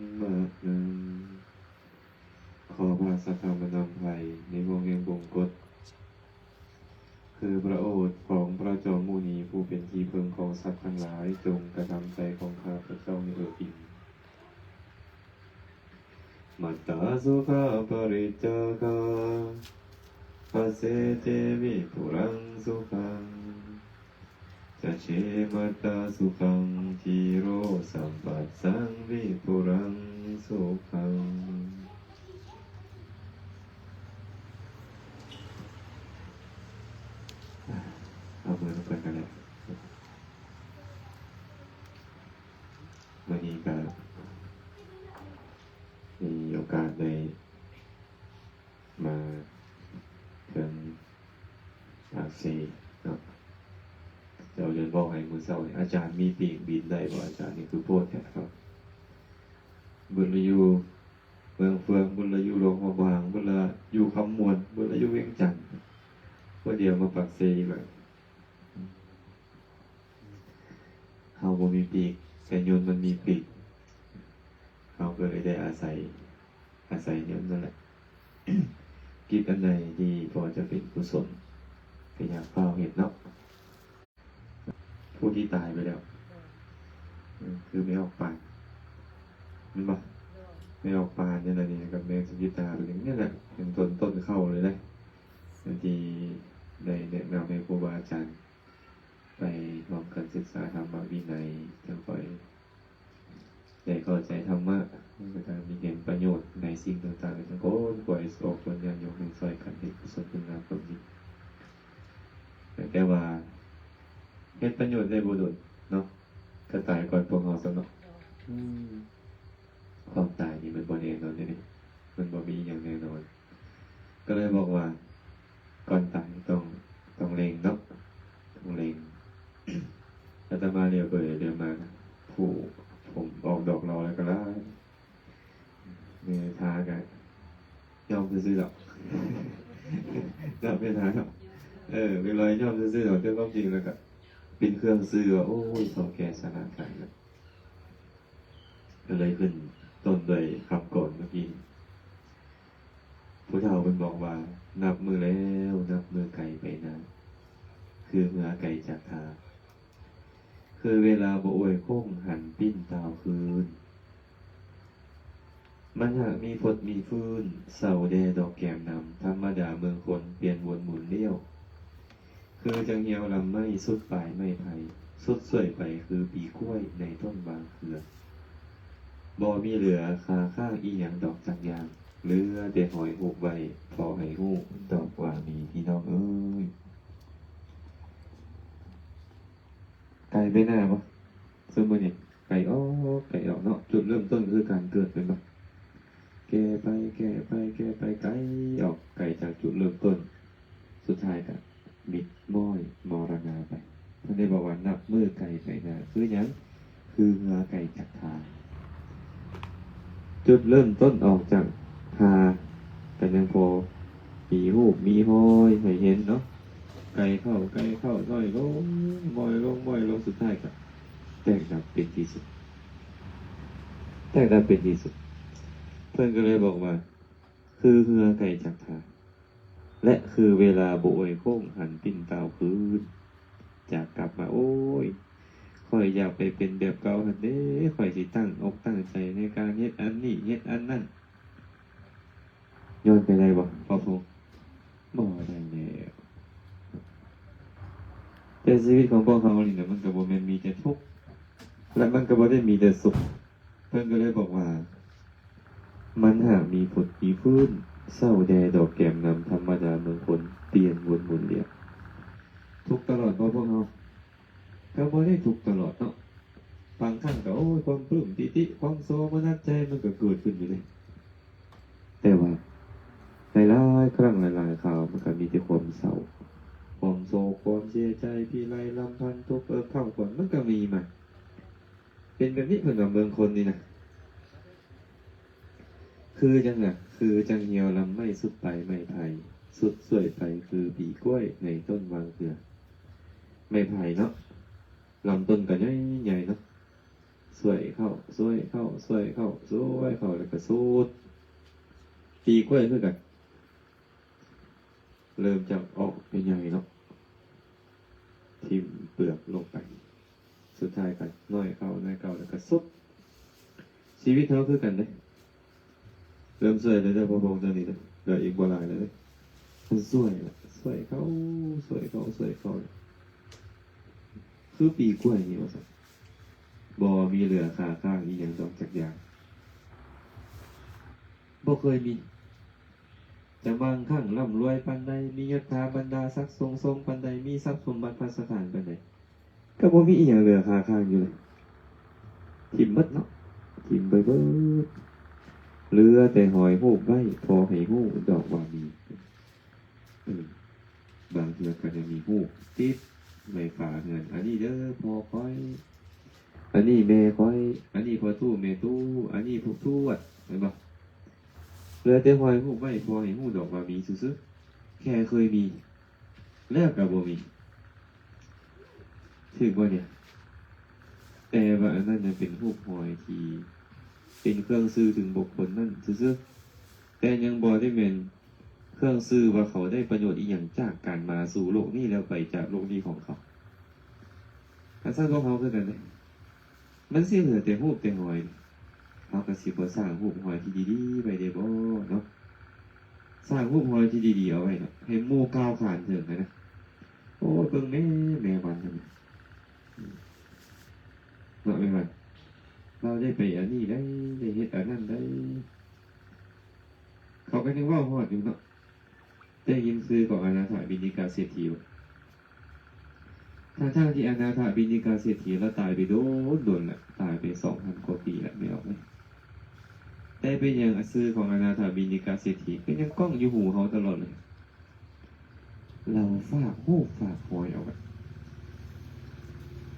ມະນັງ ຂໍພະສັດທຳມານຳໃຜໃນຫ່ວງແຫ່ງບົງກົດ ຄືພະໂອດຂອງພະຈອມມຸນີ ຜູ້ເປັນທີ່ເພິ່ງຂອງສັດທັງຫຼາຍ ຈົ່ງກະທຳໃຈຂອງຂ້າພະເຈົ້າໃຫ້ເອີບອີ່ມ. Mattā sukhapaṭicakkhā passaddhi vipulaṃ sukhaṃ. Ca ce mattā sukhaṃ dhīro sampassaṃ vipulaṃ sukhaṃ. ເອົາມືນຳກັນກໍໄດ້. ມື້ນີ້ກໍມີໂອກາດໄດ້ມາເຖິງປາກເຊເນາະ. ເຈົ້າເລີຍບອກໃຫ້ມື້ເຊົ້ານີ້ ອາຈານມີປີກບິນໄດ້ບໍ່ອາຈານ? ນີ້ຄືໂພດແທ້ເນາະ. ເບິ່ງລະຢູ່ເມືອງເຟືອງ, ເບິ່ງລະຢູ່ຫຼວງພະບາງ, ເບິ່ງລະຢູ່ຄຳມ່ວນ, ເບິ່ງລະຢູ່ວຽງຈັນ, ມື້ດຽວມາປາກເຊອີກແລ້ວ. ເຮົາບໍ່ມີປີກ ແຕ່ຍົນມັນມີປີກ ເຮົາກໍເລີຍໄດ້ອາໄສ ອາໄສຍົນນັ້ນແຫຼະ. ກິດອັນໃດທີ່ພໍຈະເປັນກຸສົນ ກໍຢ່າຟ້າວເຮັດເນາະ. ຜູ້ທີ່ຕາຍໄປແລ້ວ ເອີ ຄືແມ່ອອກປານ ແມ່ນບໍ່? ແມ່ອອກປານນີ້ແຫຼະ ນີ້ກັບແມ່ສຸຈິຕາ ເປັນຢ່າງນີ້ແຫຼະ ເປັນຕົ້ນ ຕົ້ນເຂົ້າເລີຍເດ້ ທີ່ໄດ້ແນະນຳໃຫ້ຄູບາອາຈານ ໄປຮ່ວມກັນສຶກສາທຳມະວິໄນ ຈັ່ງຄ່ອຍໄດ້ເຂົ້າໃຈທຳມະ ແລ້ວກໍມີເຫັນປະໂຫຍດໃນສິ່ງຕ່າງໆ ຈັ່ງຄົ້ນຄວ້າອອກຕົນຍາດໂຍມໃຫ້ຊ່ອຍກັນເຮັດກຸສົນຄຸນງາມຄວາມດີ. ແຕ່ວ່າເຮັດປະໂຫຍດໄດ້ບໍ່ດົນເນາະ ກໍຕາຍກ່ອນພວກເຮົາຊະເນາະ. ອືມ ຄວາມຕາຍນີ້ມັນບໍ່ແນ່ນອນເດ້ ມັນບໍ່ມີອີ່ຫຍັງແນ່ນອນ. ກໍເລີຍບອກວ່າ ກ່ອນຕາຍຕ້ອງ ຕ້ອງເລັ່ງເນາະ ຕ້ອງເລັ່ງ. ອາດຕະມາຫຼຽວໄປຫຼຽວມາ ຜູ້ຜົມອອກດອກຫຼໍ່ແລ້ວກໍຫຼາຍ ແມ່ທາກໍຍອມຊື່ໆດອກ ເນາະ ແມ່ທາເນາະ. ເອີ ເວລາຍອມຊື່ໆດອກ ແຕ່ຄວາມຈິງແລ້ວກໍເປັນເຄື່ອງຊື່ວ່າ ໂອ້ຍ ເຖົ້າແກ່ຊະນາການແລ້ວ. ກໍເລີຍຂຶ້ນຕົ້ນດ້ວຍຄຳກອນເມື່ອກີ້. ຜູ້ເຖົ້າເພິ່ນບອກວ່າ ນັບມື້ແລ້ວນັບມື້ໄກໄປໜ້າ ຄືເຮືອໄກຈາກທ່າ ຄືເວລາບໍ່ອວຍຄົງຫັນປິ່ນຕ່າວຄືນ. ມັນຫາກມີພົດມີຟື້ນ ເສົ້າແດ່ດອກແກມນຳ ທຳມະດາເມືອງຄົນ ປ່ຽນວົນໝູນລ້ຽວ ຄືຈັ່ງຫ່ຽວລຳໄມ້ ສຸດປາຍໄມ້ໄຜ່ ສຸດສວຍໄປຄືປີກ້ວຍໃນຕົ້ນຫວ່າງເຄືອ. ບໍ່ມີເຫຼືອຄາຄ້າງອີ່ຫຍັງດອກຈັກຢ່າງ ເຫຼືອແຕ່ຫອຍຮູບໄວ້ ພໍໃຫ້ຮູ້ດອກວ່າມີ ພີ່ນ້ອງເອີຍ. ໄກໄປໜ້າບໍ່? ຊຸມມື້ນີ້ໄກອອກ ໄກອອກເນາະ. ຈຸດເລີ່ມຕົ້ນຄືການເກີດແມ່ນບໍ່? ແກ່ໄປ ແກ່ໄປ ແກ່ໄປ ໄກອອກ ໄກຈາກຈຸດເລີ່ມຕົ້ນ. ສຸດທ້າຍກະມິດມ້ອຍມໍລະນະໄປ. ເພິ່ນໄດ້ບອກວ່ານັບມື້ໄກໄປໜ້າ ຄືຫຍັງ? ຄືເຮືອໄກຈາກທ່າ. ຈຸດເລີ່ມຕົ້ນອອກຈາກທ່າ ກໍຍັງພໍມີຮູບມີຮອຍໃຫ້ເຫັນເນາະ. ໄກເຂົ້າ ໄກເຂົ້າ ນ້ອຍລົງ ນ້ອຍລົງ ນ້ອຍລົງ ສຸດທ້າຍກໍແຕກດັບເປັນທີ່ສຸດ ແຕກດັບເປັນທີ່ສຸດ. ເພິ່ນກໍເລີຍບອກວ່າ ຄືເຮືອໄກຈາກທ່າ ແລະ ຄືເວລາບໍ່ອວຍໂຄ້ງຫັນປິ່ນຕ່າວຄືນ ຈາກກັບມາ ໂອ້ຍ ຂ້ອຍຢາກໄປເປັນແບບເກົ່າຫັ້ນເດ້ ຂ້ອຍຊິຕັ້ງອົກຕັ້ງໃຈໃນການເຮັດອັນນີ້ເຮັດອັນນັ້ນ. ຍ້ອນໄປໄດ້ບໍ່ ພໍ່ພົງ? ບໍ່ໄດ້ແລ້ວ. ແຕ່ຊີວິດຂອງພວກເຮົານີ້ນະ ມັນກໍບໍ່ແມ່ນມີແຕ່ທຸກ ແລະ ມັນກໍບໍ່ໄດ້ມີແຕ່ສຸກ. ເພິ່ນກໍເລີຍບອກວ່າ ມັນຫາກມີຜົນທີ່ຟື້ນ ເສົ້າແດ່ດອກແກມນຳ ທຳມະດາເມືອງຄົນ ປ່ຽນວົນໝູນລຽວ. ທຸກຕະຫຼອດບໍ່ພວກເຮົາ? ກໍບໍ່ໄດ້ທຸກຕະຫຼອດເນາະ. ບາງຄັ້ງກໍ ໂອ້ຍ ຄວາມປຶ້ມປີຕິ ຄວາມໂສມນັດໃຈ ມັນກໍເກີດຂຶ້ນຢູ່ເດ້. ແຕ່ວ່າຫຼາຍໆຄັ້ງຫຼາຍໆຄາວ ມັນກໍມີແຕ່ຄວາມເສົ້າ ຄວາມໂສກ ຄວາມເສຍໃຈ ພິໄລລຳພັນ ທຸກເອິກເຄົ້າຂວັນ ມັນກໍມີມາ. ເປັນແບບນີ້ເພິ່ນວ່າເມືອງຄົນນີ້ນະ. ຄືຈັ່ງນະ ຄືຈັ່ງຫ່ຽວລຳໄມ້ ສຸດປາຍໄມ້ໄຜ່ ສຸດສວຍໄປຄືປີກ້ວຍໃນຕົ້ນຫວ່າງເຄືອ. ໄມ້ໄຜ່ເນາະ ລຳຕົ້ນກໍໃຫຍ່ໆເນາະ. ຊ່ວຍເຂົ້າ ຊ່ວຍເຂົ້າ ຊ່ວຍເຂົ້າ ຊ່ວຍເຂົ້າ ແລ້ວກໍຊຸດ. ປີກ້ວຍຄືກັນ ເລີ່ມຈາກອອກໃຫຍ່ໆເນາະ ຖິ້ມເປືອກລົງໄປ ສຸດທ້າຍກໍນ້ອຍເຂົ້າ ນ້ອຍເຂົ້າ ແລ້ວກໍຊຸດ. ຊີວິດເຮົາຄືກັນເດ້ ເລີ່ມຊ່ວຍແລ້ວເດີ ພໍ່ພວກເຈົ້ານີ້ເດີ ເຫຼືອອີກບໍ່ຫຼາຍແລ້ວເດີ ຊ່ວຍລະ ຊ່ວຍເຂົ້າ ຊ່ວຍເຂົ້າ ຊ່ວຍເຂົ້າ ຄືປີກ້ວຍນີ້ວ່າຊັ້ນ ບໍ່ມີເຫຼືອຄາຄ້າງອີ່ຫຍັງດອກຈັກຢ່າງ ບໍ່ເຄີຍມີ ຈະມັ່ງຄັ່ງລ່ຳລວຍປານໃດ ມີຍົດຖາບັນດາສັກສູງສົ່ງປານໃດ ມີຊັບສົມບັດພັດສະຖານປານໃດ ກໍບໍ່ມີອີ່ຫຍັງເຫຼືອຄາຄ້າງຢູ່ເລີຍ ຖິ້ມເບິດເນາະ ຖິ້ມໄປເບິດ ເຫຼືອແຕ່ຫອຍຮູບໄວ້ ພໍໃຫ້ຮູ້ດອກວ່າມີ. ເອີ ບາງເທື່ອກໍຍັງມີຮູບຕິດໄວ້ຝາເຮືອນ ອັນນີ້ເດີພໍ່ຂ້ອຍ ອັນນີ້ແມ່ຂ້ອຍ ອັນນີ້ພໍ່ຕູ້ແມ່ຕູ້ ອັນນີ້ພວກທວດ ແມ່ນບໍ່? ເຫຼືອແຕ່ຫອຍຮູບໄວ້ ພໍໃຫ້ຮູ້ດອກວ່າມີຊື່ໆ ແຄ່ເຄີຍມີ ແລ້ວກໍບໍ່ມີ ຖືກບໍ່ນີ້? ແຕ່ວ່າອັນນັ້ນຍັງເປັນຮູບຮອຍທີ່ເປັນເຄື່ອງສື່ເຖິງບຸກຄົນນັ້ນຊື່ໆ ແຕ່ຍັງບໍ່ໄດ້ແມ່ນເຄື່ອງສື່ວ່າເຂົາໄດ້ປະໂຫຍດອີ່ຫຍັງຈາກການມາສູ່ໂລກນີ້ ແລ້ວໄປຈາກໂລກນີ້ຂອງເຂົາ. ຄັນຊັ້ນພວກເຮົາຄືກັນເດ້ ມັນຊິເຫຼືອແຕ່ຮູບແຕ່ຮອຍ ເຮົາກໍຊິບໍ່ສ້າງຮູບຮອຍທີ່ດີໆໄວ້ໄດ້ບໍ່ເນາະ? ສ້າງຮູບຮອຍທີ່ດີໆເອົາໄວ້ເນາະ ໃຫ້ໝູ່ກ່າວຂານເຖິງຫັ້ນນະ ໂອ້ຍ ເບິ່ງແມ້ແມ່ວັນຫັ້ນນະ ເນາະ ແມ່ວັນ ລາວໄດ້ໄປອັນນີ້ໄດ໋ ໄດ້ເຮັດອັນນັ້ນໄດ໋ ເຂົາກໍຍັງເວົ້າຮອດຢູ່ເນາະ. ໄດ້ຍິນຊື່ຂອງອະນາຖະບິນທິກາເສດຖີບໍ່? ທັງໆທີ່ອະນາຖະບິນທິກາເສດຖີລາວຕາຍໄປດົນໆແລ້ວ ຕາຍໄປສອງພັນກວ່າປີແລ້ວ ແມ່ອອກເອີຍ. ແຕ່ເປັນຫຍັງຊື່ຂອງອະນາຖະບິນທິກາເສດຖີກໍຍັງກ້ອງຢູ່ຫູເຮົາຕະຫຼອດເລີຍ? ລາວຝາກຮູບຝາກຮອຍເອົາໄວ້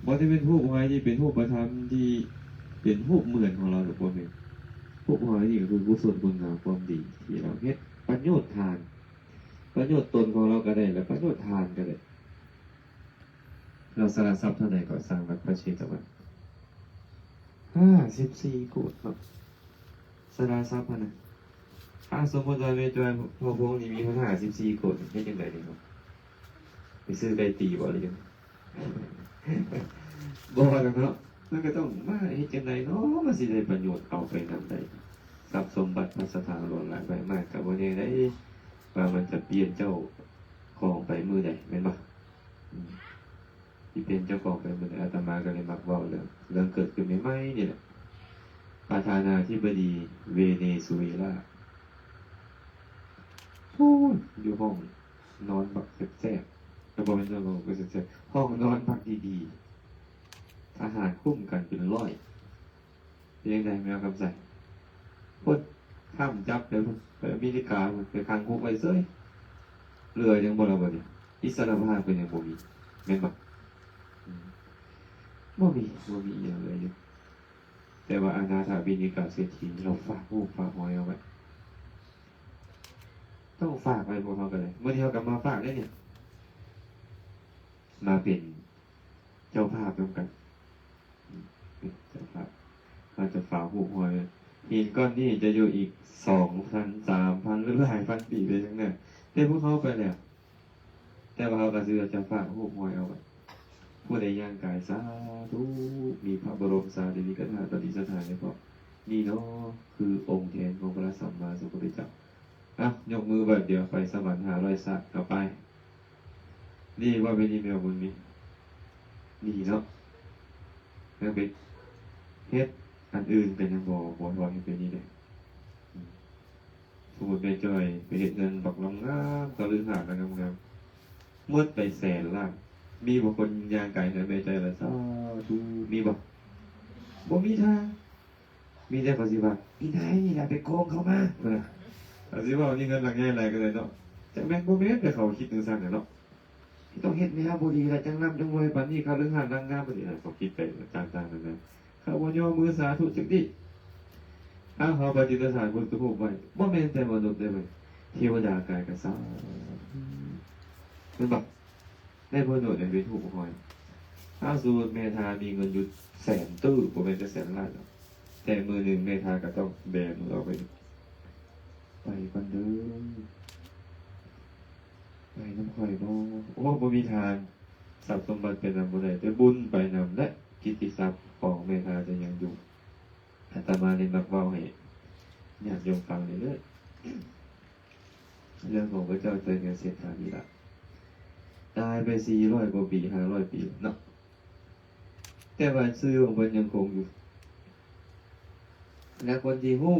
ບໍ່ໄດ້ແມ່ນຮູບຮອຍທີ່ເປັນຮູບປະທຳ ທີ່ເປັນຮູບເໝືອນຂອງລາວດອກ ບໍ່ແມ່ນ. ຮູບຮອຍນີ້ກໍຄືກຸສົນຄຸນງາມຄວາມດີທີ່ລາວເຮັດ ປະໂຫຍດທານ ປະໂຫຍດຕົນຂອງລາວກໍໄດ້ ແລະ ປະໂຫຍດທານກໍໄດ້. ລາວສະລະຊັບເທົ່າໃດກໍສ້າງວັດພະເຊຕະວັນ? ຫ້າສິບສີ່ໂກດເນາະ ສະລະຊັບຫັ້ນນະ. ຖ້າສົມມຸດວ່າແມ່ຈ່ອຍ ພໍ່ພົງນີ້ມີເງິນຫ້າສິບສີ່ໂກດ ເຮັດຈັ່ງໃດນີ້ເນາະ? ໄປຊື້ໄກ່ຕີບໍ່ ຫຼືຈັ່ງໃດ? ບໍ່ແລ້ວເນາະ ມັນກໍຕ້ອງມາເຮັດຈັ່ງໃດເນາະ ມັນຊິໄດ້ປະໂຫຍດເອົາໄປນຳໄດ້ ຊັບສົມບັດພັດສະຖານຫຼວງຫຼາຍໄປມາກ ກໍບໍ່ແນ່ໃດ໋ ວ່າມັນຈະປ່ຽນເຈົ້າຂອງໄປມື້ໃດ ແມ່ນບໍ່? ອືມ ທີ່ເປັນເຈົ້າຂອງໄປເບິ່ງ ອາດຕະມາກໍເລີຍມັກເວົ້າເລື່ອງ ເລື່ອງເກີດຂຶ້ນໃໝ່ໆນີ້ແຫຼະ ປະທານາທິບໍດີເວເນຊູເອລາ ໂອ້ຍ ຢູ່ຫ້ອງນອນບັກແຊບໆ ກໍບໍ່ແມ່ນນອນບັກແຊບໆ ຫ້ອງນອນບັກດີໆ ທະຫານຄຸ້ມກັນເປັນຮ້ອຍ. ເປັນຈັ່ງໃດແມວຄຳໃສ? ໂອ້ຍ ທຳຈັບໄປພຸ້ນ ໄປອາເມລິກາພຸ້ນ ໄປຂັງຄຸກໄວ້ເສີຍ ເຫຼືອຫຍັງບໍ່ລະບັດນີ້? ອິດສະລະພາບກໍຍັງບໍ່ມີ ແມ່ນບໍ່? ອືມ ບໍ່ມີ ບໍ່ມີອີ່ຫຍັງເຫຼືອຢູ່ ແຕ່ວ່າອະນາຖະບິນທິກາເສດຖີ ລາວຝາກຮູບຝາກຮອຍເອົາໄວ້ ຕ້ອງຝາກໄວ້ພວກເຮົາກໍໄດ້ ມື້ນີ້ເຮົາກໍມາຝາກເດ້ນີ້ ມາເປັນເຈົ້າພາບນຳກັນ. ເຈົ້າພາບ ເຮົາຈະຝາກຮູບຮອຍ ຫີນກ້ອນນີ້ຈະຢູ່ອີກສອງພັນ ສາມພັນ ຫຼືຫຼາຍພັນປີໄປຂ້າງໜ້າ ແຕ່ພວກເຮົາໄປແລ້ວ ແຕ່ວ່າເຮົາກໍຊິເຈົ້າພາບຮູບຮອຍເອົາໄວ້ ຜູ້ໃດຍ່າງກາຍ ສາທຸ ມີພະບໍລົມສາລີລິກະທາດປະດິດສະຖານໄວ້ພ້ອມ ນີ້ເນາະ ຄືອົງແທນຂອງພະສຳມາສຳພຸດທະເຈົ້າ. ເອົາ ຍົກມືບາດດຽວ ໄປສະຫວັນຫ້າຮ້ອຍຊາດ ເອົາໄປ. ນີ້ວ່າແມ່ນອີ່ແມວເບິ່ງນີ້ ນີ້ເນາະ ຍັງໄປເຮັດອັນອື່ນກໍຍັງບໍ່ ບໍ່ພໍເຮັດແບບນີ້ເດ້. ສົມມຸດແມ່ຈ້ອຍໄປເຮັດເຮືອນບັກງາມໆ ຄະລືຫາດງາມໆ ໝົດໄປແສນລ້ານ ມີບໍ່ຄົນຍ່າງກາຍເຮືອນແມ່ຈ້ອຍລະ ສາທຸ ມີບໍ່? ບໍ່ມີທາງ. ມີແຕ່ເຂົາຊິວ່າ ອີນາຍນີ້ລະໄປໂກງເຂົາມາ ພຸ້ນນະ. ເຂົາຊິເວົ້ານີ້ເຮືອນຫຼັງໃຫຍ່ຫຼາຍກໍໄດ້ເນາະ ຈັກແມ່ນບໍ່ແມ່ນ ແຕ່ເຂົາຄິດຈັ່ງຊັ້ນນະເນາະ. ຕ້ອງເຮັດແນວບໍ່ດີລະ ຈັ່ງລ່ຳຈັ່ງລວຍປານນີ້ ຄະລືຫາດຫຼັງງາມປານນີ້ນະ ເຂົາຄິດໄປຕ່າງໆນານາ ເຂົາບໍ່ຍໍມືສາທຸຈັກດີ້. ຖ້າເຮົາປະດິດສະຖານພຸດທະຮູບໄວ້ ບໍ່ແມ່ນແຕ່ມະນຸດເດ້ເວີຍ ເທວະດາກາຍກໍສາທຸ ແມ່ນບໍ່? ໄດ້ປະໂຫຍດຫຍັງເປັນຮູບຮອຍ? ຖ້າສົມມຸດແມ່ທາມີເງິນຢູ່ແສນຕື້ ບໍ່ແມ່ນແຕ່ແສນລ້ານດອກ ແຕ່ມື້ໜຶ່ງແມ່ທາກໍຕ້ອງແບມືອອກໄປ ໄປກ່ອນເດີ ໄປນຳຂ້ອຍບໍ່? ໂອ້ ບໍ່ມີທາງ ຊັບສົມບັດໄປນຳບໍ່ໄດ້ ແຕ່ບຸນໄປນຳ ແລະ ກິດຕິສັບຂອງແມ່ທາຈະຍັງຢູ່. ອາດຕະມານີ້ມັກເວົ້າໃຫ້ຍາດໂຍມຟັງເລື້ອຍໆ ເລື່ອງຂອງພະເຈົ້າເຈົ້າຍາເສດຖານີ້ລະ ຕາຍໄປສີ່ຮ້ອຍກວ່າປີ ຫ້າຮ້ອຍປີເນາະ ແຕ່ວ່າຊື່ຂອງເພິ່ນຍັງຄົງຢູ່ ແລະ ຄົນທີ່ຮູ້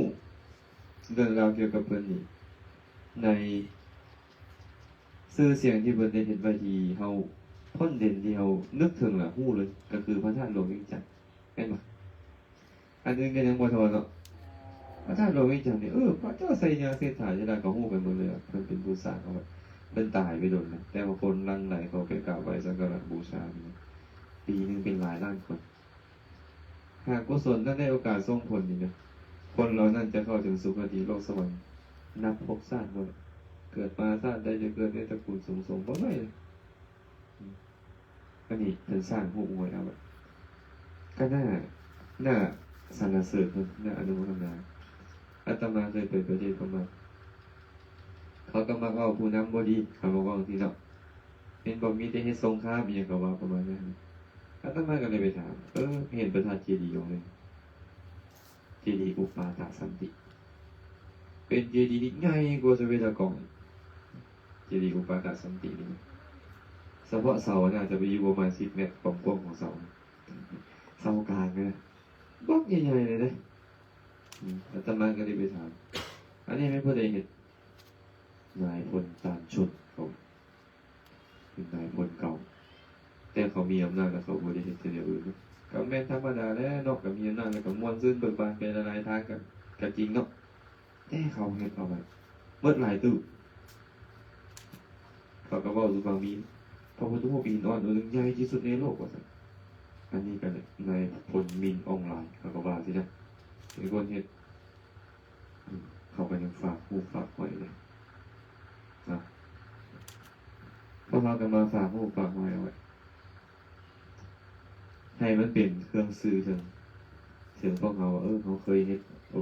ເລື່ອງລາວກ່ຽວກັບເພິ່ນນີ້ ໃນຊື່ສຽງທີ່ເພິ່ນໄດ້ເຮັດໄວ້ ທີ່ເຮົາພົ້ນເດັ່ນ ທີ່ເຮົານຶກເຖິງລະຮູ້ເລີຍ ກໍຄືພະທາດຫຼວງວຽງຈັນ ແມ່ນບໍ່? ອັນອື່ນກໍຍັງບໍ່ທໍ່ເນາະ ພະທາດຫຼວງວຽງຈັນນີ້ ເອີ ພະເຈົ້າໄຊຍະເສດຖາຈະໄດ້ກໍຮູ້ກັນໝົດເລີຍ ເພິ່ນເປັນຜູ້ສ້າງເອົາໄວ້ ເພິ່ນຕາຍໄປດົນແລ້ວ ແຕ່ວ່າຄົນຫຼັ່ງໄຫຼເຂົ້າໄປກາບໄຫວ້ສັກກາລະບູຊາ ປີໜຶ່ງເປັນຫຼາຍລ້ານຄົນ ຫາກກຸສົນນັ້ນໄດ້ໂອກາດສົ່ງຜົນນີ້ນະ ຄົນເຫຼົ່ານັ້ນຈະເຂົ້າເຖິງສຸຄະຕິໂລກສະຫວັນ ນັບພົບຊາດບໍ່ ເກີດມາຊາດໃດຈະເກີດໃນຕະກູນສູງສົ່ງບໍ່ໄດ້ເລີຍ. ອັນນີ້ເພິ່ນສ້າງຮູບຫວຍເອົາໄວ້ ກໍໜ້າ ໜ້າສັນລະເສີນເພິ່ນ ໜ້າອະນຸໂມທະນາ. ອາດຕະມາເຄີຍໄປປະເທດພະມ້າ ເຂົາກໍມັກເວົ້າຜູ້ນຳບໍ່ດີ ເຂົາມາເວົ້າຈັ່ງຊີ້ເນາະ ເຫັນບໍ່ ມີແຕ່ເຮັດສົງຄາມອີ່ຫຍັງກໍວ່າປະມານນັ້ນ. ອາດຕະມາກໍເລີຍໄປຖາມ ເອີ ເຫັນພະທາດເຈດີອົງໜຶ່ງ ເຈດີອຸປາຕະສັນຕິ ເປັນເຈດີທີ່ໃຫຍ່ກວ່າສະເວດາກອງ ເຈດີອຸປາຕະສັນຕິນີ້ ສະເພາະເສົາໜ້າຈະໄປຢູ່ປະມານສິບແມັດ ຄວາມກວ້າງຂອງເສົາ ເສົາກາງນະ ບັກໃຫຍ່ໆເລີຍເດ້. ອາດຕະມາກໍເລີຍໄປຖາມ ອັນນີ້ແມ່ນຜູ້ໃດເຮັດ? ນາຍພົນຕານຊົນ ເຂົາເປັນນາຍພົນເກົ່າ ແຕ່ເຂົາມີອຳນາດແລ້ວ ເຂົາບໍ່ໄດ້ເຮັດແນວອື່ນເນາະ ກໍແມ່ນທຳມະດາແຫຼະເນາະ ກໍມີອຳນາດແລ້ວກໍມ່ວນຊື່ນເບີກບານໄປຫຼາຍໆທາງ ກໍ ກໍຈິງເນາະ ແຕ່ເຂົາເຮັດເອົາໄວ້ໝົດຫຼາຍຕູ້. ເຂົາກໍເວົ້າສູ່ຟັງ ມີພະພຸດທະຮູບຫີນອ່ອນອົງໜຶ່ງໃຫຍ່ທີ່ສຸດໃນໂລກວ່າຊັ້ນ ອັນນີ້ກໍນາຍພົນມິນອອງລາຍ ເຂົາກໍວ່າຊີ້ນະ ເປັນຄົນເຮັດ. ເຂົາກໍຍັງຝາກຮູບຝາກຫອຍເລີຍເນາະ ພວກເຮົາກໍມາຝາກຮູບຝາກຫອຍເອົາໄວ້ ໃຫ້ມັນເປັນເຄື່ອງຊື່ເຖິງ ເຖິງພວກເຮົາວ່າ ເອີ ເຮົາເຄີຍເຮັດ ໂອ້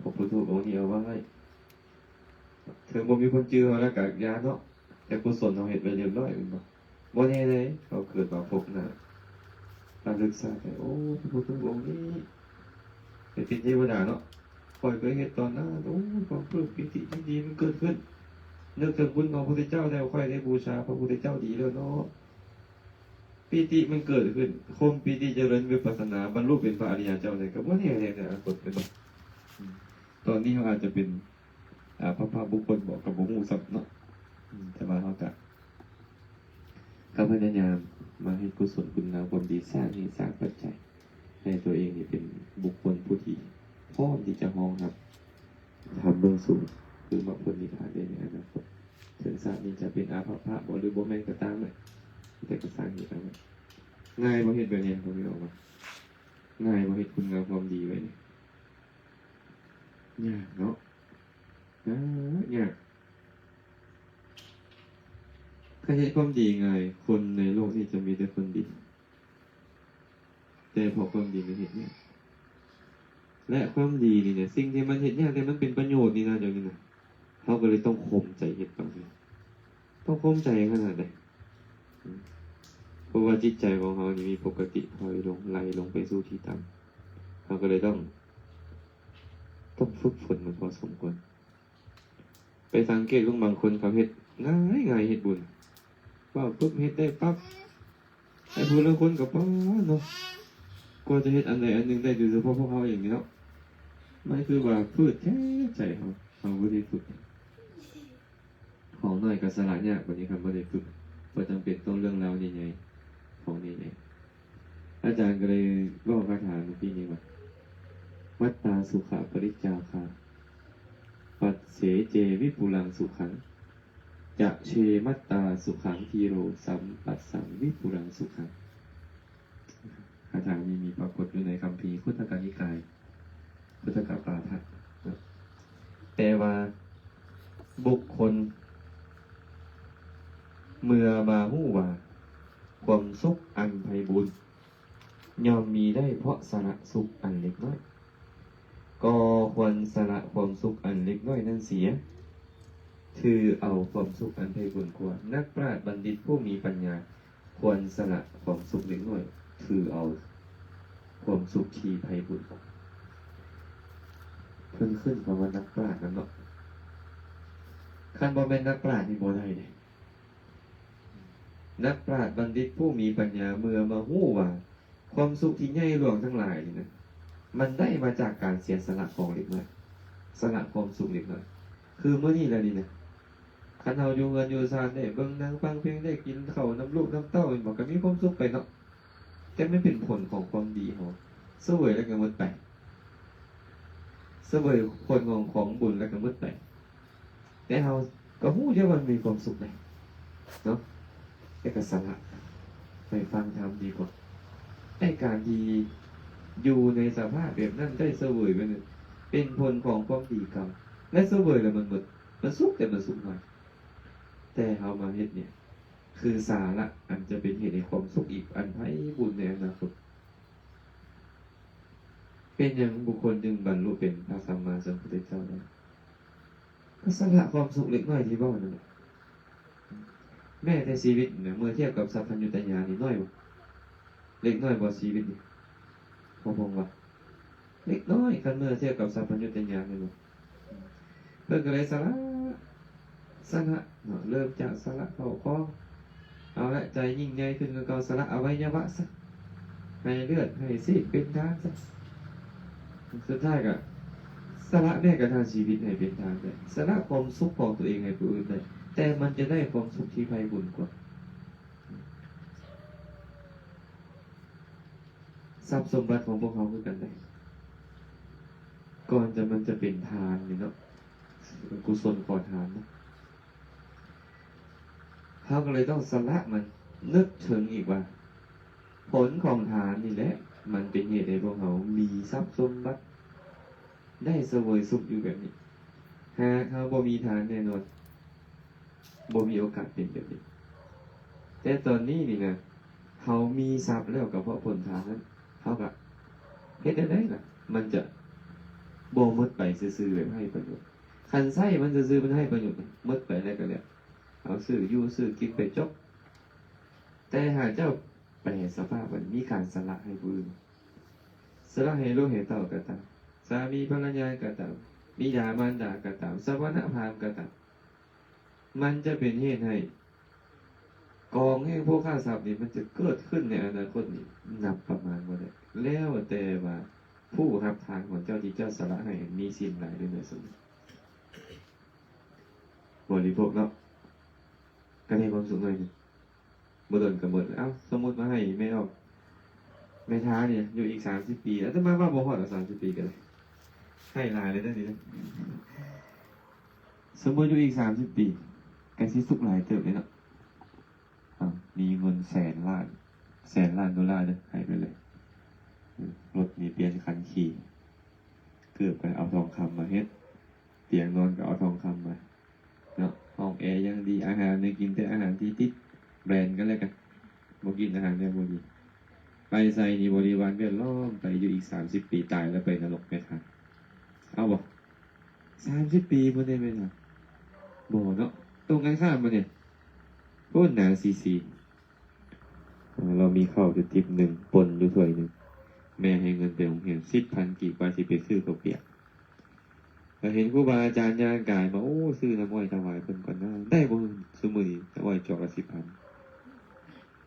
ພະພຸດທະຮູບອົງນີ້ເອົາໄວ້ ເຖິງບໍ່ມີຄົນຈື່ເຮົາແລ້ວກໍຢ່າເນາະ ແຕ່ກຸສົນເຮົາເຮັດໄວ້ຮຽບຮ້ອຍແມ່ນບໍ່? ບໍ່ແນ່ເດ້ ເຮົາເກີດມາພົບໜ້າລະລຶກຊາດໄດ້ ໂອ້ ພະພຸດທະຮູບອົງນີ້ໄດ້ເປັນເທວະດາເນາະ ຂ້ອຍເຄີຍເຮັດຕອນນັ້ນ ໂອ້ ຄວາມປຶ້ມປີຕິຍິນດີມັນເກີດຂຶ້ນ ນຶກເຖິງຄຸນຂອງພະພຸດທະເຈົ້າແລ້ວ ຂ້ອຍໄດ້ບູຊາພະພຸດທະເຈົ້າດີແລ້ວເນາະ. ປີຕິມັນເກີດຂຶ້ນ ຄົນປີຕິຈະເລີນວິປັດສະນາ ບັນລຸເປັນພະອະລິຍະເຈົ້າໄດ້ ກໍບໍ່ແນ່ໃນອະນາຄົດ ແມ່ນບໍ່? ອືມ ຕອນນີ້ເຮົາອາດຈະເປັນ ອາ ພະ ພະບຸກຄົນບໍ ກໍບໍ່ຮູ້ຊ້ຳເນາະ ອືມ ແຕ່ວ່າເຮົາກະ ກໍພະຍາຍາມມາເຮັດກຸສົນຄຸນງາມຄວາມດີ ສ້າງເຫດສ້າງປັດໄຈ ໃຫ້ຕົວເອງນີ້ເປັນບຸກຄົນຜູ້ທີ່ພ້ອມທີ່ຈະຮອງຮັບທຳເບື້ອງສູງ ຄືມາເພິ່ນນິພານໄດ້ໃນອະນາຄົດ ເຖິງຊາດນີ້ຈະເປັນອາພາພະບໍ ຫຼື ບໍ່ແມ່ນກໍຕາມແຫຼະ ແຕ່ກໍສ້າງເຫດເອົາໄວ້. ງ່າຍບໍ່ເຮັດແບບນີ້ ພໍ່ແມ່ອອກມາ? ງ່າຍບໍ່ເຮັດຄຸນງາມຄວາມດີໄວ້ນີ້? ຍາກເນາະ ຍາກ ຍາກ. ຖ້າເຮັດຄວາມດີງ່າຍ ຄົນໃນໂລກນີ້ຈະມີແຕ່ຄົນດີ ແຕ່ເພາະຄວາມດີມັນເຮັດຍາກ ແລະ ຄວາມດີນີ້ນະ ສິ່ງທີ່ມັນເຮັດຍາກ ແຕ່ມັນເປັນປະໂຫຍດນີ້ນະ ດຽວນີ້ນະ ເຮົາກໍເລີຍຕ້ອງຄົມໃຈເຮັດບາງເທື່ອ ຕ້ອງຄົມໃຈຂະໜາດໃດ? ເພາະວ່າຈິດໃຈຂອງເຮົານີ້ມີປົກກະຕິຖອຍລົງ ໄຫຼລົງໄປສູ່ທີ່ຕ່ຳ ເຮົາກໍເລີຍຕ້ອງ ຕ້ອງຝຶກຝົນມັນພໍສົມຄວນ. ໄປສັງເກດເບິ່ງບາງຄົນເຂົາເຮັດງ່າຍໆ ເຮັດບຸນ ເວົ້າປຶບເຮັດໄດ້ປັບ ໄອ້ຜູ້ລາງຄົນກໍປ້າເນາະ ກວ່າຈະເຮັດອັນໃດອັນໜຶ່ງໄດ້ ໂດຍສະເພາະພວກເຮົາເອງນີ້ເນາະ ມັນຄືວ່າຝືດແທ້ໃຈເຮົາ ເຮົາບໍ່ໄດ້ຝຶກ. ຂອງໜ້ອຍກໍສະຫຼາດຍາກ ບັດນີ້ຄັນບໍ່ໄດ້ຝຶກ ບໍ່ຈຳເປັນຕ້ອງເລື່ອງລາວໃຫຍ່ໆ ຂອງໃຫຍ່ໆ. ອາຈານກໍເລີຍເວົ້າຄາຖາເມື່ອກີ້ນີ້ວ່າ ມັດຕາສຸຂະປະລິດຈາຄາ ປັດເສເຈວິປຸລັງສຸຂັງ ຈະເຊມັດຕາສຸຂັງທີໂຣ ສຳປັດສັງວິປຸລັງສຸຂັງ. ຄາຖານີ້ມີປາກົດຢູ່ໃນຄຳພີຄຸດທະກະນິກາຍ ພຸດທະກະປາທັດເນາະ ແປວ່າ ບຸກຄົນເມື່ອມາຮູ້ວ່າ ຄວາມສຸກອັນໄພບູນ ຍ່ອມມີໄດ້ເພາະສະຫຼະສຸກອັນເລັກນ້ອຍ. ກໍຄວນສະຫຼະຄວາມສຸກອັນເລັກນ້ອຍນັ້ນເສຍ, ຖືເອົາຄວາມສຸກອັນໄພບູນກວ່າ. ນັກປາດບັນດິດຜູ້ມີປັນຍາ ຄວນສະຫຼະຄວາມສຸກເລັກນ້ອຍ, ຖືເອົາຄວາມສຸກທີ່ໄພບູນກວ່າ. ເພິ່ນຂຶ້ນຄຳວ່ານັກປາດນຳເນາະ. ຄັນບໍ່ແມ່ນນັກປາດນີ້ບໍ່ໄດ້ເດ້. ນັກປາດບັນດິດຜູ້ມີປັນຍາເມື່ອມາຮູ້ວ່າ ຄວາມສຸກທີ່ໃຫຍ່ຫຼວງທັງຫຼາຍນີ້ນະ ມັນໄດ້ມາຈາກການເສຍສະຫຼະຂອງເລັກນ້ອຍ, ສະຫຼະຄວາມສຸກເລັກນ້ອຍ. ຄືມື້ນີ້ລະນີ້ນະ, ຄັນເຮົາຢູ່ເຮືອນຢູ່ຊານ ໄດ້ເບິ່ງໜັງຟັງເພງ ໄດ້ກິນເຂົ້ານຳລູກນຳເຕົ້າ ແມ່ນບໍ່? ກໍມີຄວາມສຸກໄປເນາະ. ແຕ່ມັນເປັນຜົນຂອງຄວາມດີເຮົາ, ສະເຫວີຍແລ້ວກໍໝົດໄປ, ສະເຫວີຍຜົນຂອງຂອງບຸນແລ້ວກໍໝົດໄປ. ແຕ່ເຮົາກໍຮູ້ຢູ່ວ່າມັນມີຄວາມສຸກໄດ໋ເນາະ, ແຕ່ກໍສະຫຼະໄປຟັງທຳດີກວ່າ. ແຕ່ການທີ່ຢູ່ໃນສະພາບແບບນັ້ນ ໄດ້ສະເຫວີຍແບບນັ້ນ ເປັນຜົນຂອງຄວາມດີກຳ ແລະ ສະເຫວີຍແລ້ວມັນໝົດ, ມັນສຸກ ແຕ່ມັນສຸກໜ້ອຍ. ແຕ່ເຮົາມາເຮັດນີ້ ຄືສາລະອັນຈະເປັນເຫດໃຫ້ຄວາມສຸກອີກອັນໄພບູນໃນອະນາຄົດ. ເປັນຫຍັງບຸກຄົນຈຶ່ງບັນລຸເປັນພະສຳມາສຳພຸດທະເຈົ້າໄດ້? ກໍສະຫຼະຄວາມສຸກເລັກນ້ອຍທີ່ເວົ້ານັ້ນແຫຼະ. ແມ້ແຕ່ຊີວິດນະ ເມື່ອທຽບກັບສັບພັນຍຸດຕະຍານນີ້ ນ້ອຍບໍ່? ເລັກນ້ອຍບໍ່ຊີວິດນີ້? ພໍ່ພອງວ່າ ເລັກນ້ອຍ ຄັນເມື່ອທຽບກັບສັບພັນຍຸດຕະຍານແມ່ນບໍ່? ເພິ່ນກໍເລີຍສະຫຼະ ສະຫຼະເນາະ, ເລີ່ມຈາກສະຫຼະເຂົ້າຂອງ ເອົາລະ ໃຈຍິ່ງໃຫຍ່ຂຶ້ນກວ່າເກົ່າ, ສະຫຼະອະໄວຍະວະຊະ ໃຫ້ເລືອດໃຫ້ຊີ້ນເປັນທານຊະ. ສຸດທ້າຍກໍສະຫຼະແມ້ກະທັ່ງຊີວິດໃຫ້ເປັນທານໄດ້, ສະຫຼະຄວາມສຸກຂອງຕົວເອງໃຫ້ຜູ້ອື່ນໄດ້, ແຕ່ມັນຈະໄດ້ຄວາມສຸກທີ່ໄພບູນກວ່າ. ຊັບສົມບັດຂອງພວກເຮົາຄືກັນເດ້. ກ່ອນຈະ ມັນຈະເປັນທານນີ້ເນາະ, ກຸສົນຂໍທານເນາະ, ເຮົາກໍເລີຍຕ້ອງສະຫຼະມັນ, ນຶກເຖິງອີກວ່າ ຜົນຂອງທານນີ້ແຫຼະ ມັນເປັນເຫດໃຫ້ພວກເຮົາມີຊັບສົມບັດ ໄດ້ສະເຫວີຍສຸກຢູ່ແບບນີ້. ຫາກເຮົາບໍ່ມີທານແນ່ນອນ ບໍ່ມີໂອກາດເປັນແບບນີ້. ແຕ່ຕອນນີ້ນີ້ນະ ເຮົາມີຊັບແລ້ວ ກໍເພາະຜົນທານນັ້ນ, ເຮົາກໍເຮັດແນວໃດລະ ມັນຈະບໍ່ໝົດໄປຊື່ໆ ແບບໄຮ້ປະໂຫຍດ. ຄັນໃຊ້ມັນຊື່ໆ ມັນໄຮ້ປະໂຫຍດ, ໝົດໄປແລ້ວກໍແລ້ວ, ເອົາຊື້ຢູ່ຊື້ກິນໄປຈົບ. ແຕ່ຫາກເຈົ້າແປສະພາບມັນ ມີການສະຫຼະໃຫ້ຜູ້ອື່ນ, ສະຫຼະໃຫ້ລູກໃຫ້ເຕົ້າກໍຕາມ, ສາມີພັນລະຍາກໍຕາມ, ບິດາມານດາກໍຕາມ, ສະມະນະພາມກໍຕາມ, ມັນຈະເປັນເຫດໃຫ້ກອງແຫ່ງໂພຄະຊັບນີ້ ມັນຈະເກີດຂຶ້ນໃນອະນາຄົດນີ້ ນັບປະມານບໍ່ໄດ້, ແລ້ວແຕ່ວ່າຜູ້ຮັບທານຂອງເຈົ້າທີ່ເຈົ້າສະຫຼະໃຫ້ ມີສິນຫຼາຍຫຼືໜ້ອຍສ່ຳໃດ. ບໍລິໂພກເນາະ, ກໍໄດ້ຄວາມສຸກໜ້ອຍໜຶ່ງ. ບໍ່ດົນກໍໝົດ. ເອົ້າ ສົມມຸດວ່າໃຫ້ແມ່ອອກ ແມ່ທານີ້ຢູ່ອີກສາມສິບປີ, ອາດຕະມາວ່າບໍ່ຮອດດອກສາມສິບປີກໍໄດ້, ໃຫ້ຫຼາຍເລີຍເດີນີ້ນະ. ສົມມຸດຢູ່ອີກສາມສິບປີ ກໍຊິສຸກຫຼາຍເຕີບເລີຍເນາະ. ເອົ້າ ມີເງິນແສນລ້ານ ແສນລ້ານໂດລາເດີ, ໃຫ້ໄປເລີຍ. ເອີ ລົດນີ້ປ່ຽນຄັນຂີ່, ເກີບກໍເອົາທອງຄຳມາເຮັດ, ຕຽງນອນກໍເອົາທອງຄຳມາ. ເນາະ, ຫ້ອງແອຢ່າງດີ, ອາຫານນີ້ກິນແຕ່ອາຫານທີ່ຕິດແບຣນກັນແລ້ວກັນ, ບໍ່ກິນອາຫານແນວບໍ່ດີ. ໄປໃສນີ້ບໍລິວານແວດລ້ອມ, ໄປຢູ່ອີກສາມສິບປີ ຕາຍແລ້ວໄປນະລົກແມ່ທາ. ເອົາບໍ່? ສາມສິບປີພຸ້ນເດ້ແມ່ນຫຍັງ? ບໍ່ເນາະ, ຕົງກັນຂ້າມບໍ່ນີ້? ໂອ້ ໜາງຊີໆ. ເອີ ລາວມີເຂົ້າຢູ່ຕິບໜຶ່ງ, ປົ່ນຢູ່ຖ້ວຍໜຶ່ງ, ແມ່ໃຫ້ເງິນໄປໂຮງຮຽນສິບພັນກີບ ວ່າຊິໄປຊື້ເຂົ້າປຽກ. ກໍເຫັນຄູບາອາຈານຍ່າງກາຍມາ, ໂອ້ ຊື້ນ້ຳອ້ອຍຖວາຍເພິ່ນກ່ອນນະ. ໄດ້ບໍ່ຊຸມື້ນີ້ ນ້ຳອ້ອຍຈອກລະສິບພັນ?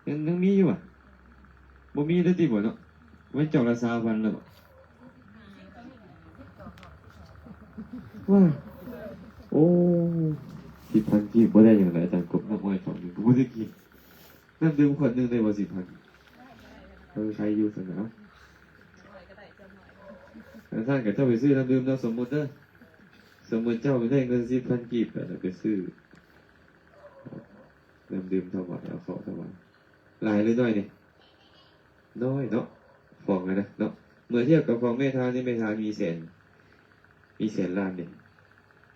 ຍັງ ຍັງມີຢູ່ຫວາ? ບໍ່ມີແລ້ວຕິບໍ່ເນາະ? ແມ່ນຈອກລະຊາວພັນແລ້ວບໍ່? ວ້າ ໂອ້ ສິບພັນກີບ ບໍ່ໄດ້ຫຍັງເລີຍ ອາຈານກົບ. ນ້ຳອ້ອຍຈອກນີ້ກໍບໍ່ໄດ້ກິນ. ນ້ຳດື່ມຂວດໜຶ່ງໄດ້ບໍ່ ສິບພັນ? ເອີ ໃຄຢູ່ຊັ້ນນະ. ເອົາ ຄັນຊັ້ນກໍເຈົ້າໄປຊື້ນ້ຳດື່ມເນາະ, ສົມມຸດເດີ, ສົມມຸດເຈົ້າໄດ້ເງິນສິບພັນກີບ ແລ້ວໄປຊື້ນ້ຳດື່ມຖວາຍ, ເອົາເຂົ້າຖວາຍ. ຫຼາຍຫຼືໜ້ອຍນີ້? ນ້ອຍເນາະ, ຂອງຫັ້ນນະເນາະ. ເມື່ອທຽບກັບຂອງແມ່ທານນີ້, ແມ່ທານມີແສນ, ມີແສນລ້ານເດ້,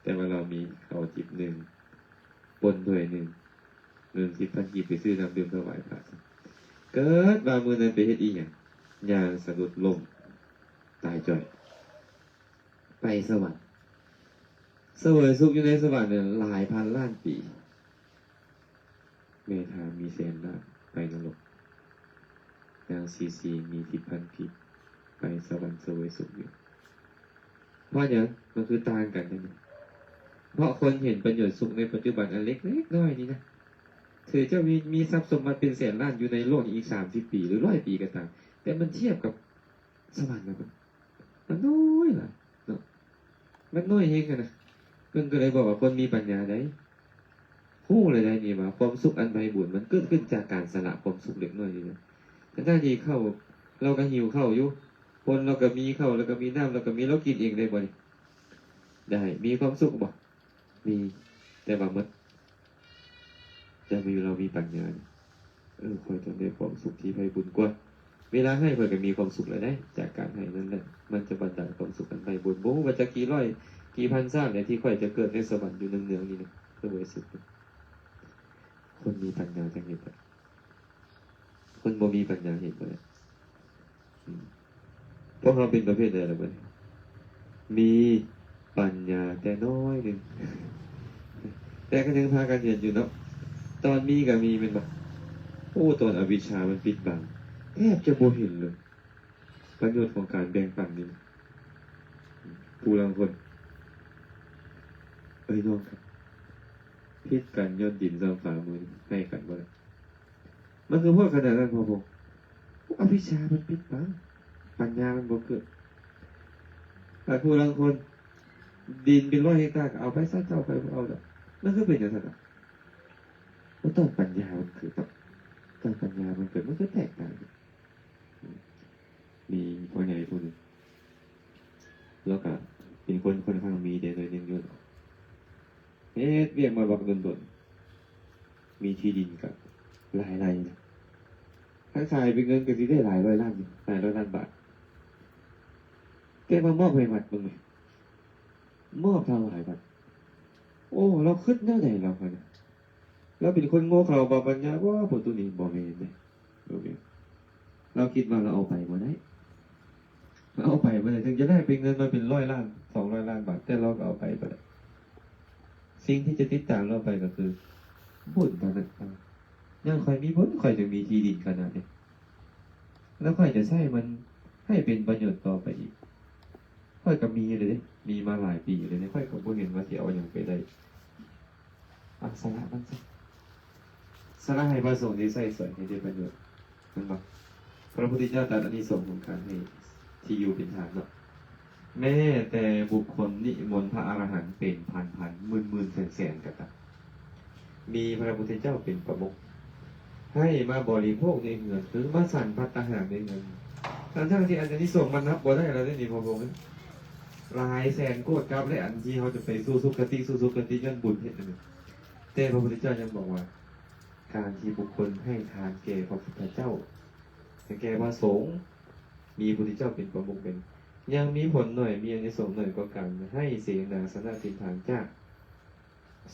ແຕ່ວ່າລາວມີເຂົ້າຈິບໜຶ່ງ, ປົ່ນຖ້ວຍໜຶ່ງ, ເງິນສິບພັນກີບໄປຊື້ນ້ຳດື່ມຖວາຍພະ. ເກີດມາມື້ນັ້ນໄປເຮັດອີ່ຫຍັງ? ຍ່າງສະດຸດລົ້ມຕາຍຈ້ອຍ. ໄປສະຫວັນ. ສະເຫວີຍສຸກຢູ່ໃນສະຫວັນນັ້ນຫຼາຍພັນລ້ານປີ. ແມ່ທາມີແສນລ້ານໄປນະລົກ. ນາງຊີຊີມີສິບພັນກີບໄປສະຫວັນສະເຫວີຍສຸກຢູ່. ເພາະຫຍັງ? ມັນຄືຕ່າງກັນຈັ່ງນີ້. ເພາະຄົນເຫັນປະໂຫຍດສຸກໃນປັດຈຸບັນອັນເລັກໆນ້ອຍໆນີ້ນະ. ເຖິງເຈົ້າມີ ມີຊັບສົມບັດເປັນແສນລ້ານຢູ່ໃນໂລກນີ້ອີກສາມສິບປີ ຫຼື ຮ້ອຍປີກໍຕາມ, ແຕ່ມັນທຽບກັບສະຫວັນນະ ມັນນ້ອຍຫຼາຍເນາະ, ມັນນ້ອຍແຮງຫັ້ນນະ. ເພິ່ນກໍເລີຍບອກວ່າຄົນມີປັນຍາໃດ ຮູ້ແລ້ວໃດນີ້ວ່າຄວາມສຸກອັນໃຜບຸນ ມັນເກີດຂຶ້ນຈາກການສະຫຼະຄວາມສຸກເລັກນ້ອຍນີ້ນະ. ທັງໆທີ່ເຂົ້າ ເຮົາກໍຫິວເຂົ້າຢູ່, ຄົນເຮົາກໍມີເຂົ້າ ເຮົາກໍມີນ້ຳ ເຮົາກໍມີ ເຮົາກິນເອງໄດ້ບໍ່ນີ້? ໄດ້. ມີຄວາມສຸກບໍ່? ມີ ແຕ່ວ່າໝົດ. ແຕ່ມີ ເຮົາມີປັນຍານີ້ ເອີ ຂ້ອຍຕ້ອງໄດ້ຄວາມສຸກທີ່ໃຜບຸນກວ່າ. ເວລາໃຫ້ ຂ້ອຍກໍມີຄວາມສຸກແລ້ວເດ້ ຈາກການໃຫ້ນັ້ນແຫຼະ ມັນຈະບັນດານຄວາມສຸກອັນໃຜບຸນ. ບໍ່ຮູ້ວ່າຈັກກີ້ຮ້ອຍ ກີ່ພັນຊາດແຫຼະ ທີ່ຂ້ອຍຈະເກີດໃນສະຫວັນຢູ່ເນືອງໆນີ້ນະ ຄືບໍລິສຸດ. ຄົນມີປັນຍາຈັ່ງເຮັດໄດ້. ຄົນບໍ່ມີປັນຍາເຮັດບໍ່ໄດ້. ອືມ ພວກເຮົາເປັນປະເພດໃດລະບັດນີ້? ມີປັນຍາແຕ່ນ້ອຍໜຶ່ງ ແຕ່ກໍຍັງພາກັນເຮັດຢູ່ເນາະ. ຕອນມີກໍມີແມ່ນບໍ່? ໂອ້ ຕອນອະວິດຊາມັນປິດບັງ ແທບຈະບໍ່ເຫັນເລີຍ ປະໂຫຍດຂອງການແບ່ງປັນນີ້. ຜູ້ລາງຄົນ ເອີຍ ນ້ອງຄັບ ຜິດກັນຍ້ອນດິນສ່ຳຟ້າມື້ນີ້ ໃຫ້ກັນບໍ່ໄດ້. ມັນຄືໂພດຂະໜາດນັ້ນ ພໍ່ພົງ. ອະວິດຊາມັນປິດບັງ ປັນຍາມັນບໍ່ເກີດ. ແຕ່ຜູ້ລາງຄົນ ດິນເປັນຮ້ອຍເຮັກຕາ ກໍເອົາໄປຊະ ເຈົ້າ ຂ້ອຍບໍ່ເອົາດອກ. ມັນຄືເປັນຈັ່ງຊັ້ນລະ? ໂອ້ ຕອນປັນຍາມັນເກີດ ຕອນ ຕອນປັນຍາມັນເກີດ ມັນຄືແຕກຕ່າງ. ມີພໍ່ໃຫຍ່ຜູ້ໜຶ່ງ ລາວກະເປັນຄົນຂ້ອນຂ້າງມີແດ່ໜ້ອຍໜຶ່ງຢູ່ ເຮັດວຽກມາບັກດົນໆ ມີທີ່ດິນກະຫຼາຍໄຮ່ນະ. ຄັນຂາຍເປັນເງິນກະຊິໄດ້ຫຼາຍຮ້ອຍລ້ານ ຫຼາຍຮ້ອຍລ້ານບາດ. ແຕ່ມາມອບໃຫ້ວັດເບິ່ງແມະ ມອບຖວາຍວັດ. ໂອ້ ລາວຄິດແນວໃດລາວຫັ້ນນະ? ລາວເປັນຄົນໂງ່ເຂົາບໍ່ປັນຍາບໍ່? ຜູ້ຕູ້ນີ້ບໍ່ແມ່ນເດ້ ບໍ່ແມ່ນ. ລາວຄິດວ່າລາວເອົາໄປບໍ່ໄດ້ ລາວເອົາໄປບໍ່ໄດ້ ເຖິງຈະໄດ້ເປັນເງິນມາເປັນຮ້ອຍລ້ານ ສອງຮ້ອຍລ້ານບາດ ແຕ່ລາວກໍເອົາໄປບໍ່ໄດ້. ສິ່ງທີ່ຈະຕິດຕາມລາວໄປກໍຄືບຸນເທົ່ານັ້ນ. ຍ້ອນຂ້ອຍມີບຸນ ຂ້ອຍຈຶ່ງມີທີ່ດິນຂະໜາດນີ້ ແລ້ວຂ້ອຍຈະໃຊ້ມັນໃຫ້ເປັນປະໂຫຍດຕໍ່ໄປອີກ. ຂ້ອຍກໍມີເລີຍເດ້ ມີມາຫຼາຍປີເລີຍເດ້ ຂ້ອຍກໍບໍ່ເຫັນວ່າຊິເອົາຫຍັງໄປໄດ້. ອາ ສະຫຼະມັນຊະ ສະຫຼະໃຫ້ພະສົງທີ່ໃຊ້ສອຍໃຫ້ເປັນປະໂຫຍດ ແມ່ນບໍ່? ພະພຸດທະເຈົ້າຕັດອານິສົງຂອງການໃຫ້ທີ່ຢູ່ເປັນທານເນາະ. ແມ້ແຕ່ບຸກຄົນນິມົນພະອະລະຫັນເປັນພັນໆ ໝື່ນໆ ແສນໆ ກໍຕາມ ມີພະພຸດທະເຈົ້າເປັນປະມຸກ ໃຫ້ມາບໍລິໂພກໃນເຮືອນ ຫຼື ມາສັນພັດຕາຫານໃນເຮືອນ ທັງໆທີ່ອັນນີ້ສົງມັນນັບບໍ່ໄດ້ແລ້ວເດ້ນີ້ ພໍ່ພົງ. ຫຼາຍແສນໂກດກັບແລະ ອັນທີ່ເຮົາຈະໄປສູ່ສຸຄະຕິ ສູ່ສຸຄະຕິ ຍ້ອນບຸນເຮັດນັ້ນ. ແຕ່ພະພຸດທະເຈົ້າຍັງບອກວ່າ ການທີ່ບຸກຄົນໃຫ້ທານແກ່ພະພຸດທະເຈົ້າ ແກ່ພະສົງ ມີພະພຸດທະເຈົ້າເປັນປະມຸກນັ້ນ ຍັງມີຜົນໜ້ອຍ ມີອານິສົງໜ້ອຍກວ່າການໃຫ້ເສນາສະນະເປັນທານຈາກ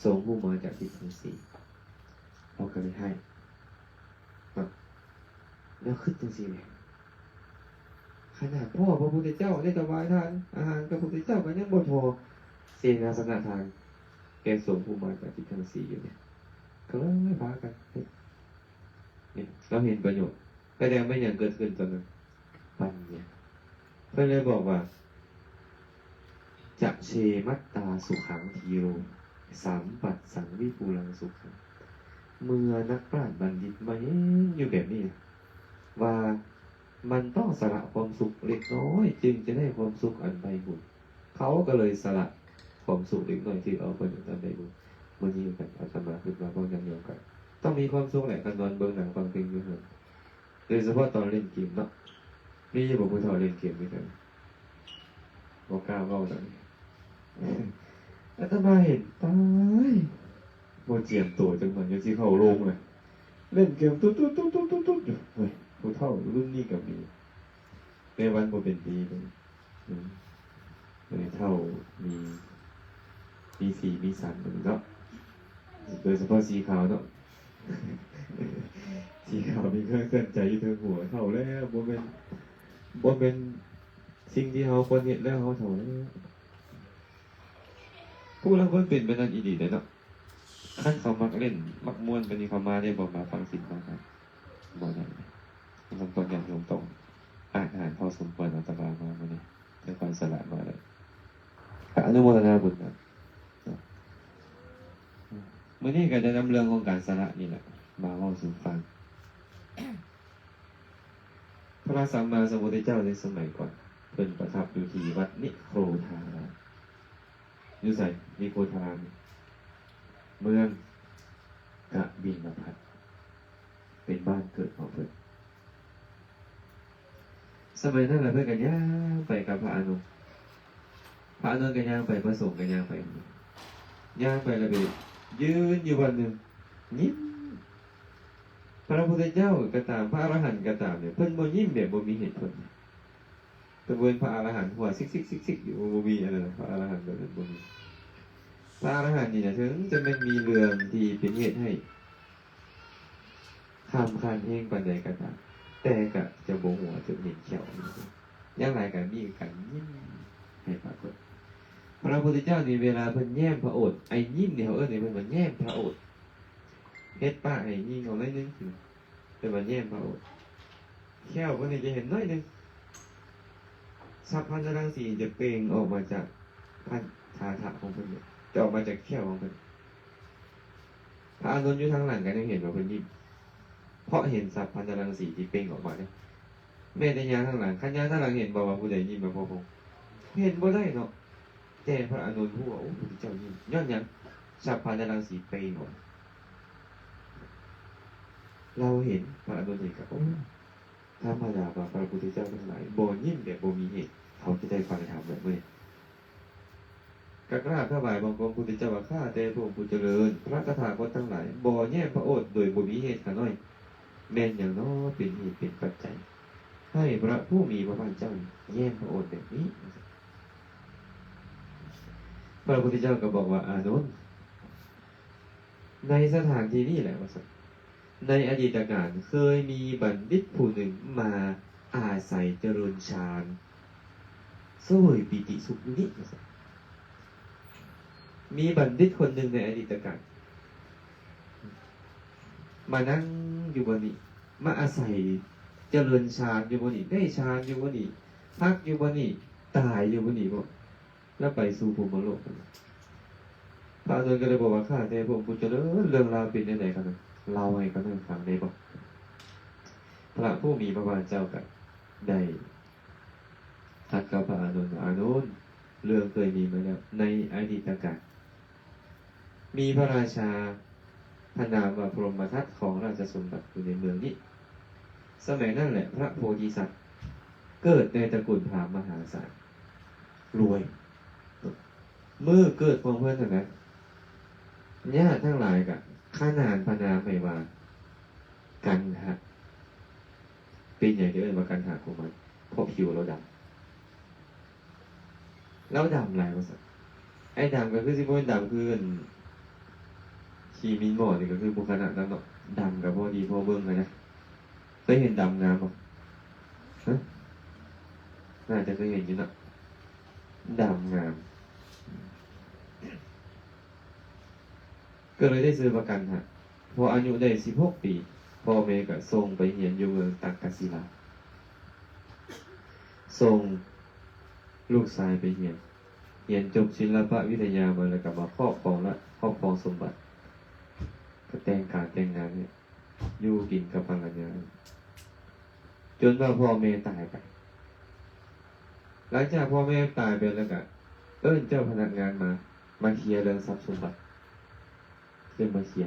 ສົງຜູ້ມາຈາກທິດທັງສີ່ ເຮົາກໍເລີຍໃຫ້ເນາະ. ແລ້ວຄິດຈັ່ງຊີ້ແຫຼະ ຂະໜາດພໍ່ພະພຸດທະເຈົ້າໄດ້ຖວາຍທານອາຫານກັບພະພຸດທະເຈົ້າກໍຍັງບໍ່ທໍ່ເສນາສະນະທານແກ່ສົງຜູ້ມາຈາກທິດທັງສີ່ຢູ່ນີ້ ກໍເລີຍພາກັນເຮັດ. ນີ້ ເຮົາເຫັນປະໂຫຍດ ແຕ່ແລ້ວແມ່ນຫຍັງເກີດຂຶ້ນຕອນນັ້ນ? ປັນຍາ. ເພິ່ນເລີຍບອກວ່າ ຈະເຊມັດຕາສຸຂັງທີໂຣ ສຳປັດສັງວິປຸລັງສຸຂັງ. ເມື່ອນັກປາດບັນດິດມາເຫັນຢູ່ແບບນີ້ນະ ວ່າມັນຕ້ອງສະຫຼະຄວາມສຸກເລັກນ້ອຍ ຈຶ່ງຈະໄດ້ຄວາມສຸກອັນໃຜບຸນ ເຂົາກໍເລີຍສະຫຼະຄວາມສຸກເລັກນ້ອຍ ຖືເອົາປະໂຫຍດອັນໃຜບຸນ. ມື້ນີ້ກັນ ອາດຕະມາຄິດວ່າພວກຍາດໂຍມກໍຕ້ອງມີຄວາມສຸກແຫຼະ ຄັນນອນເບິ່ງໜັງຟັງເພງຢູ່ເຮືອນ. ໂດຍສະເພາະຕອນຫຼິ້ນເກມເນາະ ມີຢູ່ບໍ່ຜູ້ເຖົ້າຫຼິ້ນເກມຄືກັນ? ບໍ່ກ້າເວົ້າດອກ. ອາດຕະມາເຫັນ ຕາຍ ບໍ່ຈຽມໂຕຈັກໜ່ອຍ ຍັງຊິເຂົ້າໂລງເລີຍ ຫຼິ້ນເກມຕຸດໆໆໆຢູ່. ເຮີ້ຍ ຜູ້ເຖົ້າລຸ້ນນີ້ກໍມີ ແມ່ວັນບໍ່ເປັນດີເດ້. ອືມ ເອີ ເຖົ້າມີ ມີສີມີສັນເນາະ ໂດຍສະເພາະສີຂາວເນາະ. ສີຂາວມີເຄື່ອງເຕືອນໃຈຢູ່ເທິງຫົວ. ເຖົ້າແລ້ວ ບໍ່ແມ່ນ ບໍ່ແມ່ນສິ່ງທີ່ເຮົາຄວນເຮັດແລ້ວ. ເຮົາເຖົ້າແລ້ວ. ຜູ້ລາງຄົນເປັນແບບນັ້ນອີ່ຫຼີເດ້ເນາະ. ຄັນເຂົາມັກຫຼິ້ນ ມັກມ່ວນປານນີ້ ເຂົາມາໄດ້ບໍ່? ມາຟັງສິນຟັງທຳບໍ່ໄດ້. ມັນຕ້ອງຍາດໂຍມ ຕ້ອງອາດຫານພໍສົມຄວນ. ອາດຕະມາມາມື້ນີ້ ເປັນຄວາມສະຫຼາດມາເລີຍ. ກະອະນຸໂມທະນາບຸນນຳເນາະ. ມື້ນີ້ກະຈະນຳເລື່ອງຂອງການສະຫຼະນີ້ແຫຼະ ມາເວົ້າສູ່ຟັງ. ພະສຳມາສຳພຸດທະເຈົ້າໃນສະໄໝກ່ອນ ເພິ່ນປະທັບຢູ່ທີ່ວັດນິໂຄທາລາມ. ຢູ່ໃສ? ນິໂຄທາລາມ ເມືອງກະບິນລະພັດ ເປັນບ້ານເກີດຂອງເພິ່ນ. ສະໄໝນັ້ນລະ ເພິ່ນກະຍ່າງໄປກັບພະອານົນ. ພະອານົນກະຍ່າງໄປ, ພະສົງກະຍ່າງໄປ. ຍ່າງໄປລະໄປຢືນຢູ່ບ່ອນໜຶ່ງ ຍິ້ມ. ພະພຸດທະເຈົ້າກະຕາມ, ພະອະລະຫັນກະຕາມເນຍ ເພິ່ນບໍ່ຍິ້ມແບບບໍ່ມີເຫດຜົນ. ເພິ່ນບໍ່ເປັນພະອະລະຫັນ ຫົວຊິກໆໆໆຢູ່ ບໍ່ມີອັນນັ້ນນະ. ພະອະລະຫັນແບບນັ້ນບໍ່ມີ. ພະອະລະຫັນນີ້ນະ ເຖິງຈະແມ່ນມີເລື່ອງທີ່ເປັນເຫດໃຫ້ ຂ້າມຄານແຮງປານໃດກໍຕາມ ແຕ່ກະຈະບໍ່ຫົວຈົນເຫັນແຂ້ວ. ຢ່າງຫຼາຍກະມີການຍິ້ມໃຫ້ປາກົດ. ພະພຸດທະເຈົ້ານີ້ ເວລາເພິ່ນແຍ້ມພະໂອດ ໄອ້ຍິ້ມນີ້ ເຮົາເອີ້ນໃຫ້ເພິ່ນວ່າແຍ້ມພະໂອດ. ເຮັດປາກໃຫ້ຍິງອອກໜ້ອຍໜຶ່ງ ເອີ້ນວ່າແຍ້ມພະໂອດ. ແຂ້ວເພິ່ນນີ້ຈະເຫັນໜ້ອຍໜຶ່ງ. ສັບພັນຕະລັງສີຈະເປັ່ງອອກມາຈາກພັນທາທະຂອງເພິ່ນເດ ຈະອອກມາຈາກແຂ້ວຂອງເພິ່ນ. ພະອານົນຢູ່ທາງຫຼັງກໍຍັງເຫັນວ່າເພິ່ນຍິ້ມ ເພາະເຫັນສັບພັນຕະລັງສີທີ່ເປັ່ງອອກມາເດ້. ແມ້ແຕ່ຍາມທາງຫຼັງ ຄັນຍາມທາງຫຼັງເຫັນບໍ່ວ່າຜູ້ໃດຍິ້ມມາພໍ? ເຫັນບໍ່ໄດ້ເນາະ. ແຕ່ພະອານົນຮູ້ວ່າ ໂອ້ ພະພຸດທະເຈົ້າຍິ້ມ. ຍ້ອນຫຍັງ? ສັບພັນຕະລັງສີເປັ່ງອອກ. ລາວເຫັນ, ພະອານົນເຫັນກໍ ໂອ້ ທຳມະດາວ່າພະພຸດທະເຈົ້າທັງຫຼາຍບໍ່ຍິ້ມແບບບໍ່ມີເຫດ, ເຮົາຈະໄດ້ຟັງທຳແບບນີ້. ກໍກະລາບຖວາຍບັງຄົມພຸດທະເຈົ້າວ່າ ຂ້າແຕ່ພະອົງຜູ້ຈະເລີນ, ພະຕະຖາຄົດທັງຫຼາຍບໍ່ແຍ້ມພະໂອດໂດຍບໍ່ມີເຫດຂ້ານ້ອຍ. ແມ່ນຫຍັງນໍເປັນເຫດເປັນປັດໄຈໃຫ້ພະຜູ້ມີພະພາກເຈົ້າແຍ້ມພະໂອດແບບນີ້? ພະພຸດທະເຈົ້າກໍບອກວ່າ ອານົນ, ໃນສະຖານທີ່ນີ້ແຫຼະ ວ່າຊັ້ນ, ໃນອະດີດຕະການເຄີຍມີບັນດິດຜູ້ໜຶ່ງມາອາໄສຈະເລີນຊານ ສວຍປີຕິສຸກຢູ່ນີ້ ວ່າຊັ້ນ. ມີບັນດິດຄົນໜຶ່ງໃນອະດີດຕະການ ມານັ່ງຢູ່ບ່ອນນີ້, ມາອາໄສຈະເລີນຊານຢູ່ບ່ອນນີ້, ໄດ້ຊານຢູ່ບ່ອນນີ້, ພັກຢູ່ບ່ອນນີ້, ຕາຍຢູ່ບ່ອນນີ້ບໍ? ແລ້ວໄປສູ່ພົມມະໂລກ. ພະອານົນກໍເລີຍບອກວ່າ ຂ້າແຕ່ພະອົງຜູ້ຈະເລີນ, ເລື່ອງລາວເປັນຈັ່ງໃດຂະນ້ອຍ? ເລົ່າໃຫ້ຂະນ້ອຍຟັງໄດ້ບໍ? ພະຜູ້ມີພະພາກເຈົ້າກໍໄດ້ຕັດກັບພະອານົນວ່າ ອານົນ, ເລື່ອງເຄີຍມີມາແລ້ວໃນອະດີດຕະການ. ມີພະລາຊາພະນາມວ່າພົມມະທັດ ຄອງລາຊະສົມບັດຢູ່ໃນເມືອງນີ້. ສະໄໝນັ້ນແຫຼະ ພະໂພທິສັດເກີດໃນຕະກຸນພາມມະຫາສານ ລວຍ. ມື້ເກີດຂອງເພິ່ນຫັ້ນນະ ຍາດທັງຫຼາຍກະຂະໜານພະນາມໃຫ້ວ່າ ກັນຫະ. ເປັນຫຍັງຈຶ່ງເອີ້ນວ່າກັນຫະ ຂອງມັນ? ເພາະຜິວລາວດຳ. ລາວດຳຫຼາຍວ່າຊັ້ນ. ໄອ້ດຳກໍຄືຊິບໍ່ແມ່ນດຳຄືອັນຂີ້ມິນໝໍນີ້ ກໍຄືບໍ່ຂະໜາດນັ້ນເນາະ. ດຳກໍພໍດີພໍເບິ່ງຫັ້ນນະ. ເຄີຍເຫັນດຳງາມບໍ່? ຮະ? ໜ້າຈະເຄີຍເຫັນຢູ່ເນາະ. ດຳງາມ. ກໍເລີຍໄດ້ຊື່ວ່າກັນຫະ. ພໍອາຍຸໄດ້ສິບຫົກປີ ພໍ່ແມ່ກໍສົ່ງໄປຮຽນຢູ່ເມືອງຕັກກະສິລາ. ສົ່ງລູກຊາຍໄປຮຽນ, ຮຽນຈົບສິລະປະວິທະຍາມາແລ້ວກໍມາຄອບຄອງລະ ຄອບຄອງສົມບັດ, ກໍແຕ່ງການແຕ່ງງານເຮັດ, ຢູ່ກິນກັບພັນລະຍາ, ຈົນວ່າພໍ່ແມ່ຕາຍໄປ. ຫຼັງຈາກພໍ່ແມ່ຕາຍໄປແລ້ວກໍເອີ້ນເຈົ້າພະນັກງານມາ, ມາເຄຍເລື່ອງຊັບສົມບັດ. ເອີ້ນມາເຄຍ.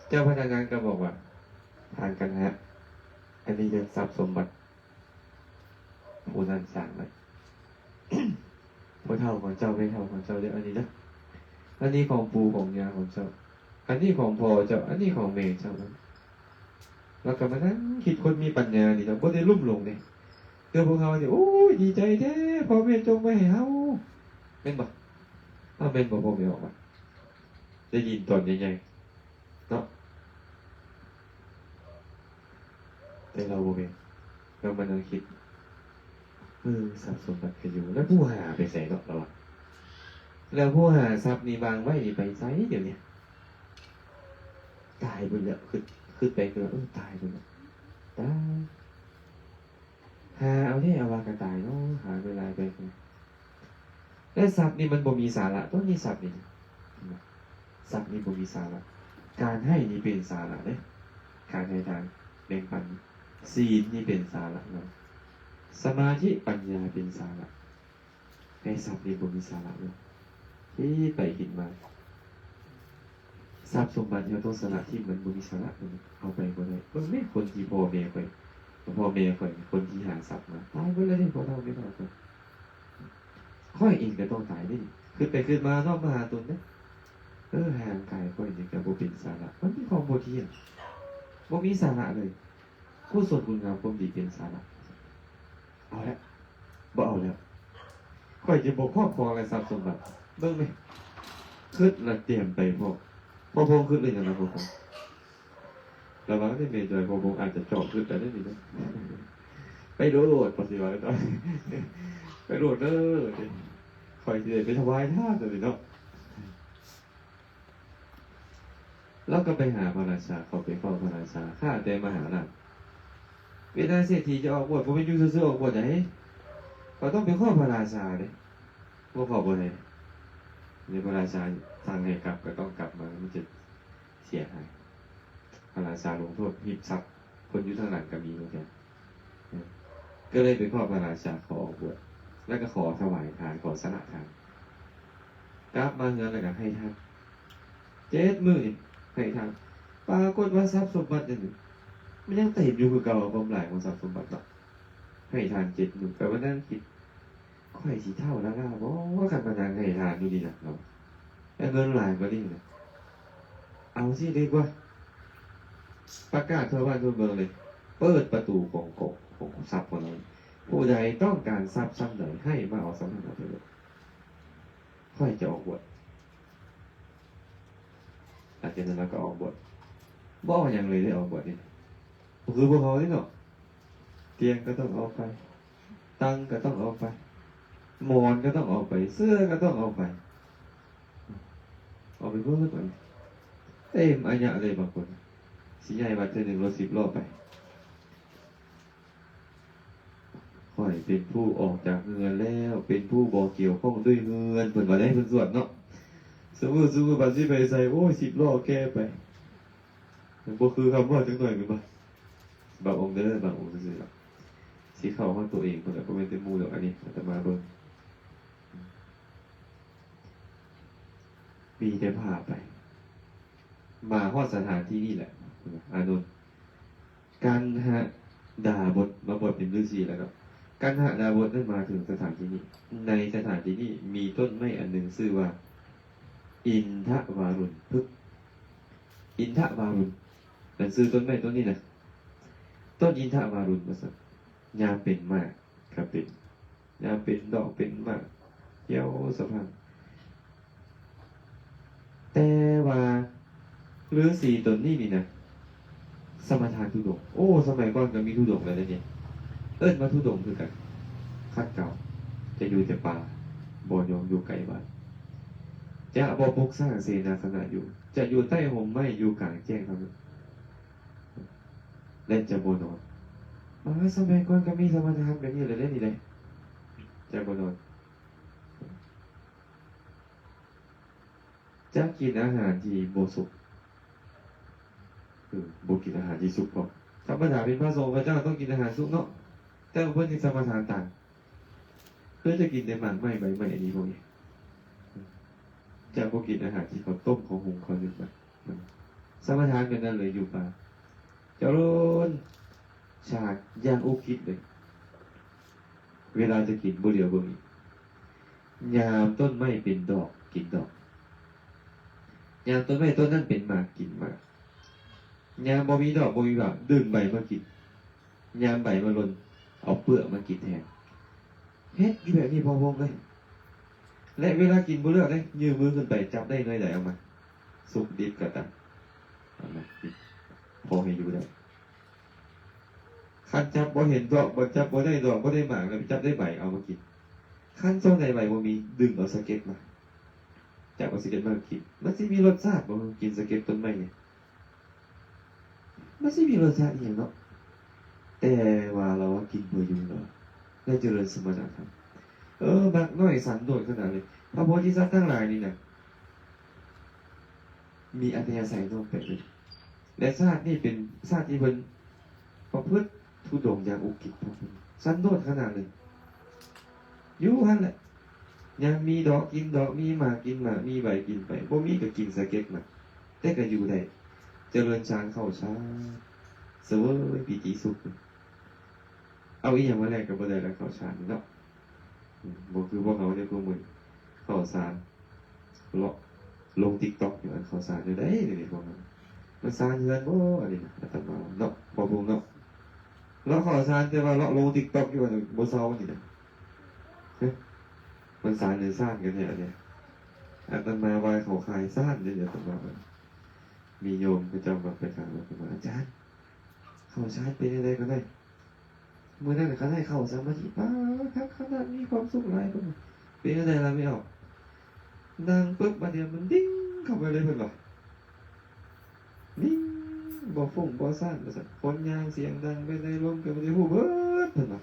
ເຈົ້າພະນັກງານກໍບອກວ່າ ທ່ານກັນຫະ, ອັນນີ້ແມ່ນຊັບສົມບັດ ຜູ້ນັ້ນສ້າງໄວ້. ພໍ່ເຖົ້າຂອງເຈົ້າ, ແມ່ເຖົ້າຂອງເຈົ້າເດີ, ອັນນີ້ເດີ. ອັນນີ້ຂອງປູ່ຂອງຍ່າຂອງເຈົ້າ, ອັນນີ້ຂອງພໍ່ເຈົ້າ, ອັນນີ້ຂອງແມ່ເຈົ້າ. ແລ້ວກໍມານັ່ງຄິດ, ຄົນມີປັນຍານີ້ເນາະ, ບໍ່ໄດ້ລຸ່ມຫຼົງເດ້. ຄືພວກເຮົານີ້ ໂອ້ຍ ດີໃຈແທ້ ພໍ່ແມ່ຈົ່ງໄວ້ໃຫ້ເຮົາ, ແມ່ນບໍ່? ເອົາ ແມ່ນບໍ່ ພໍ່ແມ່ອອກມາ ໄດ້ຍິນຕອນໃຫຍ່ ເນາະ ແຕ່ລາວບໍ່ແມ່ນ ລາວມານັ່ງຄິດ ເອີ ຊັບສົມບັດກະຢູ່ ແລ້ວຜູ້ຫາໄປໃສເນາະ ລາວວ່າ ແລ້ວຜູ້ຫາຊັບນີ້ວາງໄວ້ນີ້ໄປໃສດຽວນີ້? ຕາຍເບິດແລ້ວ ຄິດ ຄິດໄປຄິດມາ ເອີ ຕາຍເບິດແລ້ວ ຕາຍ ຫາເອົາແທ້ ເອົາວ່າກະຕາຍເນາະ ຫາເວລາໄປ ແລະ ຊັບນີ້ມັນບໍ່ມີສາລະ ຕົວນີ້ຊັບນີ້ ຊັບນີ້ບໍ່ມີສາລະ ການໃຫ້ນີ້ເປັນສາລະເດ້ ການໃຫ້ທານແບ່ງປັນ ສີນນີ້ເປັນສາລະນຳ ສະມາທິປັນຍາເປັນສາລະ ແຕ່ຊັບນີ້ບໍ່ມີສາລະເລີຍ ຄິດໄປຄິດມາ ຊັບສົມບັດທີ່ເຮົາຕ້ອງສະຫຼະຖິ້ມ ມັນບໍ່ມີສາລະ ເອົາໄປບໍ່ໄດ້ ເບິ່ງແມ້ ຄົນທີ່ພໍ່ແມ່ຂ້ອຍ ພໍ່ແມ່ຂ້ອຍ ຄົນທີ່ຫາຊັບມາ ຕາຍເບິດແລ້ວເດ້ ພໍ່ເຖົ້າແມ່ເຖົ້າຂ້ອຍ ຂ້ອຍເອງກໍຕ້ອງຕາຍເດ້ ຄິດໄປຄິດມາເນາະ ມາຫາຕົນເດ້ ເອີ ຮ່າງກາຍຂ້ອຍນີ້ກໍບໍ່ເປັນສາລະ ມັນມີຄວາມບໍ່ທ່ຽງ ບໍ່ມີສາລະເລີຍ ກຸສົນຄຸນງາມຄວາມດີເປັນສາລະ ເອົາແລ້ວ ບໍ່ເອົາແລ້ວ ຂ້ອຍຈະບໍ່ຄອບຄອງແລະຊັບສົມບັດ ເບິ່ງແມ້ ຄິດລະຕຽມໄປພ້ອມ ພໍ່ພົງຄິດເລື່ອງຫຍັງລະ ພໍ່ພົງ? ລະວັງເດີແມ່ຈອຍ ພໍ່ພົງອາດຈະເຈາະຄິດໄປເດ້ນີ້ເດີ ໄປໂລດ ປະຕິວັດ ໄປໂລດເດີ ຂ້ອຍຊິໄດ້ໄປຖວາຍທານໂດຍນີ້ເນາະ ລາວກໍໄປຫາພະລາຊາ ເຂົ້າໄປເຝົ້າພະລາຊາ ຂ້າແຕ່ມະຫາລາດ ເວລາເສດຖີຈະອອກບວດ ບໍ່ແມ່ນຢູ່ຊື່ໆອອກບວດໃດ ກໍຕ້ອງໄປຂໍພະລາຊາເດ້ ບໍ່ຂໍບໍ່ໄດ້ ໃນພະລາຊາສັ່ງໃຫ້ກັບ ກໍຕ້ອງກັບມາ ມັນຈະເສຍຫາຍ ພະລາຊາລົງໂທດ ຮີບຊັບ ຄົນຢູ່ທາງຫຼັງກໍມີຄືກັນ ກໍເລີຍໄປຂໍພະລາຊາ ຂໍອອກບວດ ແລ້ວກໍຂໍຖວາຍທານ ຂໍສະຫຼະທານ ກັບມາເຮືອນແລ້ວກໍໃຫ້ທານ ເຈັດມື້ນີ້ໃຫ້ທານ ປາກົດວ່າຊັບສົມບັດນັ້ນ ມັນຍັງເຕັມຢູ່ຄືເກົ່າ ຄວາມຫຼາຍຂອງຊັບສົມບັດເນາະ ໃຫ້ທານເຈັດມື້ ແປວ່ານັ່ງຄິດ ຂ້ອຍຊິເຖົ້າລ້າໆບໍ່ ຄັນມານັ່ງໃຫ້ທານຢູ່ນີ້ນະ ເນາະ ແລ້ວເງິນຫຼາຍກວ່ານີ້ນະ ເອົາຊີ້ດີກວ່າ ປະກາດທົ່ວບ້ານທົ່ວເມືອງເລີຍ ເປີດປະຕູຂອງ ຂອງ ຂອງຊັບຂອງເຮົາ ຜູ້ໃດຕ້ອງການຊັບຊ່ຳໃດ ໃຫ້ມາເອົາຊ່ຳນັ້ນເອົາໄປເລີຍ ຂ້ອຍຈະອອກບວດ ຫຼັງຈາກນັ້ນລາວກໍອອກບວດ ບໍ່ເອົາຫຍັງເລີຍເດ້ ອອກບວດນີ້ ບໍ່ຄືພວກເຮົາເດ້ເນາະ ຕຽງກໍຕ້ອງເອົາໄປ ຕັ່ງກໍຕ້ອງເອົາໄປ ໝອນກໍຕ້ອງເອົາໄປ ເສື້ອກໍຕ້ອງເອົາໄປ ເອົາໄປເບິດ ເຕັມອາຍະເລີຍ ບາງຄົນ ຊິຍ້າຍວັດເທື່ອໜຶ່ງລົດສິບລໍ້ໄປ ຂ້ອຍເປັນຜູ້ອອກຈາກເຮືອນແລ້ວ ເປັນຜູ້ບໍ່ກ່ຽວຂ້ອງດ້ວຍເຮືອນ ເພິ່ນວ່າໄດ້ ເພິ່ນສວດເນາະ ສະມື້ ສະມື້ບັດຊິໄປໃສ ໂອ້ຍ ສິບລໍ້ແກ່ໄປ ບໍ່ຄືຄຳເວົ້າຈັກໜ້ອຍແມ່ນບໍ່? ບາງອົງເດີ ບາງອົງຊື່ໆດອກ ຊິເຂົ້າຮອດໂຕເອງພຸ້ນແຫຼະ ບໍ່ແມ່ນແຕ່ໝູ່ດອກ ອັນນີ້ອາດຕະມາເບິ່ງ ມີແຕ່ພາໄປ ມາຮອດສະຖານທີ່ນີ້ແຫຼະ ອານົນ ກັນຫະດາບົດ ມາບວດເປັນລືສີແລ້ວເນາະ ກັນຫະດາບົດນັ້ນມາເຖິງສະຖານທີ່ນີ້ ໃນສະຖານທີ່ນີ້ມີຕົ້ນໄມ້ອັນໜຶ່ງຊື່ວ່າ ອິນທະວາລຸນພຶກ ອິນທະວາລຸນ ນັ້ນຊື່ຕົ້ນໄມ້ຕົ້ນນີ້ນະ ຕົ້ນອິນທະວາລຸນວ່າຊັ້ນ ຍາມເປັນໝາກກະເປັນ ຍາມເປັນດອກເປັນໝາກ ຂຽວສະພັ່ງ ແຕ່ວ່າລືສີຕົນນີ້ນີ້ນະ ສະມາທານທຸດົງ ໂອ້ ສະໄໝກ່ອນກໍມີທຸດົງແລ້ວເດ້ນີ້ ເອີ້ນວ່າທຸດົງຄືກັນ ຂັດເກົາ ຈະຢູ່ແຕ່ປ່າ ບໍ່ຍອມຢູ່ໃກ້ບ້ານ ຈະບໍ່ປຸກສ້າງເສນາສະນະຢູ່ ຈະຢູ່ໃຕ້ຮົ່ມໄມ້ ຢູ່ກາງແຈ້ງເທົ່ານັ້ນ ແລະ ຈະບໍ່ນອນ ມາ ສະໄໝກ່ອນກໍມີສະມາທານແບບນີ້ແຫຼະເດ້ນີ້ເດ້ ຈະບໍ່ນອນ ຈະກິນອາຫານທີ່ບໍ່ສຸກ ເອີ ບໍ່ກິນອາຫານທີ່ສຸກພ້ອມ ທຳມະດາເປັນພະສົງພະເຈົ້າຕ້ອງກິນອາຫານສຸກເນາະ ແຕ່ວ່າເພິ່ນຍັງສະມາທານຕ່າງ ຄືຈະກິນແຕ່ໝາກໄມ້ໃບໄມ້ອັນນີ້ພວກນີ້ ຈະບໍ່ກິນອາຫານທີ່ເຂົາຕົ້ມເຂົາຫຸງເຂົາໜຶ້ງມາ ສະມາທານແບບນັ້ນເລີຍ ຢູ່ປ່າ ຈະໂລນ ສາດຢ່າງອຸກິດເລີຍ ເວລາຈະກິນບໍ່ຫຼຽວເບິ່ງອີກ ຍາມຕົ້ນໄມ້ເປັນດອກກິນດອກ ຍາມຕົ້ນໄມ້ຕົ້ນນັ້ນເປັນໝາກກິນໝາກ ຍາມບໍ່ມີດອກບໍ່ມີບາກດຶງໃບມາກິນ ຍາມໃບມາຫຼົ່ນເອົາເປືອກມາກິນແທນ ເຮັດຢູ່ແບບນີ້ພໍ່ວົງເອີຍ ແລະ ເວລາກິນບໍ່ເລືອກເດ້ ຍື່ນມືຂຶ້ນໄປຈັບໄດ້ໜ່ວຍໃດເອົາມາ ສຸກດິບກໍຕາມ ພໍໃຫ້ຢູ່ໄດ້. ຄັນຈັບບໍ່ເຫັນດອກ ບໍ່ຈັບບໍ່ໄດ້ດອກ ບໍ່ໄດ້ໝາກ ແລ້ວໄປຈັບໄດ້ໃບເອົາມາກິນ. ຄັນຊ່ວງໃດໃບບໍ່ມີ ດຶງເອົາສະເກັດມາ ຈັບເອົາສະເກັດມາກິນ. ມັນຊິມີລົດຊາດບໍ່ ກິນສະເກັດຕົ້ນໄມ້ນີ້? ມັນຊິມີລົດຊາດອີ່ຫຍັງເນາະ? ແຕ່ວ່າລາວວ່າກິນເພື່ອຢູ່ລາວ ແລະ ຈະເລີນສະມະນະທຳ. ເອີ ມັກນ້ອຍສັນໂດດຂະໜາດເລີຍ. ພະໂພທິສັດທັງຫຼາຍນີ້ນະ ມີອັດທະຍາໄສນ້ອມໄປເລີຍ ແລະ ຊາດນີ້ເປັນຊາດທີ່ເພິ່ນປະພຶດທຸດົງຢ່າງອຸກິດພະຄຸນ ສັນໂດດຂະໜາດເລີຍ. ຢູ່ຫັ້ນແຫຼະ ຍັງມີດອກກິນດອກ ມີໝາກກິນໝາກ ມີໃບກິນໃບ ບໍ່ມີກໍກິນສະເກັດມາ ແຕ່ກໍຢູ່ໄດ້ ຈະເລີນฌານເຂົ້າຊານ ສະເຫວີຍປີຕິສຸກ. ເອົາອີ່ຫຍັງມາແລກກໍບໍ່ໄດ້ລະ ເຂົ້າຊານນີ້ເນາະ. ອືມ ບໍ່ຄືພວກເຮົາເດ້ ພວກມື້ເຂົ້າຊານ ເລາະລົງຕິກຕັອກຢູ່ ອັນເຂົ້າສານແນວໃດນີ້ ພວກເຮົາມັນສານເຮືອນບໍ່? ອັນນີ້ນະ ອາດຕະມາເນາະ ພໍ່ພົງເນາະ ເລາະເຂົ້າສານ ແຕ່ວ່າເລາະລົງຕິກຕັອກຢູ່ ອັນບໍ່ເຊົານີ້ນະ. ຮະ ມັນສານຫຼືຊານກັນແທ້ອັນນີ້? ອາດຕະມາວ່າເຂົາຂາຍຊານເດ້ ອາດຕະມາວ່າ. ມີໂຍມເຂົາເຈົ້າມາໄປຖາມອາດຕະມາ ອາຈານ ເຂົ້າສານເປັນແນວໃດກໍໄດ້? ມື້ນັ້ນຂ້າໄດ້ເຂົ້າສະມາທິ ປາດ ຄັກຂະໜາດ ມີຄວາມສຸກຫຼາຍ. ເພິ່ນວ່າ ເປັນຈັ່ງໃດລະແມ່ອອກ? ນັ່ງປຶບ ບາດດຽວມັນດິ້ງເຂົ້າໄປເລີຍ ເພິ່ນວ່າ ນິ່ງ ບໍ່ຟຸ້ງບໍ່ສ້ານວ່າຊັ້ນ. ຄົນຍ່າງສຽງດັງໄປໃນລົມກໍບໍ່ໄດ້ຮູ້ເບີດ ເພິ່ນວ່າ.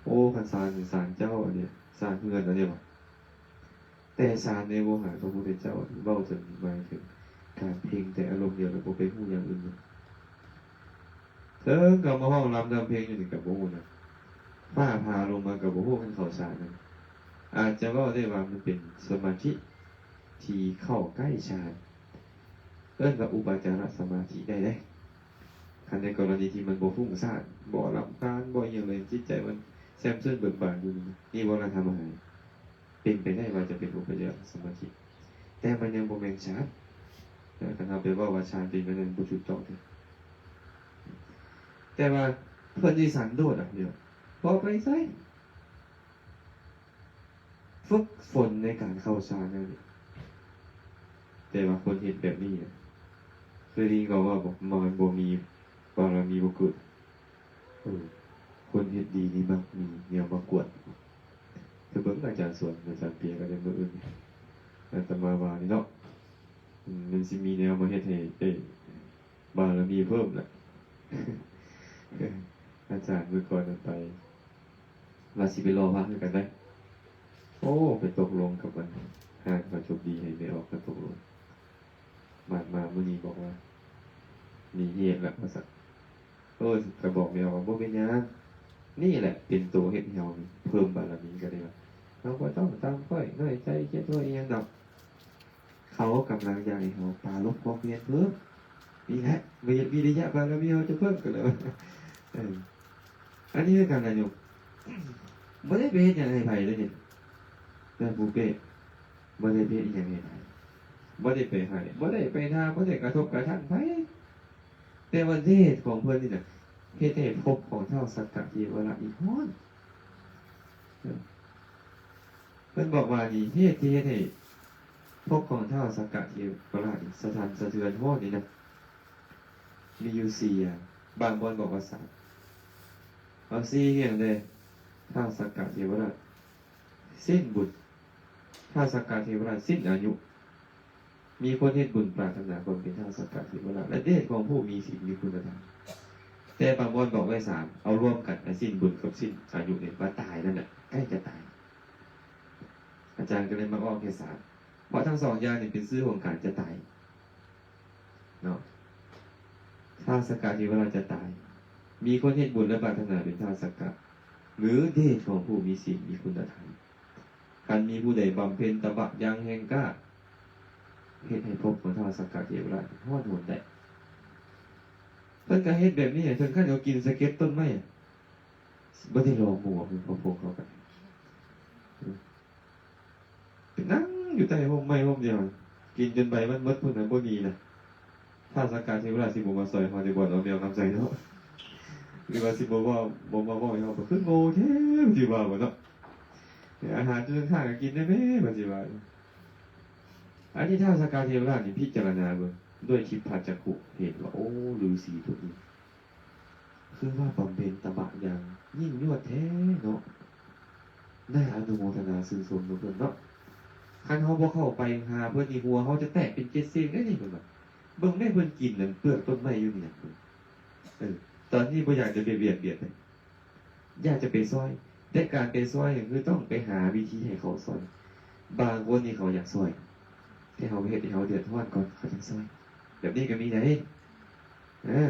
ໂອ້ ຄັນສານນີ້ສານເຈົ້າອັນນີ້ ສານເຮືອນອັນນີ້ວ່າ. ແຕ່ສານໃນໂວຫານພະພຸດທະເຈົ້າເວົ້າເຖິງ ໝາຍເຖິງການເພັງແຕ່ອາລົມດຽວ ແລ້ວບໍ່ໄປຮູ້ຢ່າງອື່ນເລີຍ. ເຖິງກັບມາຮ້ອງລຳທຳເພງຢູ່ນີ້ກໍບໍ່ຮູ້ນະ ຟ້າຜ່າລົງມາກໍບໍ່ຮູ້ ຄັນເຂົ້າສານນັ້ນ ອາດຈະເວົ້າໄດ້ວ່າມັນເປັນສະມາທິທີ່ເຂົ້າໃກ້ສານ ເອີ້ນວ່າອຸປະຈາລະສະມາທິໄດ້ເດ້. ຄັນໃນກໍລະນີທີ່ມັນບໍ່ຟຸ້ງສ້ານ ບໍ່ລຳຄານ ບໍ່ອີ່ຫຍັງເລີຍ ຈິດໃຈມັນແຊ່ມຊື່ນເບີກບານຢູ່ນີ້ ນິວອນນະທຳຫາຍ. ເປັນໄປໄດ້ວ່າຈະເປັນອຸປະຈາລະສະມາທິ ແຕ່ມັນຍັງບໍ່ແມ່ນຊານ. ເອີ ຄັນເຮົາໄປເວົ້າວ່າຊານເປັນແບບນັ້ນ ບໍ່ຖືກຕ້ອງເດ້. ແຕ່ວ່າເພິ່ນຊິສັນໂດດອະ ເນາະ ບໍ່ໄປໃສ ຝຶກຝົນໃນການເຂົ້າຊານນັ້ນ. ແຕ່ວ່າຄົນເຮັດແບບນີ້ນະ ເຄີຍໄດ້ຍິນເຂົາເວົ້າບໍ່? ມັນບໍ່ມີບາລະມີບໍ່ເກີດ. ເອີ ຄົນເຮັດດີນີ້ມັກມີແນວມາກວດ. ໄປເບິ່ງອາຈານສວນ ອາຈານເປຍກໍໄດ້ມື້ອື່ນ ອາດຕະມາວ່ານີ້ເນາະ. ອືມ ມັນຊິມີແນວມາເຮັດໃຫ້ໄດ້ບາລະມີເພີ່ມລະ. ອາຈານມື້ກ່ອນນັ້ນໄປ ວ່າຊິໄປຫຼໍ່ພະຄືກັນໄດ໋. ໂອ້ ໄປຕົກລົງກັບມັນ ຮ້ານເຂົາໂຊກດີໃຫ້ແມ່ອອກມາຕົກລົງ. ບາດມາມື້ນີ້ບອກວ່າ ມີເຫດລະວ່າຊັ້ນ. ໂອ້ຍ ກໍບອກແມ່ອອກວ່າ ບໍ່ເປັນຫຍັງ ນີ້ແຫຼະເປັນໂຕເຮັດໃຫ້ເຮົາເພີ່ມບາລະມີ. ກໍເລີຍວ່າ ເຮົາບໍ່ຕ້ອງຕາມຄ້ອຍ ນ້ອຍໃຈ ຄຽດຮ້ອຍອີ່ຫຍັງດອກ. ເຂົາກຳລັງຢາກໃຫ້ເຮົາປາລົບຄວາມພຽນເພີ່ມ. ນີ້ແຫຼະ ວິ ວິລິຍະບາລະມີເຮົາຈະເພີ່ມກັນແລ້ວ. ເອີ ອັນນີ້ຄືກັນນະໂຍມ ບໍ່ໄດ້ໄປເຮັດຫຍັງໃຫ້ໃຜເລີຍນີ້ ທ່ານຜູ້ເປ ບໍ່ໄດ້ໄປເຮັດຫຍັງໃຫ້ໃຜ ບໍ່ໄດ້ໄປໃຫ້ ບໍ່ໄດ້ໄປນາ ບໍ່ໄດ້ກະທົບກະທັນໃຜ. ແຕ່ວ່າເດດຂອງເພິ່ນນີ້ນະ ເຮັດໃຫ້ພົບຂອງທ້າວສັກກະເທວະລາດນີ້ຮ້ອນ. ເພິ່ນບອກວ່ານີ້ ເຫດທີ່ເຮັດໃຫ້ພົບຂອງທ້າວສັກກະເທວະລາດນີ້ສະທັນສະເທືອນຮ້ອນນີ້ນະ ມີຢູ່ສີ່ຢ່າງ ບາງບ່ອນບອກວ່າສາມ ເອົາສີ່ຢ່າງເດ້. ທ້າວສັກກະເທວະລາດສິ້ນບຸນ, ທ້າວສັກກະເທວະລາດສິ້ນອາຍຸ, ມີຄົນເຮັດບຸນປາດຖະໜາຄວາມເປັນທ້າວສັກກະເທວະລາດ ແລະ ເດດຂອງຜູ້ມີສິນມີຄຸນນະທຳ. ແຕ່ບາງບ່ອນບອກໄວ້ສາມ ເອົາລວມກັນ ອັນສິ້ນບຸນກັບສິ້ນອາຍຸນີ້ວ່າຕາຍນັ້ນແຫຼະ ໃກ້ຈະຕາຍ. ອາຈານກໍເລີຍມັກອອກແຄ່ສາມ ເພາະທັງສອງຢ່າງນີ້ເປັນຊື່ຂອງການຈະຕາຍເນາະ. ທ້າວສັກກະເທວະລາດຈະຕາຍ, ມີຄົນເຮັດບຸນ ແລະ ປາດຖະໜາເປັນທ້າວສັກກະ ຫຼື ເດດຂອງຜູ້ມີສິນມີຄຸນນະທຳ. ຄັນມີຜູ້ໃດບຳເພັນຕະບະຢ່າງແຮງກ້າ ເຮັດໃຫ້ພົບຂອງທ້າວສັກກະເທວະລາດຮ້ອນຮົນໄດ້. ເພິ່ນກໍເຮັດແບບນີ້ ເຖິງຂັ້ນເຂົາກິນສະເກັດຕົ້ນໄມ້ ບໍ່ໄດ້ລອໝູ່ ເພິ່ນ ພວກເຂົາກໍ ໄປນັ່ງຢູ່ໃຕ້ຮົ່ມໄມ້ຮົ່ມດຽວ ກິນຈົນໃບມັນໝົດພຸ້ນນະ ບໍ່ໜີນະ. ທ້າວສັກກະເທວະລາດຊິບໍ່ມາຊ່ອຍເຮົາໃນບ່ອນເອົາແມວຄຳໃສເນາະ ຫຼືວ່າຊິບໍ່ເວົ້າ ບໍ່ມາເວົ້າໃຫ້ເຮົາ ຄືໂງ່ແທ້ ຊິວ່າບໍ່ເນາະ. ອາຫານຢູ່ຂ້າງໆກໍກິນໄດ້ແມ້ ເພິ່ນຊິວ່າ. ອັນນີ້ທ້າວສັກກະເທວະລາດນີ້ພິຈາລະນາເບິ່ງ ດ້ວຍທິບພະຈັກຂຸເຫັນວ່າ ໂອ້ ລືສີຜູ້ນີ້ ຄືວ່າບຳເພັນຕະບະຢ່າງຍິ່ງຍວດແທ້ເນາະ. ໜ້າອະນຸໂມທະນາຊື່ນຊົມນຳເພິ່ນເນາະ. ຄັນເຮົາບໍ່ເຂົ້າໄປຫາເພິ່ນນີ້ ຫົວເຮົາຈະແຕກເປັນເຈັດເສັ້ນເດ້ນີ້ ເພິ່ນວ່າ. ເບິ່ງແມ້ເພິ່ນກິນນັ້ນ ເປືອກຕົ້ນໄມ້ຢູ່ນີ້ນະ ເອີ ຕອນນີ້ບໍ່ຢາກຈະບຽດບຽນ ຢາກຈະໄປຊ່ອຍ, ແຕ່ການໄປຊ່ອຍນີ້ຄືຕ້ອງໄປຫາວິທີໃຫ້ເຂົາຊ່ອຍ. ບາງຄົນນີ້ເຂົາຢາກຊ່ອຍ ແຕ່ເຮົາເຮັດໃຫ້ເຮົາເດືອດຮ້ອນກ່ອນ ເຂົາຈັ່ງຊ່ອຍ. ແບບນີ້ກໍມີໄດ໋. ເອີ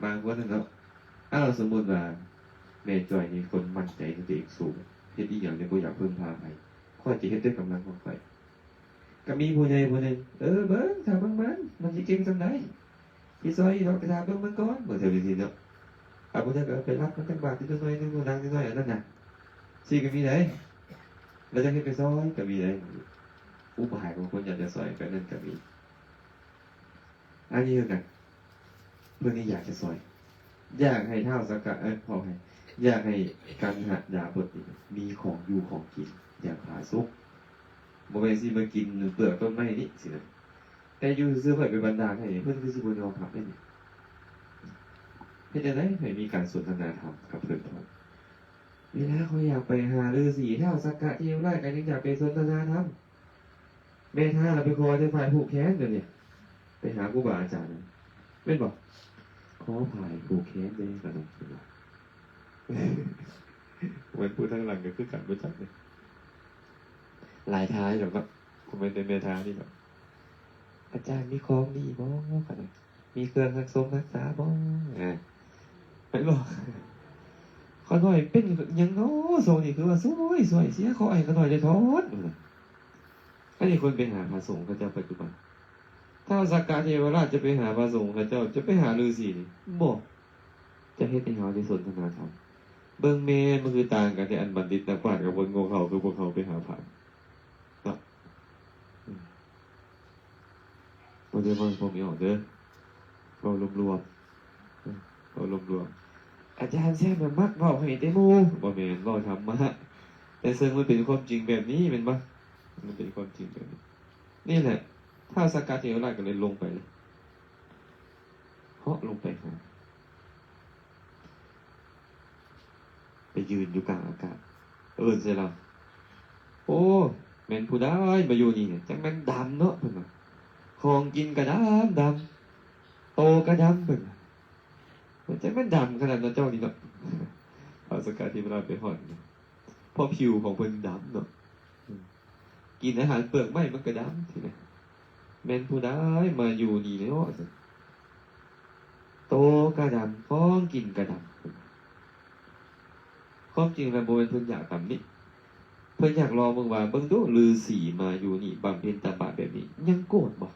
ບາງຄົນນັ້ນເນາະ ອ້າວ ສົມມຸດວ່າແມ່ຈ້ອຍນີ້ຄົນໝັ້ນໃຈໃນຕົວເອງສູງ ເຮັດອີ່ຫຍັງນີ້ບໍ່ຢາກເພິ່ງພາໃຜ, ຂ້ອຍຈະເຮັດດ້ວຍກຳລັງຂອງຂ້ອຍ. ກໍມີຜູ້ໃຫຍ່ຜູ້ໜຶ່ງ ເອີ ເບິ່ງ ຖ້າເບິ່ງມັນ ມັນຊິເກັ່ງສ່ຳໃດ ຊິຊ່ອຍຢູ່ດອກ ແຕ່ຖ້າເບິ່ງມັນກ່ອນ ບາງເທື່ອຈັ່ງຊີ້ເນາະ. ອາ ບາງເທື່ອກໍໄປລັກມັນຈັກບາດໜຶ່ງ ໜ້ອຍໜຶ່ງ ໜັງໜ້ອຍອັນນັ້ນນະ ຊີ້ກໍມີໄດ໋. ແລ້ວຈັ່ງເຮັດໄປຊ່ອຍກໍມີໄດ໋. ອຸບາຍຂອງຄົນຢາກຈະຊ່ອຍແບບນັ້ນກໍມີ. ອັນນີ້ຄືກັນ ເພິ່ນນີ້ຢາກຈະຊ່ອຍ ຢາກໃຫ້ທ້າວສັກກະ ເອີ ຂໍອະໄພ ຢາກໃຫ້ກັນຫະດາບົດນີ້ມີຂອງຢູ່ຂອງກິນຢ່າງຜາສຸກ, ບໍ່ແມ່ນຊິມາກິນເປືອກຕົ້ນໄມ້ນີ້ຊີ້ນະ. ແຕ່ຢູ່ຊື່ໆ ຂ້ອຍໄປບັນດານໃຫ້ ເພິ່ນຄືຊິບໍ່ຍອມຮັບເດ້ນີ້. ເຮັດຈັ່ງໃດໃຫ້ມີການສົນທະນາທຳກັບເພິ່ນພ້ອມ? ເວລາຂ້ອຍຢາກໄປຫາລືສີ ທ້າວສັກກະເທວະລາດກໍຍັງຢາກໄປສົນທະນາທຳ. ແມ່ທ່າລະໄປຂໍແຕ່ຝ່າຍຜູກແຂນດຽວນີ້ ໄປຫາຄູບາອາຈານ ແມ່ນບໍ່? ຂໍຝ່າຍຜູກແຂນແດ່ ວ່າຊັ້ນ. ແມ່ນຜູ້ທາງຫຼັງກໍຄືກັນບໍ່ຈັກເດ້. ຫຼາຍທ່າຢູ່ດອກເນາະ ບໍ່ແມ່ນແຕ່ແມ່ທ່ານີ້ດອກ. ອາຈານມີຂອງດີບໍ່? ວ່າຊັ້ນ. ມີເຄື່ອງຮັກຊົງຮັກສາບໍ່? ອາ ແມ່ນບໍ່? ຂ້ານ້ອຍເປັນຫຍັງເນາະ ຊ່ວງນີ້ຄືວ່າຊວຍໆ ເສຍ ຂໍໃຫ້ຂ້ານ້ອຍໄດ້ຖອນ. ອັນນີ້ຄົນໄປຫາພະສົງເຂົາເຈົ້າປັດຈຸບັນ. ທ້າວສັກກະເທວະລາດຈະໄປຫາພະສົງເຂົາເຈົ້າ ຈະໄປຫາລືສີນີ້ ບໍ່ ຈະເຮັດໃຫ້ເຮົາໄດ້ສົນທະນາທຳ. ເບິ່ງແມ່ ມັນຄືຕ່າງກັນແທ້ ອັນບັນດິດນັກປາດກັບຄົນໂງ່ເຂົາ ຄືພວກເຮົາໄປຫາພະເນາະ. ອືມ ບໍ່ໄດ້ເວົ້າໃຫ້ພວກນີ້ອອກເດີ ເວົ້າລວມໆ ເວົ້າລວມໆ. ອາຈານແຊມມັກເວົ້າໃຫ້ແຕ່ໝູ່ ບໍ່ແມ່ນ ເວົ້າທຳມະ. ແຕ່ເຊິ່ງມັນເປັນຄວາມຈິງແບບນີ້ແມ່ນບໍ່? ມັນເປັນຄວາມຈິງແບບນີ້. ນີ້ແຫຼະ ທ້າວສັກກະເທວະລາດກໍເລີຍລົງໄປເລີຍ ເຫາະລົງໄປຫາ ໄປຢືນຢູ່ກາງອາກາດ ເອີ້ນໃສ່ລາວ ໂອ້ ແມ່ນຜູ້ໃດມາຢູ່ນີ້ ຈັ່ງແມ່ນດຳເນາະ ເພິ່ນວ່າ. ຂອງກິນກະດຳດຳ ໂຕກະດຳ ເພິ່ນວ່າ. ຈັ່ງແມ່ນດຳຂະໜາດນັ້ນເຈົ້ານີ້ເນາະ. ທ້າວສັກກະເທວະລາດໄປຮອດ ເພາະຜິວຂອງເພິ່ນດຳເນາະ. ອືມ ກິນອາຫານເປືອກໄມ້ມັນກະດຳຊີ້ນະ. ແມ່ນຜູ້ໃດມາຢູ່ນີ້ເນາະ ໂຕກະດຳ ຂອງກິນກະດຳ. ຄວາມຈິງແລ້ວບໍ່ແມ່ນເພິ່ນຢາກດຳນີ້ ເພິ່ນຢາກລອງເບິ່ງວ່າ ເບິ່ງດູ ລືສີມາຢູ່ນີ້ ບຳເພັນຕະບະແບບນີ້ ຍັງໂກດບໍ່?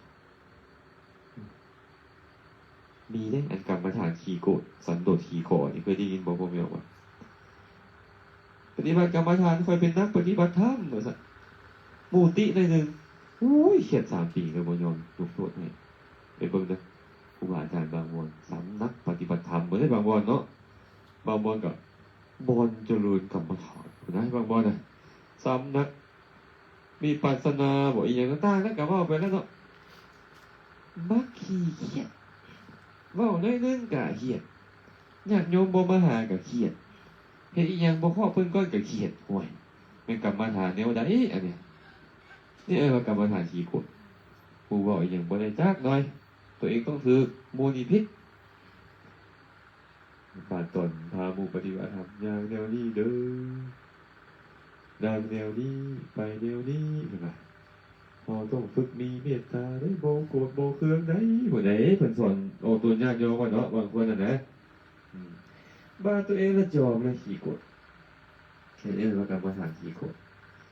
ມີເດ້ ອັນກຳມະຖານຂີ້ໂກດ ສັນໂດດຂີ້ຂໍນີ້ ເຄີຍໄດ້ຍິນບໍ່ ພໍ່ແມ່ອອກວ່າ ປະຕິບັດກຳມະຖານ ຂ້ອຍເປັນນັກປະຕິບັດທຳ ວ່າຊັ້ນ. ໝູຕິໜ້ອຍໜຶ່ງ ໂອ້ຍ ຄຽດສາມປີ ກໍບໍ່ຍອມຍົກໂທດໃຫ້. ໄປເບິ່ງເດີ ຄູບາອາຈານບາງບ່ອນ ສຳນັກປະຕິບັດທຳ ບໍ່ໄດ້ບາງບ່ອນເນາະ ບາງບ່ອນກໍບ່ອນຈະເລີນກຳມະຖານພຸ້ນນະ ບາງບ່ອນນະ ສຳນັກ ວິປັດສະນາບໍ ອີ່ຫຍັງຕ່າງໆ ນັ້ນກໍເວົ້າໄປແລ້ວເນາະ. ມັກຂີ້ຄຽດ ເວົ້າໜ້ອຍໜຶ່ງກໍຄຽດ ຍາດໂຍມບໍ່ມາຫາກໍຄຽດ ເຮັດອີ່ຫຍັງບໍ່ເຄາະເພິ່ນກ່ອນກໍຄຽດ. ໂອ້ຍ ແມ່ນກຳມະຖານແນວໃດອັນນີ້? ນີ້ເອີ້ນວ່າກຳມະຖານຂີ້ໂກດ. ຜູ້ເວົ້າອີ່ຫຍັງບໍ່ໄດ້ຈັກໜ້ອຍ ຕົວເອງຕ້ອງຖືກ ໝູ່ນີ້ຜິດ. ບາດຕອນພາໝູ່ປະຕິບັດທຳ ຍ່າງແນວນີ້ເດີ ຍ່າງແນວນີ້ ໄປແນວນີ້ ເພິ່ນວ່າ ເຮົາຕ້ອງຝຶກມີເມດຕາເດ້ ບໍ່ໂກດບໍ່ເຄືອງໃດ ຜູ້ໃດເພິ່ນສອນອອກຕົນຍາດໂຍມວ່າເນາະ ບາງຄົນຫັ້ນນະ. ອືມ ບາດຕົວເອງລະຈອມລະຂີ້ໂກດ. ເອີ້ນວ່າກຳມະຖານຂີ້ໂກດ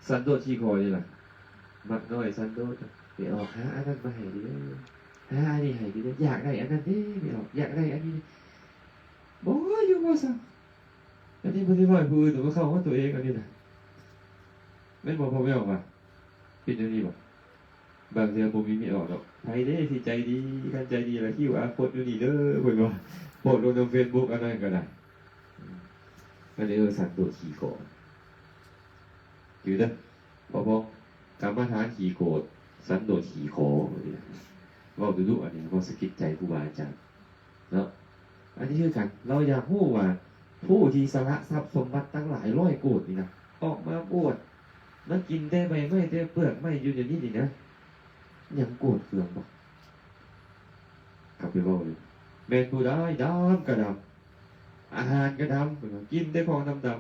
ສັນໂດດຂີ້ຂໍນີ້ລະ ມັກນ້ອຍສັນໂດດ. ແມ່ອອກ ຫາອັນນັ້ນມາໃຫ້ເດີ ຫາອັນນີ້ໃຫ້ເດີ ຢາກໄດ້ອັນນັ້ນເດ້ ແມ່ອອກ ຢາກໄດ້ອັນນີ້. ບໍ່ຢູ່ບໍ່ຊັ້ນ ອັນນີ້ບໍ່ໄດ້ເວົ້າໃຫ້ຜູ້ອື່ນ ແຕ່ວ່າເຂົ້າມາຕົວເອງອັນນີ້ນະ ແມ່ນບໍ່ ພໍ່ແມ່ອອກວ່າ? ເປັນຈັ່ງນີ້ບໍ່? ບາງເທື່ອບໍ່ມີເມດອອກດອກ ໃຜເດ້ທີ່ໃຈດີ ຄັນໃຈດີລະຄິວອາໂຄດຢູ່ນີ້ເດີ ເພິ່ນວ່າ ໂພສລົງນຳເຟສບຸກອັນນັ້ນກໍໄດ້. ອືມ ອັນນີ້ເອີ້ນວ່າສັນໂດດຂີ້ຂໍ ຈື່ເດີ ພໍ່ພໍ່ ກຳມະຖານຂີ້ໂກດ ສັນໂດດຂີ້ຂໍ. ເວົ້າດຸໆ ອັນນີ້ເວົ້າສະກິດໃຈຄູບາອາຈານເນາະ. ອັນນີ້ຄືກັນ ລາວຢາກຮູ້ວ່າຜູ້ທີ່ສະຫຼະຊັບສົມບັດຕັ້ງຫຼາຍຮ້ອຍໂກດນີ້ນະ ອອກມາບວດ ມາກິນແຕ່ໃບໄມ້ແຕ່ເປືອກໄມ້ຢູ່ດຽວນີ້ນີ້ນະ ຍັງໂກດເຄືອງບໍ່? ກັບໄປເວົ້າເລີຍ ແມ່ນຜູ້ໃດດຳກະດຳ ອາຫານກະດຳ ເພິ່ນວ່າກິນແຕ່ຂອງດຳ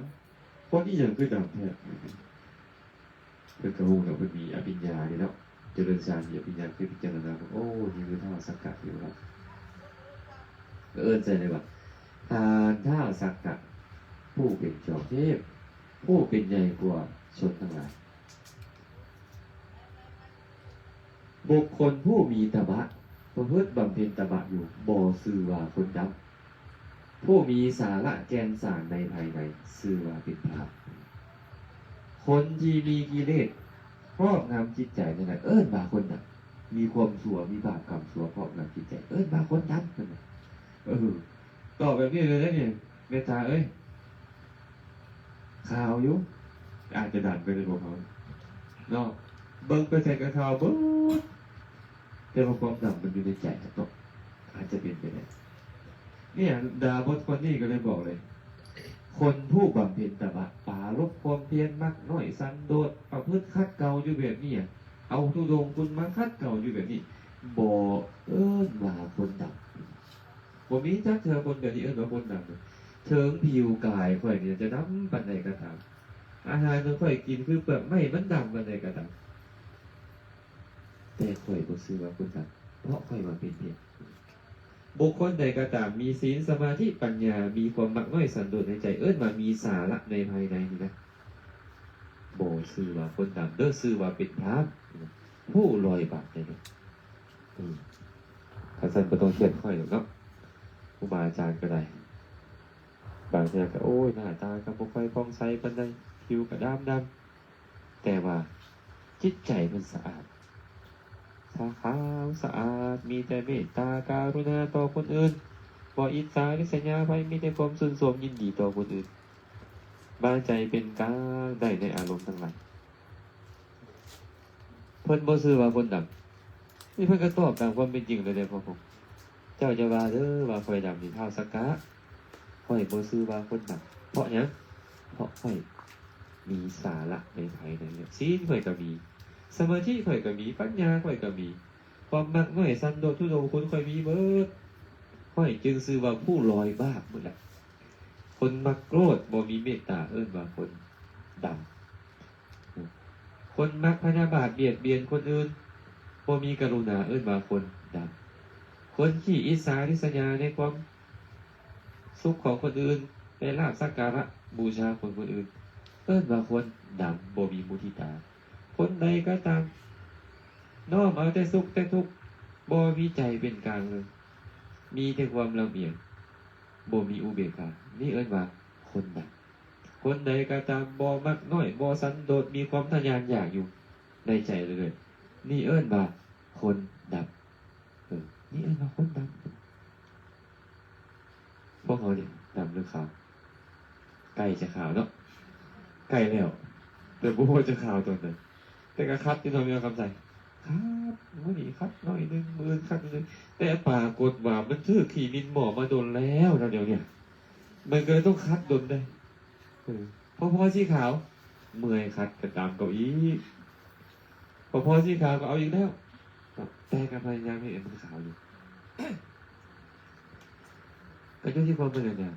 ໆ ຄົນອີ່ຫຍັງຄືດຳແທ້? ເພິ່ນກະຮູ້ເນາະ ເພິ່ນມີອະພິນຍາເດ້ເນາະ ຈະເລີນສາທິອະພິນຍາ ຄືພິຈາລະນາ ໂອ້ ນີ້ຄືທ້າວສັກກະເທວະລາດ ເອີ້ນໃສ່ເລີຍວ່າ ທ່ານທ້າວສັກກະ ຜູ້ເປັນຈອມເທບ ຜູ້ເປັນໃຫຍ່ກວ່າຊົນທັງຫຼາຍ. ບຸກຄົນຜູ້ມີຕະບະ ປະພຶດບຳເພັນຕະບະຢູ່ ບໍ່ຊື່ວ່າຄົນດຳ. ຜູ້ມີສາລະແກ່ນສານໃນພາຍໃນ ຊື່ວ່າເປັນພາມ. ຄົນທີ່ມີກິເລດຄອບງຳຈິດໃຈນັ້ນແຫຼະ ເອີ້ນວ່າຄົນດຳ. ມີຄວາມຊົ່ວ ມີບາບກຳຊົ່ວຄອບງຳຈິດໃຈ ເອີ້ນວ່າຄົນດຳ ເພິ່ນວ່າ. ເອີ ຕອບແບບນີ້ເລີຍເດ້ນີ້ ເມດຕາເອີຍ. ຂາວຢູ່ ອາດຈະດຳກໍໄດ້ ພວກເຮົາເນາະ ເບິ່ງໄປໃສກໍຂາວເບິດ ແຕ່ວ່າຄວາມດຳມັນຢູ່ໃນໃຈເນາະ ອາດຈະເປັນໄປໄດ້. ນີ້ ດາບົດຄົນນີ້ກໍເລີຍບອກເລີຍ ຄົນຜູ້ບຳເພັນຕະບະ ປາລົບຄວາມພຽນ ມັກນ້ອຍສັນໂດດ ປະພຶດຂັດເກົາຢູ່ແບບນີ້ ເອົາທຸດົງຄຸນມາຂັດເກົາຢູ່ແບບນີ້ ບໍ່ເອີ້ນວ່າຄົນດຳ. ບໍ່ມີຈັກເທື່ອຄົນໃດທີ່ເອີ້ນວ່າຄົນດຳ. ເຖິງຜິວກາຍຂ້ອຍນີ້ຈະດຳປານໃດກໍຕາມ, ອາຫານທີ່ຂ້ອຍກິນຄືເປືອກໄມ້ມັນດຳປານໃດກໍຕາມ, ແຕ່ຂ້ອຍບໍ່ຊື່ວ່າຄົນດຳ, ເພາະຂ້ອຍວ່າເປັນເພດ. ບຸກຄົນໃດກໍຕາມມີສິນ, ສະມາທິ, ປັນຍາ, ມີຄວາມມັກນ້ອຍສັນໂດດໃນໃຈ, ເອີ້ນວ່າມີສາລະໃນພາຍໃນນີ້ນະ, ບໍ່ຊື່ວ່າຄົນດຳເດີ້, ຊື່ວ່າເປັນພາມ, ຜູ້ລອຍບາບໄດ້ເດີ້. ອືມ ຄັນຊັ້ນບໍ່ຕ້ອງຄຽດຂ້ອຍດອກເນາະ, ຄູບາອາຈານກໍໄດ້ ບາງເທື່ອກໍ ໂອ້ຍ ໜ້າຕາກໍບໍ່ຄ່ອຍຜ່ອງໃສປານໃດ, ຜິວກໍດຳໆ ແຕ່ວ່າຈິດໃຈເພິ່ນສະອາດ, ຂາວສະອາດ, ມີແຕ່ເມດຕາກະລຸນາຕໍ່ຄົນອື່ນ, ບໍ່ອິດສາລິສຍາໃຜ, ມີແຕ່ຄວາມຊື່ນຊົມຍິນດີຕໍ່ຄົນອື່ນ, ບາງໃຈເປັນກາງໄດ້ໃນອາລົມທັງຫຼາຍ. ເພິ່ນບໍ່ຊື່ວ່າຄົນດຳ. ນີ້ເພິ່ນກໍຕອບຕາມຄວາມເປັນຈິງເລີຍເດ້ ພວກຜົມ. ເຈົ້າຢ່າວ່າເດີ້ວ່າຂ້ອຍດຳນີ້ ທ້າວສັກກະ. ຂ້ອຍບໍ່ຊື່ວ່າຄົນດຳ. ເພາະຫຍັງ? ເພາະຂ້ອຍມີສາລະໃນພາຍໃນ. ສິນຂ້ອຍກໍມີ, ສະມາທິຂ້ອຍກໍມີ, ປັນຍາຂ້ອຍກໍມີ, ຄວາມມັກນ້ອຍສັນໂດດທຸດົງຄຸນຂ້ອຍມີເບິດ. ຂ້ອຍຈຶ່ງຊື່ວ່າຜູ້ລອຍບາບໝົດລະ. ຄົນມັກໂກດ ບໍ່ມີເມດຕາ ເອີ້ນວ່າຄົນດຳ. ຄົນມັກພະຍາບາດບຽດບຽນຄົນອື່ນ, ບໍ່ມີກະລຸນາ ເອີ້ນວ່າຄົນດຳ. ຄົນຂີ້ອິດສາລິສຍາໃນຄວາມສຸກຂອງຄົນອື່ນ, ໃນລາບສັກກາລະບູຊາຂອງຄົນອື່ນ, ເອີ້ນວ່າຄົນດຳ, ບໍ່ມີມຸທິຕາ. ຄົນໃດກໍຕາມ ນ້ອມເອົາແຕ່ສຸກແຕ່ທຸກ, ບໍ່ມີໃຈເປັນກາງເລີຍ, ມີແຕ່ຄວາມລຳອຽງ, ບໍ່ມີອຸເບກຂາ, ນີ້ເອີ້ນວ່າຄົນດຳ. ຄົນໃດກໍຕາມບໍ່ມັກນ້ອຍ, ບໍ່ສັນໂດດ, ມີຄວາມທະຍານຢາກຢູ່ໃນໃຈເລື້ອຍໆ, ນີ້ເອີ້ນວ່າຄົນດຳ. ເອີ ນີ້ເອີ້ນວ່າຄົນດຳ. ພວກເຮົານີ້ດຳຫຼືຂາວ? ໃກ້ຈະຂາວເນາະ, ໃກ້ແລ້ວ, ແຕ່ບໍ່ຮູ້ວ່າຈະຂາວຕອນໃດ. ແຕ່ກໍຂັດຢູ່ເນາະ ແມ່ນຄຳໃສ. ຂັດ, ມື້ນີ້ຂັດໜ້ອຍໜຶ່ງ, ມື້ອື່ນຂັດໜ້ອຍໜຶ່ງ, ແຕ່ປາກົດວ່າມັນຖືກຂີ້ໝິ່ນໝໍມາດົນແລ້ວນະ ດຽວນີ້. ມັນກໍເລີຍຕ້ອງຂັດດົນເດ້. ເອີ ພໍໆຊິຂາວ, ເມື່ອຍຂັດກໍຕາມເກົ່າອີກ. ພໍໆຊິຂາວກໍເອົາອີກແລ້ວ, ແຕ່ກໍພະຍາຍາມເຮັດໃຫ້ມັນຂາວຢູ່. ກໍຢູ່ທີ່ຄວາມພະຍາຍາມ.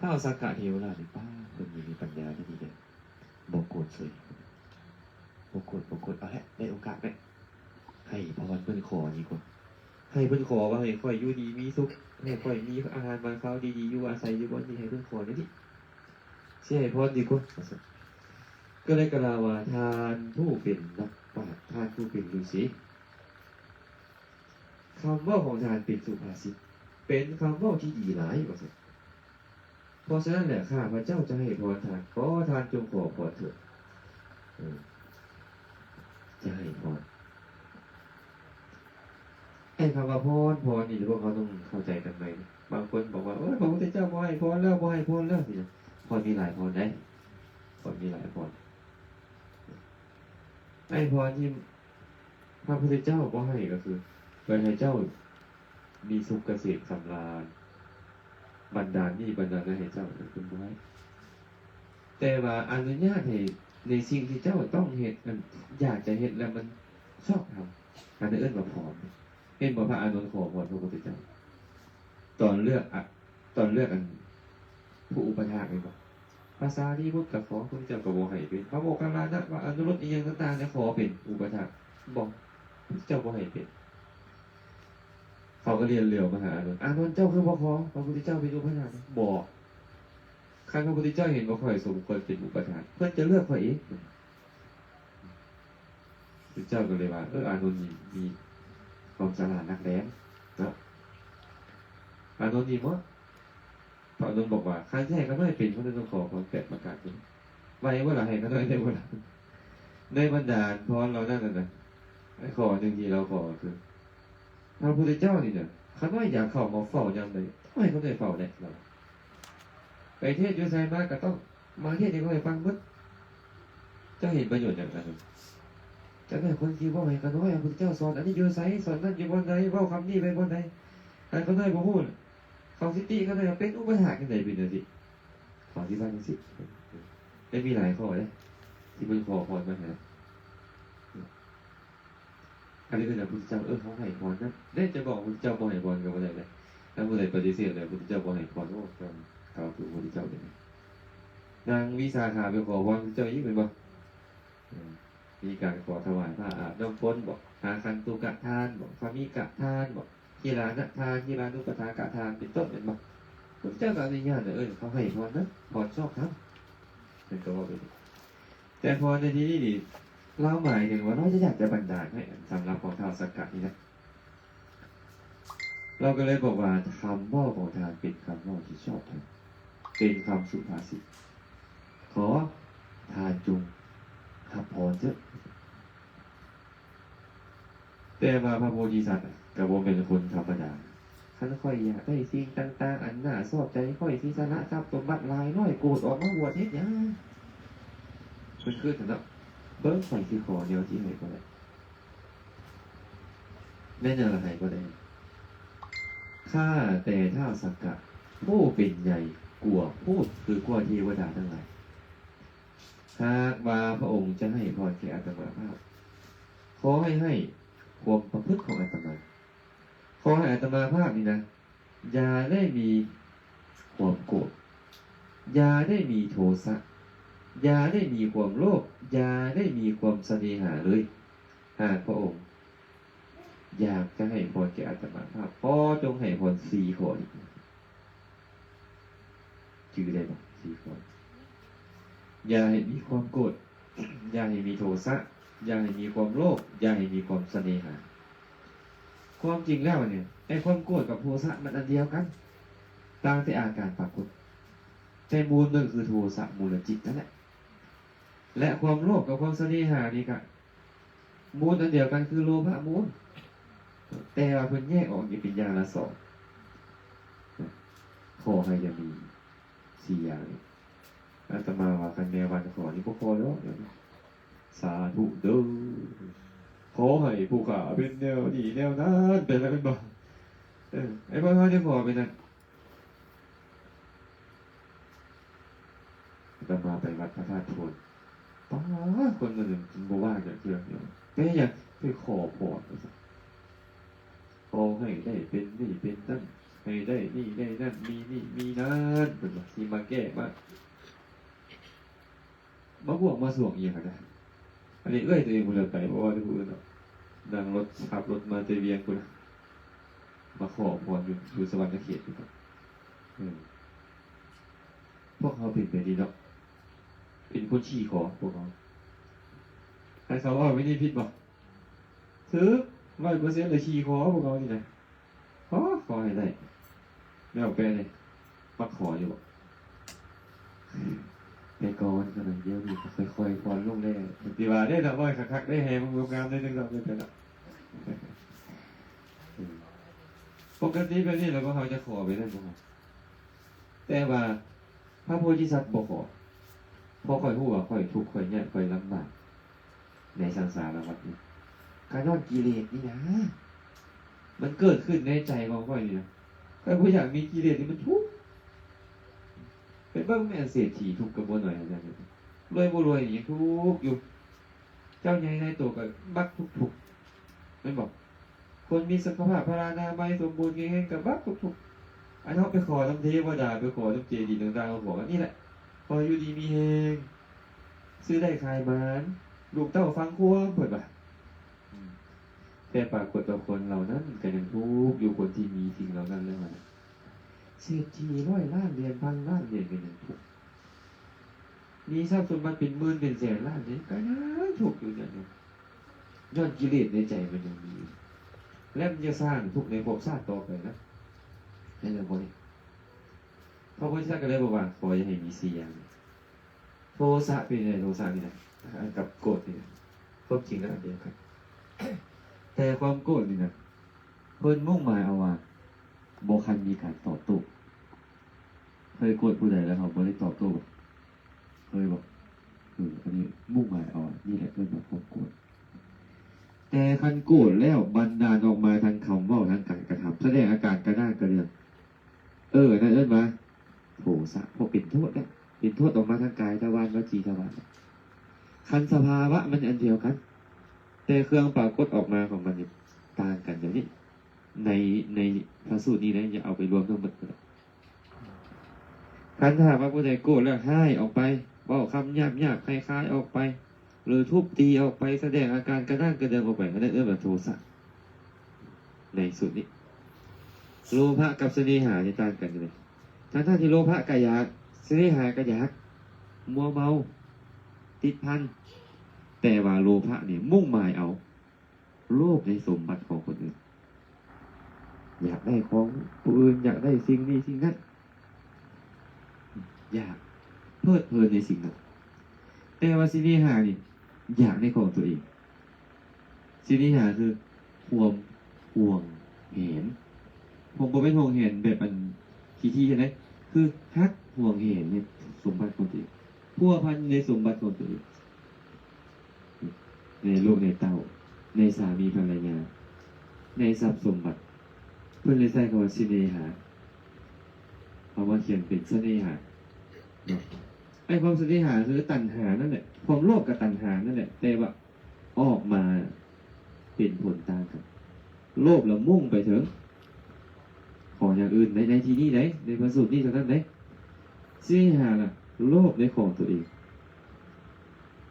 ທ້າວສັກກະເທວະລາດນີ້ ປ້າ ເພິ່ນມີປັນຍາທີ່ດີເດ້, ບໍ່ໂກດເສີຍ, ບໍ່ໂກດ, ບໍ່ໂກດ. ເອົາແຫຼະ, ໄດ້ໂອກາດແລ້ວ. ໃຫ້ພອນເພິ່ນຂໍດີກວ່າ, ໃຫ້ເພິ່ນຂໍວ່າໃຫ້ຂ້ອຍຢູ່ດີມີສຸກ, ໃຫ້ຂ້ອຍມີອາຫານການຄາວດີໆ ຢູ່ອາໄສຢູ່ບ່ອນດີ, ໃຫ້ເພິ່ນຂໍແນວນີ້, ຊິໃຫ້ພອນດີກວ່າ ວ່າຊັ້ນ. ກໍເລີຍກ່າວວ່າ ທ່ານຜູ້ເປັນນັກປາດ, ທ່ານຜູ້ເປັນລືສີ, ຄຳເວົ້າຂອງທ່ານເປັນສຸພາສິດ, ເປັນຄຳເວົ້າທີ່ດີຫຼາຍ ວ່າຊັ້ນ. ເພາະສະນັ້ນແຫຼະ ຂ້າພະເຈົ້າຈະໃຫ້ພອນທ່ານ, ຂໍທ່ານຈົ່ງຂໍພອນເຖີດ. ເອີ ຈະໃຫ້ພອນ. ໄອ້ຄຳວ່າພອນ, ພອນນີ້ ພວກເຮົາຕ້ອງເຂົ້າໃຈກັນໃໝ່. ບາງຄົນບອກວ່າ ໂອ້ຍ ພະພຸດທະເຈົ້າບໍ່ໃຫ້ພອນແລ້ວ, ບໍ່ໃຫ້ພອນແລ້ວ, ພອນມີຫຼາຍພອນໃດ໋, ພອນມີຫຼາຍພອນ. ໄອ້ພອນທີ່ ພະພຸດທະເຈົ້າບໍ່ໃຫ້ກໍຄື ເປີດໃຫ້ເຈົ້າມີສຸກກະເສມສຳລານ, ບັນດານນີ້ບັນດານນັ້ນໃຫ້ເຈົ້າ, ເພິ່ນບໍ່ໃຫ້. ແຕ່ວ່າອະນຸຍາດໃຫ້ໃນສິ່ງທີ່ເຈົ້າຕ້ອງເຮັດ, ອັນຢາກຈະເຮັດແລ້ວມັນຊອບທຳ, ອັນນັ້ນເອີ້ນວ່າພອນ. ເຫັນບໍ່ ພະອານົນຂໍພອນພະພຸດທະເຈົ້າ ຕອນເລືອກອະ ຕອນເລືອກອັນຜູ້ອຸປະຖາກແມ່ນບໍ່? ພະສາລີບຸດກໍຂໍ, ພະພຸດທະເຈົ້າກໍບໍ່ໃຫ້ເປັນ. ພະໂມກຄັນລານະ, ພະອະນຸລຸດ ອີ່ຫຍັງຕ່າງໆ ກໍຂໍເປັນອຸປະຖາກ, ບໍ່, ພະພຸດທະເຈົ້າບໍ່ໃຫ້ເປັນ. ເຂົາກໍລຽນລຽວມາຫາອານົນ, ອານົນ ເຈົ້າຄືບໍ່ຂໍພະພຸດທະເຈົ້າເປັນອຸປະຖາກ? ບໍ່, ຄັນພະພຸດທະເຈົ້າເຫັນວ່າຂ້ອຍສົມຄວນເປັນອຸປະຖາກ, ເພິ່ນຈະເລືອກຂ້ອຍເອງ. ພະພຸດທະເຈົ້າກໍເລີຍວ່າ ເອີ ອານົນນີ້ມີຄວາມສະຫຼາດນັກແລນເນາະ, ອານົນນີ້ເໝາະ. ພະອານົນບອກວ່າ ຄັນຊິໃຫ້ຂ້ານ້ອຍເປັນ, ຂ້ານ້ອຍຕ້ອງຂໍພອນແປດປະການ. ໄຫວບໍ່ລະ? ໃຫ້ຂ້ານ້ອຍໄດ້ບໍ່ລະ? ໃນບັນດາພອນເຫຼົ່ານັ້ນນະ, ໃນຂໍ້ໜຶ່ງທີ່ລາວຂໍກໍຄື ພະພຸດທະເຈົ້ານີ້ນະ, ຂ້ານ້ອຍຢາກເຂົ້າມາເຝົ້າຍາມໃດ, ຕ້ອງໃຫ້ຂ້ານ້ອຍເຝົ້າແຫຼະ. ລາວໄປເທດຢູ່ໃສມາກໍຕ້ອງມາເທດໃຫ້ຂ້ານ້ອຍຟັງເບິດ. ເຈົ້າເຫັນປະໂຫຍດຫຍັງອັນນັ້ນ? ຈັກແມ່ນຄົນຊິເວົ້າໃຫ້ຂ້ານ້ອຍ, ພະພຸດທະເຈົ້າສອນອັນນີ້ຢູ່ໃສ, ສອນນັ້ນຢູ່ບ່ອນໃດ, ເວົ້າຄຳນີ້ໄປບ່ອນໃດ, ຄັນຂ້ານ້ອຍບໍ່ຮູ້ນະ, ເຂົາຊິຕິຂ້ານ້ອຍເປັນອຸປະຖາກຈັ່ງໃດເປັນຈັ່ງຊີ້. ຂໍອະທິບາຍຈັ່ງຊີ້. ໄດ້ມີຫຼາຍຂໍ້ເດ້ ທີ່ເພິ່ນຂໍພອນມາໃຫ້. ອັນນີ້ຄືນະພຸດທະເຈົ້າ, ເອີ ເຮົາໃຫ້ພອນນະເດ້. ຈະບອກພຸດທະເຈົ້າບໍ່ໃຫ້ພອນກໍບໍ່ໄດ້ເດ້. ຖ້າຜູ້ໃດປະຕິເສດແລ້ວ ພຸດທະເຈົ້າບໍ່ໃຫ້ພອນ, ໂອ້ ເຈົ້າກ່າວຖືກພຸດທະເຈົ້າເດ້. ນາງວິສາຂາໄປຂໍພອນພຸດທະເຈົ້າອີກແມ່ນບໍ່? ເອີ ມີການຂໍຖວາຍຜ້າອາບນ້ຳຝົນບໍ, ອາຄັນຕຸກະທານບໍ, ຄະມິກະທານບໍ, ຄີລານະທານ, ຄີລານຸປະຖາກະທານ ເປັນຕົ້ນແມ່ນບໍ່? ພຸດທະເຈົ້າກໍອະນຸຍາດນະ, ເອີ ເຂົາໃຫ້ພອນນະ, ພອນຊອບທຳ. ເພິ່ນກໍເວົ້າແບບນີ້. ແຕ່ພອນໃນທີ່ນີ້ນີ້ ລາວໝາຍເຖິງວ່າລາວຈະຢາກຈະບັນດານໃຫ້ ສຳລັບຂອງທ້າວສັກກະນີ້ນະ. ລາວກໍເລີຍບອກວ່າ ຄຳເວົ້າຂອງທ່ານເປັນຄຳເວົ້າທີ່ຊອບທຳ, ເປັນຄຳສຸພາສິດ. ຂໍທ່ານຈົ່ງຮັບພອນເທີ້. ແຕ່ວ່າພະໂພທິສັດກໍບໍ່ແມ່ນຄົນທຳມະດາ. ຄັນຂ້ອຍຢາກໄດ້ສິ່ງຕ່າງໆ ອັນໜ້າຊອບໃຈຂ້ອຍ, ຊິສະຫຼະຊັບສົມບັດຫຼາຍຮ້ອຍໂກດອອກມາບວດເຮັດຫຍັງ? ເພິ່ນຄິດເນາະ, ເບິ່ງ ຂ້ອຍຊິຂໍແນວທີ່ໃຫ້ບໍ່ໄດ້. ແມ່ນຫຍັງລະໃຫ້ບໍ່ໄດ້? ຂ້າແຕ່ທ້າວສັກກະ ຜູ້ເປັນໃຫຍ່ກວ່າພູດ ຄືກວ່າເທວະດາທັງຫຼາຍ, ຫາກວ່າພະອົງຈະໃຫ້ພອນແກ່ອາດຕະມາພາບ, ຂໍໃຫ້ໃຫ້ຄວາມປະພຶດຂອງອາດຕະມາ. ຂໍໃຫ້ອາດຕະມາພາບນີ້ນະ ຢ່າໄດ້ມີຄວາມໂກດ, ຢ່າໄດ້ມີໂທສະ, ຢ່າໄດ້ມີຄວາມໂລບ, ຢ່າໄດ້ມີຄວາມສະເໜຫາເລີຍ. ຫາກພະອົງຢາກຈະໃຫ້ພອນແກ່ອາດຕະມາພາບ, ຂໍຈົ່ງໃຫ້ພອນສີ່ຂໍ້ນີ້. ຈື່ໄດ້ບໍ່? ສີ່ຂໍ້. ຢ່າໃຫ້ມີຄວາມໂກດ, ຢ່າໃຫ້ມີໂທສະ, ຢ່າໃຫ້ມີຄວາມໂລບ, ຢ່າໃຫ້ມີຄວາມສະເໜຫາ. ຄວາມຈິງແລ້ວນີ້ ໄອ້ຄວາມໂກດກັບໂທສະມັນອັນດຽວກັນ, ຕ່າງແຕ່ອາການປາກົດ. ແຕ່ມູນມັນຄືໂທສະມູນລະຈິດນັ້ນແຫຼະ. ແລະ ຄວາມໂລບກັບຄວາມສະເໜຫານີ້ກະ ມູນອັນດຽວກັນຄືໂລພະມູນ, ແຕ່ວ່າເພິ່ນແຍກອອກເປັນຢ່າງລະສອງ. ຂໍໃຫ້ຢ່າມີສີ່ຢ່າງນີ້. ອາດຕະມາວ່າຄັນແມ່ວັນຂໍນີ້ບໍ່ຂໍດອກ. ສາທຸເດີ້. ຂໍໃຫ້ຜູ້ຂ້າເປັນແນວນີ້ແນວນັ້ນ ເປັນແລ້ວແມ່ນບໍ່? ເອີ ໄອ້ບ່ອນເຮົາຈະຂໍເປັນນັ້ນ. ອາດຕະມາໄປວັດພະທາດໂພນ. ປ້າ ຄົນນັ້ນກິນບໍ່ວ່າງຈັກເທື່ອ. ເປັນຫຍັງ? ໄປຂໍພອນ. ຂໍໃຫ້ໄດ້ເປັນນີ້ເປັນນັ້ນ, ໃຫ້ໄດ້ນີ້ໄດ້ນັ້ນ, ມີນີ້ມີນັ້ນ. ເພິ່ນວ່າຊິມາແກ້ມາ ມາບວກມາສວງອີ່ຫຍັງຫັ້ນນະ. ອັນນີ້ເອື້ອຍຕົວເອງບໍ່ໄດ້ໄປ, ບໍ່ວ່າແຕ່ຜູ້ອື່ນດອກ. ນັ່ງລົດ ຂັບລົດມາແຕ່ວຽງພຸ້ນນະ, ມາຂໍພອນຢູ່ ຢູ່ສະຫວັນນະເຂດພຸ້ນນະ. ເອີ ພວກເຮົາເປັນແບບນີ້ເນາະ, ເປັນຄົນຂີ້ຂໍພວກເຮົາ. ໃຫ້ເຂົາເວົ້າແບບນີ້ຜິດບໍ່? ຖືກ ຮ້ອຍເປີເຊັນເລີຍ, ຂີ້ຂໍພວກເຮົານີ້ນະ. ຂໍ ຂໍໃຫ້ໄດ້. ແມ່ອອກແປເດ້ ມັກຂໍຢູ່ບໍ່? ແຕ່ກ່ອນກໍໜ້ອຍດຽວນີ້ ຄ່ອຍໆຜ່ອນລົງແລ້ວ. ທີ່ວ່າເດ້ ຖ້າເວົ້າຄັກໆ ໄດ້ແຮງງາມໜ້ອຍໜຶ່ງດອກ. ເປັນໄປແລ້ວ ເປັນໄປແລ້ວ. ເອີ ປົກກະຕິແບບນີ້ແຫຼະ ພວກເຮົາຈະຂໍໄປນັ້ນ ພວກເຮົາ. ແຕ່ວ່າ ພະໂພທິສັດບໍ່ຂໍ, ເພາະຂ້ອຍຮູ້ວ່າຂ້ອຍທຸກ, ຂ້ອຍຍາກ, ຂ້ອຍລຳບາກໃນສັງສາລະວັດນີ້ ກະຍ້ອນກິເລດນີ້ນາ. ມັນເກີດຂຶ້ນໃນໃຈຂອງຂ້ອຍນີ້ນະ. ຂ້ອຍບໍ່ຢາກມີກິເລດນີ້ ມັນທຸກ. ໄປເບິ່ງແມ່ນເສດຖີທຸກກໍບໍ່ໜ້ອຍ ອາຈານ. ລວຍບໍ່ລວຍນີ້ຍັງທຸກຢູ່. ເຈົ້າໃຫຍ່ນາຍໂຕກໍບັກທຸກໆ ແມ່ນບໍ່? ຄົນມີສຸຂະພາບພະລານາໄມສົມບູນແຂງແຮງກໍບັກທຸກໆ. ອັນເຮົາໄປຂໍນຳເທວະດາ ໄປຂໍນຳເຈດີຕ່າງໆ ເຮົາຂໍອັນນີ້ແຫຼະ ຂໍຢູ່ດີມີແຮງ ຊື້ໄດ້ຂາຍໝານ ລູກເຕົ້າຟັງຄວາມ ເພິ່ນວ່າ. ອືມ ແຕ່ປາກົດວ່າຄົນເຫຼົ່ານັ້ນກໍຍັງທຸກຢູ່ ຄົນທີ່ມີສິ່ງເຫຼົ່ານັ້ນແລ້ວນະ. ເສດຖີຮ້ອຍລ້ານຫຼຽນ ພັນລ້ານຫຼຽນກໍຍັງທຸກ. ມີຊັບສົມບັດເປັນໝື່ນເປັນແສນລ້ານນີ້ ກໍຍັງທຸກຢູ່ນັ້ນ ຍ້ອນກິເລດໃນໃຈມັນຍັງມີຢູ່ ແລະ ມັນຈະສ້າງທຸກໃນພບຊາດຕໍ່ໄປນະ. ເຫັນແລ້ວບໍ່ນີ້? ພະພຸດທະເຈົ້າກໍເລີຍບອກວ່າ ຂໍຢ່າໃຫ້ມີສີ່ຢ່າງ. ໂທສະເປັນຫຍັງ? ໂທສະນີ້ນະ ອັນກັບໂກດນີ້ນະ ຄວາມຈິງແລ້ວອັນດຽວກັນ. ແຕ່ຄວາມໂກດນີ້ນະ ເພິ່ນມຸ່ງໝາຍເອົາວ່າ ບໍ່ຄັນມີການຕອບໂຕ້. ເຄີຍໂກດຜູ້ໃດແລ້ວເຮົາບໍ່ໄດ້ຕອບໂຕ້ບໍ່? ເຄີຍບໍ່? ເອີ ອັນນີ້ມຸ່ງໝາຍເອົາ ນີ້ແຫຼະເອີ້ນວ່າຄວາມໂກດ. ແຕ່ຄັນໂກດແລ້ວບັນດານອອກມາທາງຄຳເວົ້າ ທາງການກະທຳ ສະແດງອາການກະດ້າງກະເດືອງ ເອີ ອັນນັ້ນເອີ້ນວ່າໂທສະ ເພາະເປັນໂທດແລ້ວ ເປັນໂທດອອກມາທາງກາຍທະວານ ວະຈີທະວານ. ຄັນສະພາວະມັນອັນດຽວກັນ ແຕ່ເຄື່ອງປາກົດອອກມາຂອງມັນນີ້ຕ່າງກັນ. ດຽວນີ້ໃນ ໃນພະສູດນີ້ນະ ຢ່າເອົາໄປລວມທັງໝົດກໍໄດ້. ຄັນຖ້າວ່າຜູ້ໃດໂກດແລ້ວຮ້າຍອອກໄປ ເວົ້າຄຳຫຍາບໆ ຄາຍໆອອກໄປ ຫຼືທຸບຕີອອກໄປ ສະແດງອາການກະດ້າງກະເດືອງອອກໄປ ອັນນັ້ນເອີ້ນວ່າໂທສະ. ໃນສູດນີ້ ໂລພະກັບສະເນຫານີ້ຕ່າງກັນເລີຍ. ທັງໆທີ່ໂລພະກໍຢາກ ສະເນຫາກໍຢາກ ມົວເມົາ ຕິດພັນ ແຕ່ວ່າໂລພະນີ້ມຸ່ງໝາຍເອົາ ໂລບໃນສົມບັດຂອງຄົນອື່ນ ຢາກໄດ້ຂອງຜູ້ອື່ນ ຢາກໄດ້ສິ່ງນີ້ສິ່ງນັ້ນ ຢາກເພີດເພີນໃນສິ່ງນັ້ນ. ແຕ່ວ່າສະເນຫານີ້ຢາກໃນຂອງຕົວເອງ. ສະເນຫາຄືຄວາມຫວງແຫນ ບໍ່ແມ່ນຫວງແຫນແບບອັນຂີ້ໆເດ້ ຄືຮັກຫວງແຫນໃນສົມບັດຂອງຕົວເອງ ພົວພັນໃນສົມບັດຂອງຕົວເອງ ໃນລູກໃນເຕົ້າ ໃນສາມີພັນລະຍາ ໃນຊັບສົມບັດ. ເພິ່ນເລີຍໃຊ້ຄຳວ່າສະເນຫາ ເອົາມາຂຽນເປັນສະເນຫາເນາະ. ໄອ້ຄວາມສະເນຫາຄືຕັນຫານັ້ນແຫຼະ ຄວາມໂລບກໍຕັນຫານັ້ນແຫຼະ ແຕ່ວ່າອອກມາເປັນຜົນຕ່າງກັນ. ໂລບລະມຸ່ງໄປເຖິງຂອງຢ່າງອື່ນ ໃນ ໃນທີ່ນີ້ໃດ ໃນພະສູດນີ້ເທົ່ານັ້ນໃດ. ສະເນຫາລະໂລບໃນຂອງຕົວເອງ.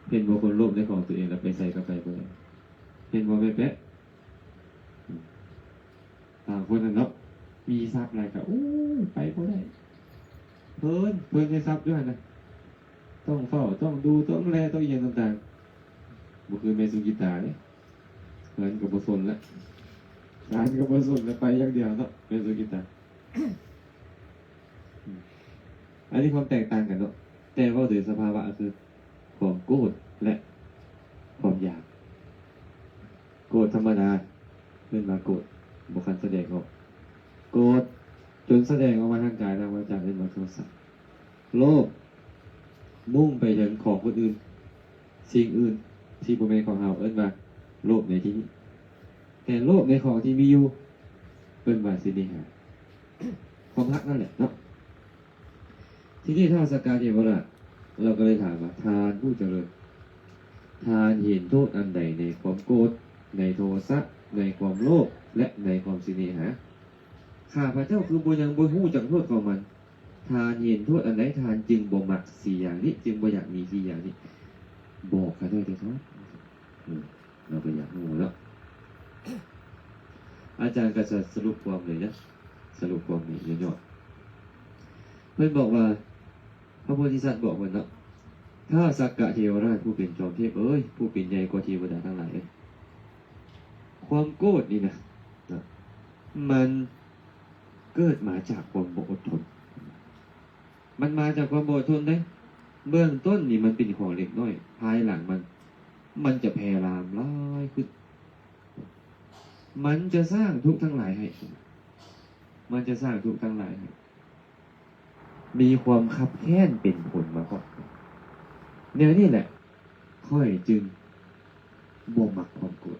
ເຫັນບໍ່? ຄົນໂລບໃນຂອງຕົວເອງລະໄປໃສກໍໄປບໍ່ໄດ້. ເຫັນບໍ່ແມ່ແປະ? ບາງຄົນຫັ້ນເນາະ ມີຊັບຫຼາຍກໍ ໂອ້ຍ ໄປບໍ່ໄດ້ ເພີນ ເພີນໃນຊັບຢູ່ຫັ້ນນະ ຕ້ອງເຝົ້າ ຕ້ອງດູ ຕ້ອງແລ ຕ້ອງອີ່ຫຍັງຕ່າງໆ. ບໍ່ຄືແມ່ສຸກິຕາເດ້ ເຮືອນກໍບໍ່ສົນລະ ງານກໍບໍ່ສົນລະ ໄປຢ່າງດຽວເນາະ ແມ່ສຸກິຕາ. ອັນນີ້ຄວາມແຕກຕ່າງກັນເນາະ ແຕ່ເວົ້າໂດຍສະພາວະກໍຄືຄວາມໂກດ ແລະ ຄວາມຢາກ. ໂກດທຳມະດາເອີ້ນວ່າໂກດ ບໍ່ຄັນສະແດງອອກ. ໂກດຈົນສະແດງອອກມາທາງກາຍທາງວາຈາເອີ້ນວ່າໂທສະ. ໂລບມຸ່ງໄປເຖິງຂອງຄົນອື່ນ ສິ່ງອື່ນທີ່ບໍ່ແມ່ນຂອງເຮົາ ເອີ້ນວ່າໂລບໃນທີ່ນີ້. ແຕ່ໂລບໃນຂອງທີ່ມີຢູ່ ເອີ້ນວ່າສະເນຫາ ຄວາມຮັກນັ້ນແຫຼະເນາະ. ທີນີ້ທ້າວສັກກະເທວະລາດ ລາວກໍເລີຍຖາມວ່າ ທ່ານຜູ້ຈະເລີນ ທ່ານເຫັນໂທດອັນໃດໃນຄວາມໂກດ ໃນໂທສະ ໃນຄວາມໂລບ ແລະ ໃນຄວາມສະເນຫາ? ຂ້າພະເຈົ້າຄືບໍ່ ຍັງບໍ່ຮູ້ຈັກໂທດຂອງມັນ. ທ່ານເຫັນໂທດອັນໃດ ທ່ານຈຶ່ງບໍ່ມັກສີ່ຢ່າງນີ້ ຈຶ່ງບໍ່ຢາກມີສີ່ຢ່າງນີ້? ບອກຂ້າໜ້ອຍເທີະເນາະ. ເອີ ເຮົາກໍຢາກຮູ້ເນາະ. ອາຈານກໍຈະສະຫຼຸບຄວາມເລີຍນະ ສະຫຼຸບຄວາມໃນຫຍໍ້ໆ. ເພິ່ນບອກວ່າ ພະໂພທິສັດບອກເພິ່ນເນາະ, ທ້າວສັກກະເທວະລາດຜູ້ເປັນຈອມເທບເອີຍ, ຜູ້ເປັນໃຫຍ່ກວ່າເທວະດາທັງຫຼາຍເອີຍ, ຄວາມໂກດນີ້ນະ ນະ ມັນເກີດມາຈາກຄວາມບໍ່ອົດທົນ. ມັນມາຈາກຄວາມບໍ່ອົດທົນເດ້. ເບື້ອງຕົ້ນນີ້ມັນເປັນຂອງເລັກນ້ອຍ, ພາຍຫຼັງມັນ ມັນຈະແຜ່ລາມຫຼາຍຂຶ້ນ. ມັນຈະສ້າງທຸກທັງຫຼາຍໃຫ້. ມັນຈະສ້າງທຸກທັງຫຼາຍໃຫ້. ມີຄວາມຄັບແຄ້ນເປັນຜົນມາພອມ. ແນວນີ້ແຫຼະ ຂ້ອຍຈຶ່ງບໍ່ມັກຄວາມໂກດ.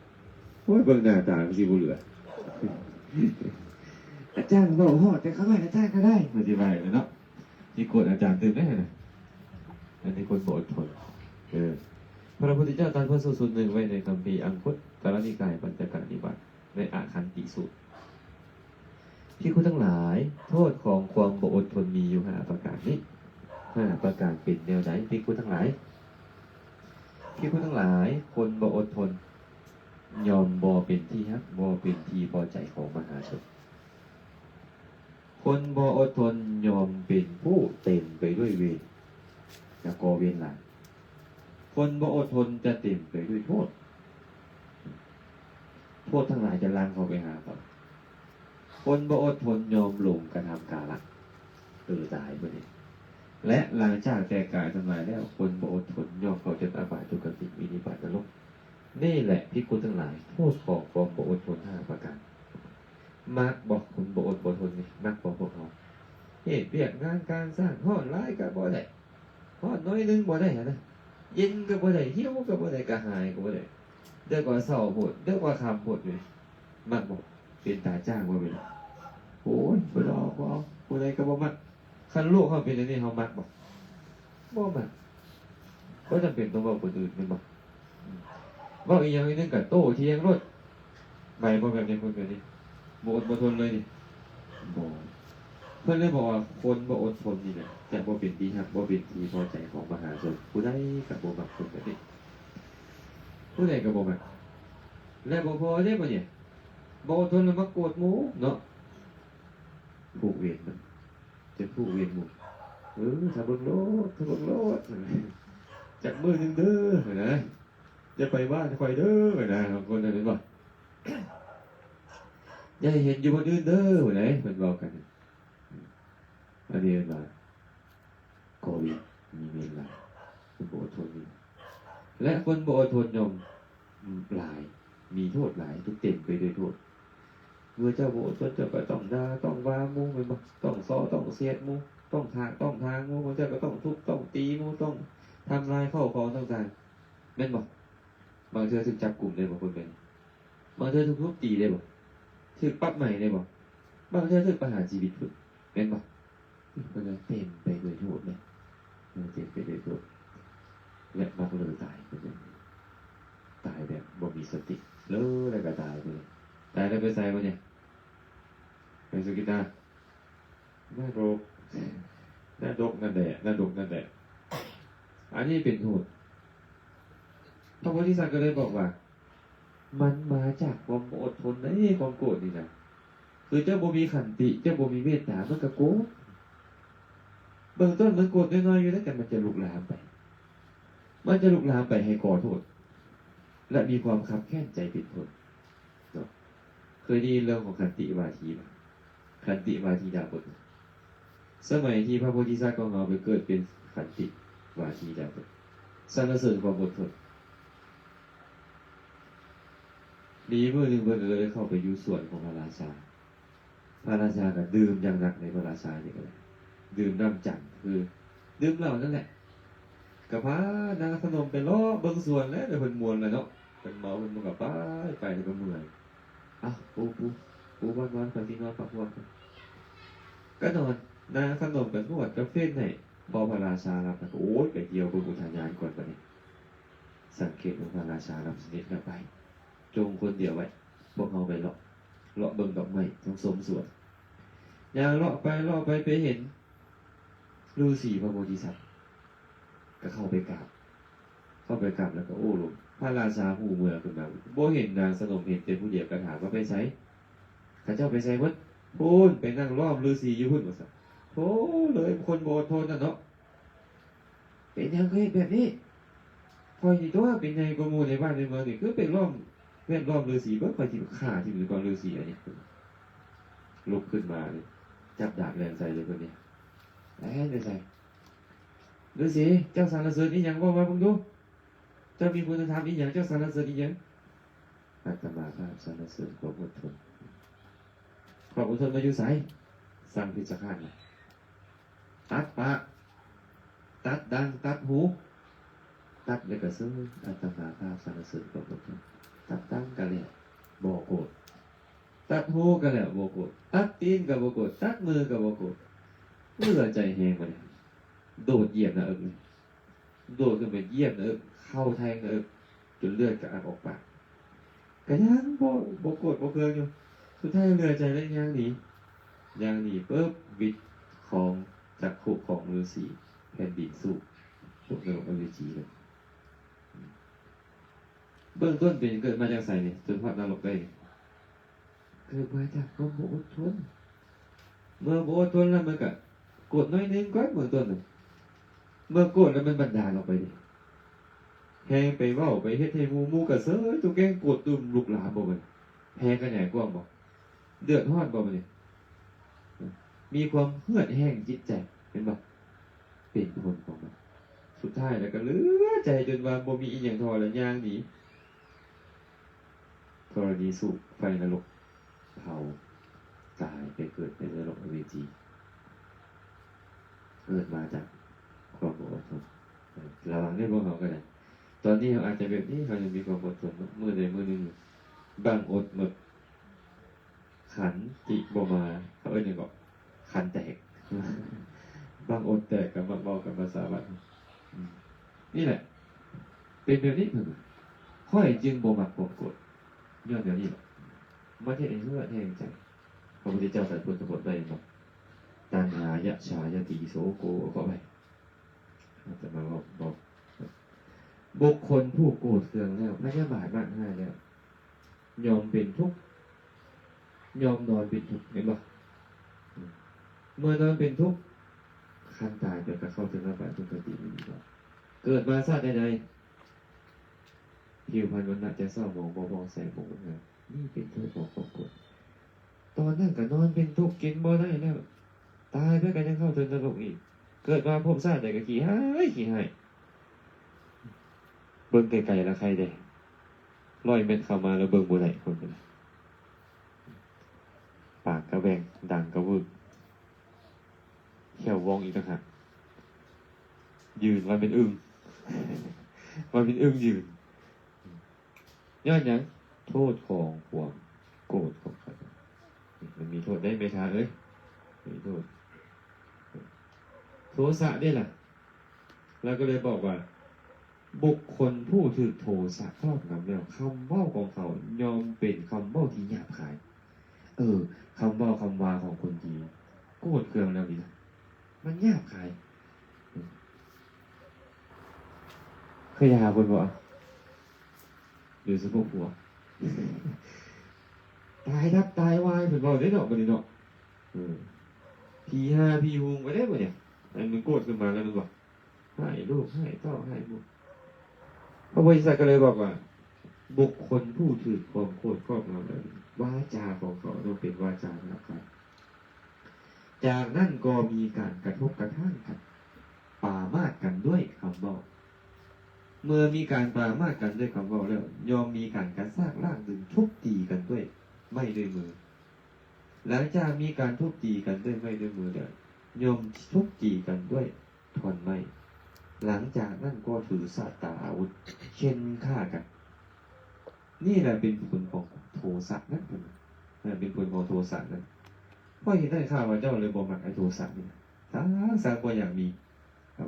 ໂອ້ຍ ເບິ່ງໜ້າຕາຄືຊິບໍ່ເຫຼືອ. ອາຈານເວົ້າຮອດແຕ່ຄຳວ່າອາຈານກໍໄດ້ ເພິ່ນຊິວ່າເນາະ. ຊິໂກດອາຈານຕື່ມໄດ້ຫັ້ນນະ. ອັນນີ້ຄົນບໍ່ອົດທົນ. ເອີ ພະພຸດທະເຈົ້າຕັດພະສູດສູດໜຶ່ງໄວ້ໃນຄຳພີອັງຄຸດຕະລະນິກາຍ ປັນຈະກະນິບາດ ໃນອະຂັນຕິສູດ. ພິກຂຸທັງຫຼາຍ, ໂທດຂອງຄວາມບໍ່ອົດທົນມີຢູ່ຫ້າປະການນີ້. ຫ້າປະການເປັນແນວໃດ? ພິກຂຸທັງຫຼາຍ, ພິກຂຸທັງຫຼາຍ, ຄົນບໍ່ອົດທົນຍ່ອມບໍ່ເປັນທີ່ຮັກ, ບໍ່ເປັນທີ່ພໍໃຈຂອງມະຫາຊົນ. ຄົນບໍ່ອົດທົນຍ່ອມເປັນຜູ້ເຕັມໄປດ້ວຍເວນ ແລະ ກໍ່ເວນຫຼາຍ. ຄົນບໍ່ອົດທົນຈະເຕັມໄປດ້ວຍໂທດ. ໂທດທັງຫຼາຍຈະຫຼັ່ງເຂົ້າໄປຫາເຂົາ. ຄົນບໍ່ອົດທົນຍອມຫຼົງກະທຳກາລະ ເອີ ຕາຍເບິດເດ. ແລະ ຫຼັງຈາກແຕກກາຍທຳລາຍແລ້ວ, ຄົນບໍ່ອົດທົນຍ່ອມເຂົ້າຈົນອະບາຍທຸກຄະຕິ ວິນິບາດນະລົກ. ນີ້ແຫຼະ ພິກຂຸທັງຫຼາຍ, ໂທດຂອງຄວາມບໍ່ອົດທົນຫ້າປະການ. ມັກບໍ່ ຄົນບໍ່ອົດບໍ່ທົນນີ້? ມັກບໍ່ພວກເຮົາ? ເຮັດວຽກງານການສ້າງ, ຮ້ອນຫຼາຍກໍບໍ່ໄດ້, ຮ້ອນໜ້ອຍໜຶ່ງບໍ່ໄດ້ຫັ້ນນະ, ເຢັນກໍບໍ່ໄດ້, ຫິວກໍບໍ່ໄດ້, ກະຫາຍກໍບໍ່ໄດ້, ເດີກວ່າເຊົ້າໂພດ, ເດີກວ່າຄ່ຳໂພດຢູ່. ມັກບໍ່? ເປັນຕາຈ້າງບໍ່ເປັນ? ໂອ້ຍ ບໍ່ເອົາ, ບໍ່ເອົາ, ຜູ້ໃດກໍບໍ່ມັກ. ຄັນລູກເຮົາເປັນແນວນີ້ ເຮົາມັກບໍ່? ບໍ່ມັກ. ບໍ່ຈຳເປັນຕ້ອງເວົ້າຄົນອື່ນ ແມ່ນບໍ່? ເວົ້າອີ່ຫຍັງໜ້ອຍໜຶ່ງກໍໂຕ້ຖຽງໂລດ. ໄປບໍ່ແບບນີ້ ຄົນແບບນີ້ ບໍ່ອົດບໍ່ທົນເລີຍນີ້? ບໍ່. ເພິ່ນເລີຍບອກວ່າ ຄົນບໍ່ອົດທົນນີ້ນະ ຈະບໍ່ເປັນທີ່ຮັກ ບໍ່ເປັນທີ່ພໍໃຈຂອງມະຫາຊົນ. ຜູ້ໃດກໍບໍ່ມັກຄົນແບບນີ້. ຜູ້ໃດກໍບໍ່ມັກ. ແລະ ບໍ່ພໍເດ້ບັດນີ້ ບໍ່ອົດທົນແລ້ວມາໂກດໝູ່ເນາະ. ຜູກເວນມັນ ຈະຜູກເວນໝູ່. ເອີ ຖ້າເບິ່ງໂລດ ຖ້າເບິ່ງໂລດ ຈັກມື້ໜຶ່ງເດີ ຫັ້ນນະ. ຢ່າໄປບ້ານຂ້ອຍເດີ ຫັ້ນນະ. ບາງຄົນເຫັນບໍ່? ຢ່າໃຫ້ເຫັນຢູ່ບ່ອນອື່ນເດີ ຫັ້ນນະ ເພິ່ນເວົ້າກັນ. ອັນນີ້ເອີ້ນວ່າ ກໍມີ ມີເວນຫຼາຍ ຄົນບໍ່ອົດທົນນີ້. ແລະ ຄົນບໍ່ອົດທົນຍ່ອມ ອືມ ຫຼາຍ ມີໂທດຫຼາຍ ຖືກເຕັມໄປດ້ວຍໂທດ. ເມື່ອເຈົ້າບໍ່ອົດທົນ ເຈົ້າກໍຕ້ອງດ່າ ຕ້ອງວ່າໝູ່ ແມ່ນບໍ່? ຕ້ອງສໍ້ ຕ້ອງສຽດໝູ່ ຕ້ອງຖາກ ຕ້ອງຖາງໝູ່ ບາງເທື່ອກໍຕ້ອງທຸບ ຕ້ອງຕີໝູ່ ຕ້ອງທຳລາຍເຂົ້າຂອງຕ່າງໆ ແມ່ນບໍ່? ບາງເທື່ອຖືກຈັບກຸມໄດ້ບໍ່ ຄົນແບບນີ້? ບາງເທື່ອຖືກທຸບຕີໄດ້ບໍ່? ຖືກປັບໃໝໄດ້ບໍ່? ບາງເທື່ອຖືກປະຫານຊີວິດພຸ້ນ ແມ່ນບໍ່? ເພິ່ນວ່າເຕັມໄປດ້ວຍໂທດເດ້ ເອີ ເຕັມໄປດ້ວຍໂທດ ແລະ ມັກເລີຕາຍ ເພິ່ນວ່າຕາຍແບບບໍ່ມີສະຕິ ເລີແລ້ວກໍຕາຍໄປເລີຍ. ຕາຍແລ້ວໄປໃສບັດນີ້? ໄປສຸກິຕາ ນະລົກ ນະດົກນັ້ນແຫຼະ ນະດົກນັ້ນແຫຼະ. ອັນນີ້ເປັນໂທດ. ພະໂພທິສັດກໍເລີຍບອກວ່າ ມັນມາຈາກຄວາມບໍ່ອົດທົນເດ້ ຄວາມໂກດນີ້ນະ. ຄືເຈົ້າບໍ່ມີຂັນຕິ ເຈົ້າບໍ່ມີເມດຕາ ມັນກໍໂກດ. ເບື້ອງຕົ້ນມັນໂກດນ້ອຍໆຢູ່ເດ້ ແຕ່ມັນຈະລຸກລາມໄປ ມັນຈະລຸກລາມໄປໃຫ້ກໍ່ໂທດ ແລະ ມີຄວາມຄັບແຄ້ນໃຈເປັນຕົ້ນເນາະ. ເຄີຍໄດ້ຍິນເລື່ອງຂອງຂັນຕິວາທີບໍ່? ຂັນຕິວາທີດາບົດ. ສະໄໝທີ່ພະໂພທິສັດຂອງເຮົາໄປເກີດເປັນຂັນຕິວາທີດາບົດ ສັນລະເສີນຄວາມອົດທົນ. ມີມື້ໜຶ່ງເພິ່ນກໍເລີຍໄດ້ເຂົ້າໄປຢູ່ສວນຂອງພະລາຊາ. ພະລາຊາກໍດື່ມຢ່າງໜັກໃນພະລາຊານີ້ກໍໄດ້ ດື່ມນ້ຳຈັນ ຄືດື່ມເຫຼົ້ານັ້ນແຫຼະ. ກໍພານາງສະໜົມໄປເລາະເບິ່ງສວນແຫຼະ ແລ້ວເພິ່ນມ່ວນແລ້ວເນາະ ເພິ່ນເມົາ ເພິ່ນມັນກໍໄປ ໄປແລ້ວກໍເມື່ອຍ. ເອົ້າ ປູ ປູ ປູ ນອນໆ ຂ້ອຍຊິນອນພັກຜ່ອນ. ກໍນອນ ນາງສະໜົມກໍນວດກັບເຟນໃຫ້. ພໍພະລາຊາຫຼັບແລ້ວກໍ ໂອ້ຍ ໄປທ່ຽວເບິ່ງອຸທະຍານກ່ອນບັດນີ້. ສັງເກດວ່າພະລາຊາຫຼັບສະໜິດແລ້ວ ໄປ ຈົ່ງຄົນດຽວໄວ້ ພວກເຮົາໄປເລາະ ເລາະເບິ່ງດອກໄມ້ ຊົມສວນ. ຍ່າງເລາະໄປເລາະໄປ ໄປເຫັນລືສີພະໂພທິສັດ ກໍເຂົ້າໄປກາບ ເຂົ້າໄປກາບແລ້ວກໍໂອ້ລົມ. ພະລາຊາຫູເມືອຂຶ້ນມາ ບໍ່ເຫັນນາງສະໜົມ ເຫັນແຕ່ຜູ້ດຽວ ກໍຖາມວ່າໄປໃສ? ເຂົາເຈົ້າໄປໃສໝົດ? ພຸ້ນ ໄປນັ່ງລ້ອມລືສີຢູ່ພຸ້ນ ວ່າຊັ້ນ. ໂທ້ເລີຍ ຄົນບໍ່ອົດທົນນັ້ນເນາະ. ເປັນຫຍັງຄືເຮັດແບບນີ້? ຂ້ອຍນີ້ຕົວະເປັນໃຫຍ່ກວ່າໝູ່ໃນບ້ານໃນເມືອງນີ້ ຄືໄປລ້ອມ ແວດລ້ອມລືສີເບິດ ຂ້ອຍຊິຂ້າຖິ້ມກ່ອນລືສີອັນນີ້. ລຸກຂຶ້ນມານີ້ ຈັບດາບແລ່ນໃສ່ເລີຍເພິ່ນນີ້. ແລ່ນໄປໃສ? ລືສີ ເຈົ້າສັນລະເສີນອີ່ຫຍັງ? ເວົ້າມາເບິ່ງດູ. ເຈົ້າມີຄຸນນະທຳອີ່ຫຍັງ? ເຈົ້າສັນລະເສີນອີ່ຫຍັງ? ອາດຕະມາພາບສັນລະເສີນຄວາມອົດທົນ. ຄວາມອົດທົນມາຢູ່ໃສ? ສັ່ງພິດສະຂານນະ ຕັດປາກ ຕັດດັງ ຕັດຫູ ຕັດແລ້ວກໍເຊີນ ອາດຕະມາພາບສັນລະເສີນພະພຸດທະ ຕັດດັງກໍແລ້ວ ບໍ່ໂກດ ຕັດຫູກໍແລ້ວ ບໍ່ໂກດ ຕັດຕີນກໍບໍ່ໂກດ ຕັດມືກໍບໍ່ໂກດ ເຫຼືອໃຈແຮງບາດນີ້ ໂດດຢຽບໜ້າເອິກເລີຍ ໂດດຂຶ້ນໄປຢຽບໜ້າເອິກ ເຂົ້າແທງໜ້າເອິກ ຈົນເລືອດກະອັກອອກປາກ ກະຍັງບໍ່ ບໍ່ໂກດບໍ່ເຄືອງຢູ່ ສຸດທ້າຍເຫຼືອໃຈແລ້ວຍ່າງໜີ ຍ່າງໜີປຶບ ວິດຂອງຈັກຂຸຂອງລືສີ ແຜ່ນດິນສູບ ຕົກນະລົກອະເວຈີເລີຍ. ເບື້ອງຕົ້ນເປັນເກີດມາຈາກໃສນີ້ ຈົນຮອດນະລົກໄດ້ນີ້? ເກີດມາຈາກຄວາມບໍ່ອົດທົນ ເມື່ອບໍ່ອົດທົນແລ້ວມັນກະໂກດໜ້ອຍໜຶ່ງກ່ອນເບື້ອງຕົ້ນນະ ເມື່ອໂກດແລ້ວມັນບັນດານອອກໄປເດ້ ແຮ່ໄປເວົ້າໄປເຮັດໃຫ້ໝູ່ ໝູ່ກະເຊີຍ ຕົວເກັ່ງໂກດຕຸ່ມລຸກລາມບໍ່ບັດນີ້ ແຜ່ຂະຫຍາຍກວ້າງບໍ່ ເດືອດຮ້ອນບໍ່ບັດນີ້ ມີຄວາມເຫືອດແຫ້ງຈິດໃຈ ເຫັນບໍ່ ເປັນຜົນຂອງມັນ ສຸດທ້າຍແລ້ວກະເຫຼືອໃຈຈົນວ່າບໍ່ມີອີ່ຫຍັງທໍແລ້ວຍ່າງໜີ ທໍລະນີສູບ ໄຟນະລົກເຜົາ ຕາຍໄປເກີດໃນນະລົກອະເວຈີ ເກີດມາຈາກຄວາມບໍ່ອົດທົນ ລະວັງເດີພວກເຮົາກໍໄດ້ ຕອນນີ້ເຮົາອາດຈະແບບນີ້ ເຮົາຍັງມີຄວາມອົດທົນເນາະ ມື້ໃດມື້ໜຶ່ງບັງອົດໝົດ ຂັนติบ่มา เขาเอิ้นหยังเกาะ ขันแตก บางอดแตกก็มักเว้ากันภาษาบ้าน อืม นี่แหละ เป็นแบบนี้เพิ่นว่า ข้อยจึงบ่มักความโกรธ ย้อนแนวนี้แหละ มันเฮ็ดให้เหือดแห้งใจ พระพุทธเจ้าตรัสพุทธพจน์ไว้เห็นบ่ ตัณหายะชายะตีโสโก ขออภัย อาตมาเว้า เว้า บุคคลผู้โกรธเคืองแล้ว พยาบาทมักง่ายแล้ว ย่อมเป็นทุกข์ ย่อมนอนเป็นทุกข์ เห็นบ่ เมื่อนอนเป็นทุกข์ คันตายไปก็เข้าถึงอบายทุกขติ เกิดมาชาติใดๆ ผิวพรรณวรรณะจะเศร้าหมอง บ่ผ่องใส บ่งดงาม นี่เป็นโทษของความโกรธ ตอนนั้นก็นอนเป็นทุกข์ กินบ่ได้แล้ว ตายไปก็ยังเข้าถึงนรกอีก เกิดมาภพชาติใดก็ขี้ฮ้าย ขี้ฮ้าย เบิ่งไกลๆ แล้วใครแด่ ร้อยเมตรเข้ามาแล้วเบิ่งบ่ได้ คนก็ได้ ปากกะแหว่ง ดังกะวึก แข้วว่องอีกต่างหาก ยืนว่าเป็นอึ่ง ว่าเป็นอึ่งยืน ย้อนหยัง โทษของความโกรธของเขา มันมีโทษได้ไหมคะเอ้ย มีโทษ โทสะนี่ล่ะ แล้วก็เลยบอกว่า บุคคลผู้ถูกโทสะครอบงำแล้ว คำเว้าของเขาย่อมเป็นคำเว้าที่หยาบคาย เออ คำเว้าคำวาของคนที่โกรธเคืองแล้วนี่นะ มันหยาบคาย เคยด่าคนบ่ โดยเฉพาะผัว ตายทับตายวาย เพิ่นเว้าเด้เนาะ บัดนี้เนาะ เออ ผีห่าผีหุงไปเด้บัดนี้ อันมันโกรธขึ้นมาแล้วมันว่า ให้ลูก ให้เต้า ให้บุตร พระโพธิสัตว์ก็เลยบอกว่า บุคคลผู้ถูกความโกรธครอบงำแล้ว วาจาของเขาต้องเป็นวาจาหยาบคาย จากนั้นก็มีการกระทบกระทั่งกัน ปรามาสกันด้วยคำเว้า เมื่อมีการปรามาสกันด้วยคำเว้าแล้ว ย่อมมีการกระชากลากดึงทุบตีกันด้วยไม้ด้วยมือ หลังจากมีการทุบตีกันด้วยไม้ด้วยมือแล้ว ย่อมทุบตีกันด้วยท่อนไม้ หลังจากนั้นก็ถือสัตตาอาวุธ เฆ็่นฆ่ากัน นี่แหละเป็นผลของโทสะนั้น เพิ่นว่า เออ เป็นผลของโทสะนั้น เพราะเหตุนั้นข้าพเจ้าเลยบ่มักไอ้โทสะนี่นะ สัก สักบ่อยากมี ครับ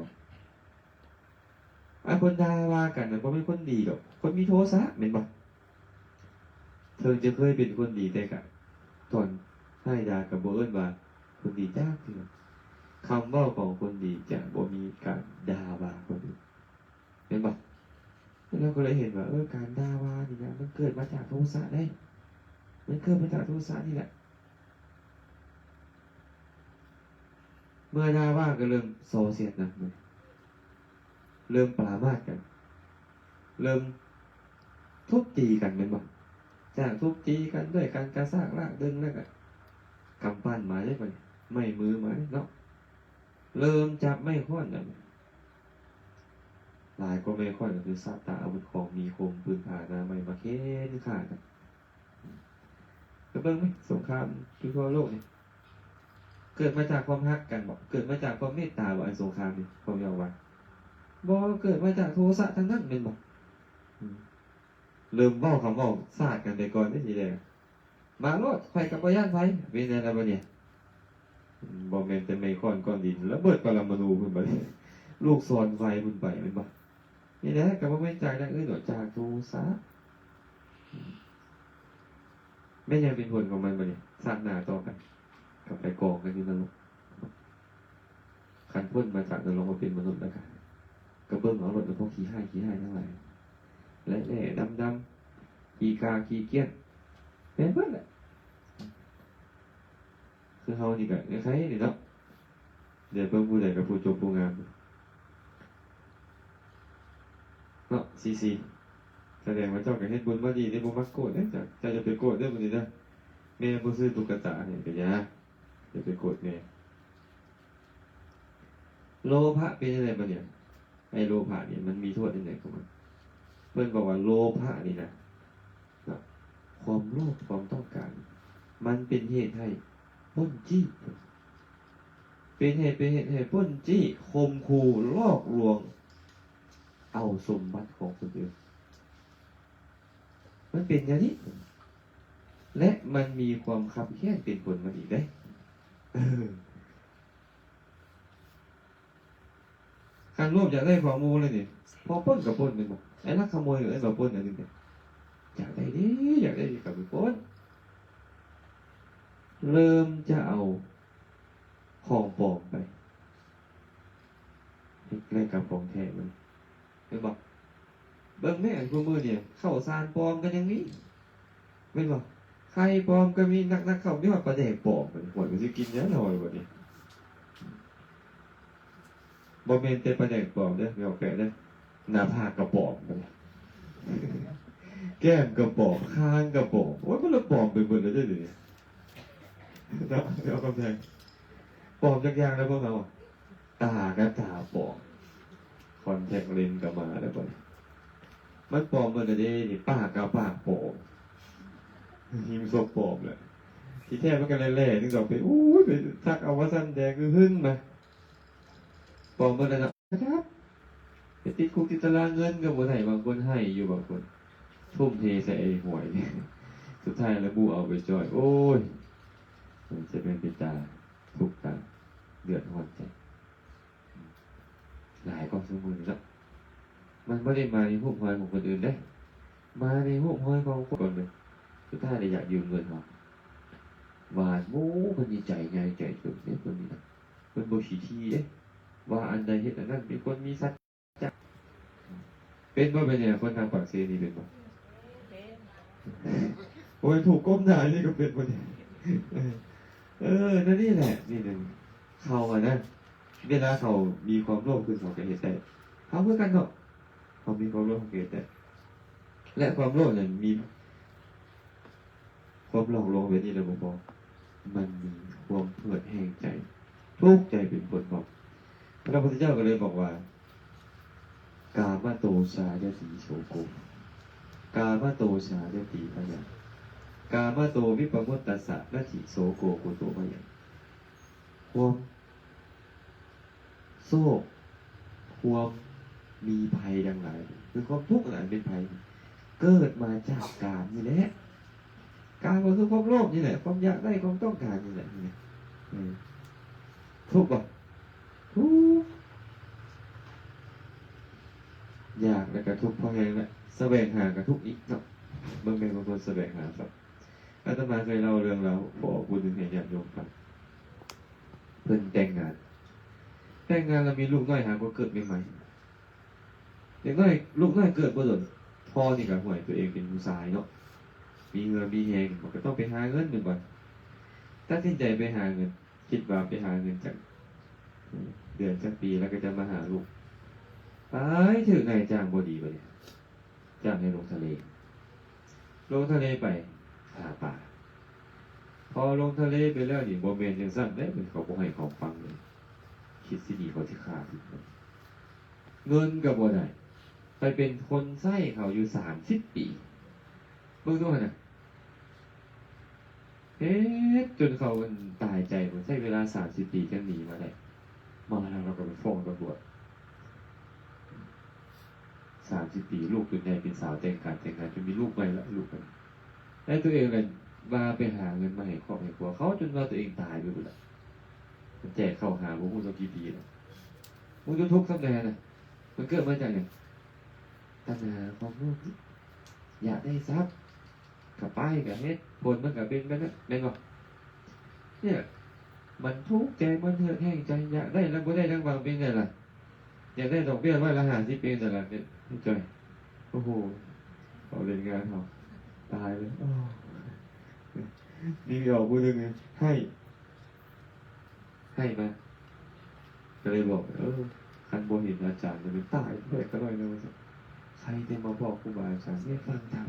อันคนด่าว่ากันนั้นบ่แม่นคนดีดอก คนมีโทสะ แม่นบ่ เทิงจะเคยเป็นคนดี แต่กะตอนร้ายด่าก็บ่เอิ้นว่าคนดีจักเทื่อ คำเว้าของคนดีจะบ่มีการด่าว่าคนอื่น แม่นบ่ เราก็เลยเห็นว่า เออ การด่าว่านี่นะ มันเกิดมาจากโทสะเด้ มันเกิดมาจากโทสะนี่แหละ เมื่อด่าว่าก็เริ่มส่อเสียดนะ เริ่มปรามาสกัน เริ่มทุบตีกัน แม่นบ่ จากทุบตีกันด้วยการกระชากลากดึงแล้วก็กำปั้นมาเลยบัดนี้ ไม้มือมาเลยเนาะ เริ่มจับไม้ค้อนแล้ว หลายกว่าไม้ค้อนก็คือสัตตาอาวุธ ของมีคม ปืนผา หน้าไม้ มาเฆ่นฆ่ากัน ไปเบิ่งไหม สงครามที่ทั่วโลกนี่ ເກີດມາຈາກຄວາມຮັກກັນບໍ? ເກີດມາຈາກຄວາມເມດຕາບໍ? ອັນສົງຄາມນີ້ ເຂົາເຈົ້າວ່າ ບໍ່, ເກີດມາຈາກໂທສະທັງນັ້ນແມ່ນບໍ່? ອືມ ເລີ່ມເວົ້າຄຳເວົ້າສາດກັນໄປກ່ອນເດ້ ທີແລກ. ມາໂລດ, ຂ້ອຍກໍບໍ່ຢ້ານໃຜ. ເປັນແນວໃດບັດນີ້? ບໍ່ແມ່ນແຕ່ໄມ້ຄ້ອນກ້ອນດິນ, ລະເບີດປະລະມະນູພຸ້ນບັດນີ້, ລູກສອນໄຟພຸ້ນໄປແມ່ນບໍ່? ນີ້ແຫຼະ, ກໍບໍ່ແມ່ນຈາກຢ່າງອື່ນດອກ, ຈາກໂທສະ. ແມ່ນຫຍັງເປັນຜົນຂອງມັນບັດນີ້? ຊາດໜ້າຕໍ່ໄປ ກໍໄປກອງກັນຢູ່ນະລົກ. ຄັນພົ້ນມາຈາກນະລົກມາເປັນມະນຸດແລ້ວກະ ກະເບິ່ງເອົາໂລດນະ ພວກຂີ້ຮ້າຍ ຂີ້ຮ້າຍທັງຫຼາຍ ແຫຼະແຫຼະດຳໆ ຂີ້ກາຂີ້ກ້ຽນ ແມ່ນເບິດແຫຼະ. ຄືເຮົານີ້ກະໄຄໆນີ້ເນາະ, ດຽວເບິ່ງຜູ້ໃດກະຜູ້ຈົບຜູ້ງາມເນາະ. ຊີຊີ ສະແດງວ່າເຈົ້າກະເຮັດບຸນມາດີເດ້, ບໍ່ມັກໂກດເດ້. ເຈົ້າ ເຈົ້າຢ່າໄປໂກດເດີມື້ນີ້ເດີ, ແມ່ບໍ່ຊື້ຕຸກກະຕາໃຫ້ກະຢ່າ. ຢ່າໄປໂກດແມ່. ໂລພະເປັນຈັ່ງໃດບັດນີ້? ໄອ້ໂລພະນີ້ມັນມີໂທດຈັ່ງໃດຂອງມັນ? ເພິ່ນບອກວ່າໂລພະນີ້ນະ ຄວາມໂລບ ຄວາມຕ້ອງການ ມັນເປັນເຫດໃຫ້ປົ້ນຈີ້, ເປັນເຫດ ເປັນເຫດໃຫ້ປົ້ນຈີ້, ຂົ່ມຂູ່, ຫຼອກລວງ ເອົາສົມບັດຂອງຄົນອື່ນ. ມັນເປັນແນວນີ້ ແລະ ມັນມີຄວາມຄັບແຄ້ນເປັນຜົນມັນອີກເດ້. ເອີ ຄັນໂລບຢາກໄດ້ຂອງໝູ່ແລ້ວນີ້ ພໍປົ້ນກໍປົ້ນແມ່ນບໍ່? ໄອ້ລັກຂະໂມຍກໍເອີ້ນວ່າປົ້ນອັນນີ້ເດ້. ຢາກໄດ້ເດ້ ຢາກໄດ້ກໍໄປປົ້ນ. ເລີ່ມຈະເອົາຂອງປອມໄປ ແລກກັບຂອງແທ້ມັນ ແມ່ນບໍ່? ເບິ່ງແມ້ ອັນຄູ່ມື້ນີ້ ເຂົ້າສານປອມກໍຍັງມີ ແມ່ນບໍ່? ໄຂ່ປອມກໍມີ, ໜັກໆ ເຂົ້າມີຮອດປາແດກປອມ. ໂອ້ຍ ມັນຊິກິນຫຍັງເຮົາບັດນີ້? ບໍ່ແມ່ນແຕ່ປາແດກປອມເດີ ແມ່ນບໍ່ແປະເດີ, ໜ້າຜາກກໍປອມບັດນີ້, ແກ້ມກໍປອມ, ຄາງກໍປອມ. ໂອ້ຍ ມັນລະປອມໄປເບິດແລ້ວເດ້ ດຽວນີ້ເນາະ. ເອົາຄຳແພງ ປອມຈັກຢ່າງແລ້ວພວກເຮົາ. ຕາກໍຕາປອມ, ຄອນແທັກເລນກໍມາແລ້ວບັດນີ້. ມັນປອມເບິດແລ້ວເດ້ນີ້, ປາກກໍປາກປອມ, ຮີມສົບປອມແລ້ວ. ທີ່ແທ້ມັນກໍແຫຼ້ໆ ໜຶ່ງດອກໄປ, ໂອ້ຍ ໄປສັກເອົາວ່າຊັ້ນ ແດງອຶຫຶງມາ. ປອມເບິດແລ້ວເນາະ. ໄປຕິດຄຸກຕິດຕາລາງ, ເງິນກໍບໍ່ໄດ້, ບາງຄົນໄຫ້ຢູ່, ບາງຄົນທຸ່ມເທໃສ່ໄອ້ຫວຍ, ສຸດທ້າຍລະບຸເອົາໄປຈ່ອຍ. ໂອ້ຍ ມັນຈະແມ່ນເປັນຕາທຸກຕາເດືອດຮ້ອນໃຈ. ຫຼາຍກວ່າຊຸມື້ນີ້ເນາະ. ມັນບໍ່ໄດ້ມາໃນຮູບຮອຍຂອງຄົນອື່ນເດ້, ມາໃນຮູບຮອຍຂອງຄົນກ່ອນເລີຍ. ສຸດທ້າຍລະຢາກຢືມເງິນເຮົາ. ວ່າ ໂອ້ ເພິ່ນນີ້ໃຈໃຫຍ່ໃຈເຖິງເດ້ ເພິ່ນນີ້ນະ, ເພິ່ນບໍ່ຂີ້ຖີ່ເດ້, ວ່າອັນໃດເຮັດອັນນັ້ນ, ເປັນຄົນມີສັດຈະ. ເປັນບໍ່? ເປັນຫຍັງ ຄົນທາງປາກເຊນີ້ເປັນບໍ່? ໂອ້ຍ ຜູ້ກົ້ມໜ້ານີ້ກໍເປັນບໍ່ນີ້? ເອີ ແນວນີ້ແຫຼະ ນີ້ໜຶ່ງ ເຂົາຫັ້ນນະ ເວລາເຂົາມີຄວາມໂລບຂຶ້ນ ເຂົາກໍເຮັດໄດ້. ເຮົາຄືກັນເນາະ, ເຮົາມີຄວາມໂລບ ເຮົາກໍເຮັດໄດ້. ແລະ ຄວາມໂລບນັ້ນມີຄວາມຫຼອກລວງແບບນີ້ແຫຼະ ບໍ່ພໍ, ມັນມີຄວາມເພີດແຮງໃຈ, ທຸກໃຈເປັນຜົນເນາະ. ພະພຸດທະເຈົ້າກໍເລີຍບອກວ່າ ກາມະໂຕສາຍະຕີໂສໂກ ກາມະໂຕສາຍະຕີພະຍັງ ກາມະໂຕວິປະມຸດຕັດສະ ນັດຖິໂສໂກຄຸໂຕພະຍັງ. ຄວາມໂສກ ຄວາມມີໄພທັງຫຼາຍ ຫຼື ຄວາມທຸກອັນເປັນໄພ ເກີດມາຈາກກາມນີ້ແຫຼະ. ກາມກໍຄືຄວາມໂລບນີ້ແຫຼະ ຄວາມຢາກໄດ້ ຄວາມຕ້ອງການນີ້ແຫຼະ. ເອີ ທຸກບໍ່? ທຸກ. ຢາກແລ້ວກໍທຸກພໍແຮງແລ້ວ, ສະແຫວງຫາກໍທຸກອີກເນາະ. ເບິ່ງແມ່ນບາງຄົນສະແຫວງຫາຊັບ. ອາດຕະມາເຄີຍເລົ່າເລື່ອງລາວພໍ່ຜູ້ໜຶ່ງໃຫ້ຍາດໂຍມຟັງ. ເພິ່ນແຕ່ງງານ, ແຕ່ງງານແລ້ວມີລູກນ້ອຍຫາກໍເກີດໃໝ່ໆ. ເດັກນ້ອຍ ລູກນ້ອຍເກີດບໍ່ດົນ, ພໍ່ນີ້ກໍ ຫ້ວຍ ຕົວເອງເປັນຜູ້ຊາຍເນາະ ມີເຫື່ອມີແຮງ ມັນກໍຕ້ອງໄປຫາເງິນແມ່ນບໍ່? ຕັດສິນໃຈໄປຫາເງິນ. ຄິດວ່າໄປຫາເງິນຈັກເດືອນຈັກປີ ແລ້ວກໍຈະມາຫາລູກ. ໄປຖືກນາຍຈ້າງບໍ່ດີບັດນີ້, ຈ້າງໃຫ້ລົງທະເລ. ລົງທະເລໄປຫາປາ. ພໍລົງທະເລໄປແລ້ວນີ້ ບໍ່ແມ່ນຈັ່ງຊັ້ນເດ້, ເຂົາບໍ່ໃຫ້ເຂົາຟັງເດ້. ຄິດຊິໜີ ເຂົາຊິຂ້າຖິ້ມ. ເງິນກໍບໍ່ໄດ້, ໄປເປັນຄົນໃຊ້ເຂົາຢູ່ສາມສິບປີ. ເບິ່ງດູຫັ້ນນະ. ເ ເຮັດຈົນເຂົາອັນຕາຍໃຈພຸ້ນ ໃຊ້ເວລາສາມສິບປີຈັ່ງໜີມາໄດ້ ມາແລ້ວລາວກໍໄປຟ້ອງຕຳຫຼວດ ສາມສິບປີ ລູກຈົນໃຫຍ່ເປັນສາວແຕ່ງການແຕ່ງງານ ຈົນມີລູກໃໝ່ລະ ລູກໃໝ່ ແລ້ວຕົວເອງລະວ່າໄປຫາເງິນມາໃຫ້ຄອບໃຫ້ຄົວເຂົາ ຈົນວ່າຕົວເອງຕາຍໄປພຸ້ນລະ ແຈກເຂົ້າຫາບໍ່ຮູ້ຈັກກີ່ປີລະ ບໍ່ຮູ້ທຸກສ່ຳໃດຫັ້ນນະ ມັນເກີດມາຈາກຫຍັງ? ຕັນຫາຂອງໂລກນີ້ ຢາກໄດ້ຊັບ ກະໄປກະເຮັດ ຜົນມັນກະເປັນແບບນັ້ນ ແມ່ນບໍ່? ເນຍ ມັນທຸກໃຈ ມັນເຮືອດແຮງໃຈ ຢາກໄດ້ແລ້ວບໍ່ໄດ້ດັ່ງຫວັງ ເປັນໄງລະ? ຢາກໄດ້ດອກເບ້ຍຮ້ອຍລະຫ້າສິບ ເປັນຈັ່ງໃດລະ? ເປັນ ເປັນຈັ່ງໃດ? ໂອ້ໂຫ ເອົາເຫຼັ້ນງານເຮົາ ຕາຍເລີຍ ໂອ້ ມີອອກຜູ້ໜຶ່ງໃຫ້ ໃຫ້ມາ ກໍເລີຍບອກ ເອີ ຄັນບໍ່ເຫັນອາຈານນີ້ແມ່ນຕາຍແທ້ກະນ້ອຍເນາະ ວ່າຊັ້ນ ໃຄແຕ່ມາພໍ້ຄູບາອາຈານໄດ້ຟັງທຳ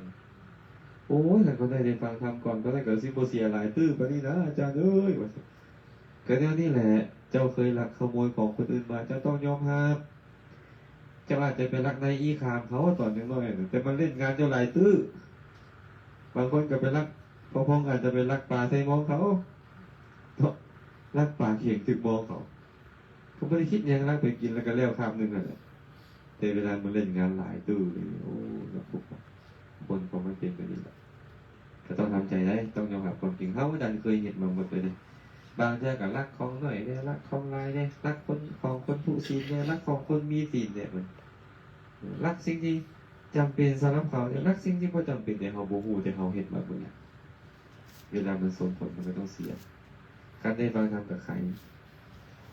ໂອ້ຍ ຄັນຂ້ອຍໄດ້ໄດ້ຟັງທຳກ່ອນ ຕອນນັ້ນກໍຊິບໍ່ເສຍຫຼາຍຕື້ປານນີ້ນາ ອາຈານເອີຍ ວ່າຊັ້ນ ກໍແນວນີ້ແຫຼະ ເຈົ້າເຄີຍລັກຂະໂມຍຂອງຄົນອື່ນມາ ເຈົ້າຕ້ອງຍອມຮັບ ເຈົ້າອາດຈະໄປລັກໄນອີຄາມເຂົາຕອນຍັງນ້ອຍ ແຕ່ມັນເຫຼັ້ນງານເຈົ້າຫຼາຍຕື້ ບາງຄົນກໍໄປລັກ ພໍ່ພອງອາດຈະໄປລັກປາໃສ່ມອງເຂົາ ເນາະ ລັກປາເຂັງຖືກມອງເຂົາ ກໍບໍ່ໄດ້ຄິດຫຍັງ ລັກໄປກິນແລ້ວກໍແລ້ວຄາບໜຶ່ງຫັ້ນແຫຼະ ແຕ່ເວລາມັນເຫຼັ້ນງານຫຼາຍຕູ້ນີ້ ໂອ້ ເນາະ ຄົນຂອງມັນເປັນແບບນີ້ແຫຼະ ກໍຕ້ອງທຳໃຈໄດ໋ ຕ້ອງຍອມຮັບຄວາມຈິງ ເຮົານັ້ນເຄີຍເຮັດມາໝົດເລີຍເດ້ ບາງເທື່ອກໍລັກຂອງໜ້ອຍແດ່ ລັກຂອງຫຼາຍແດ່ ລັກຄົນ ຂອງຄົນທຸສິນແດ່ ລັກຂອງຄົນມີສິນແດ່ ມັນ ລັກສິ່ງທີ່ຈຳເປັນສຳລັບເຂົາ ແຕ່ລັກສິ່ງທີ່ບໍ່ຈຳເປັນ ແຕ່ເຮົາບໍ່ຮູ້ ແຕ່ເຮົາເຮັດມາເບິດແລ້ວ ເວລາມັນສົ່ງຜົນ ມັນກໍຕ້ອງເສຍ ຄັນໄດ້ຟັງທຳກໍໄຄ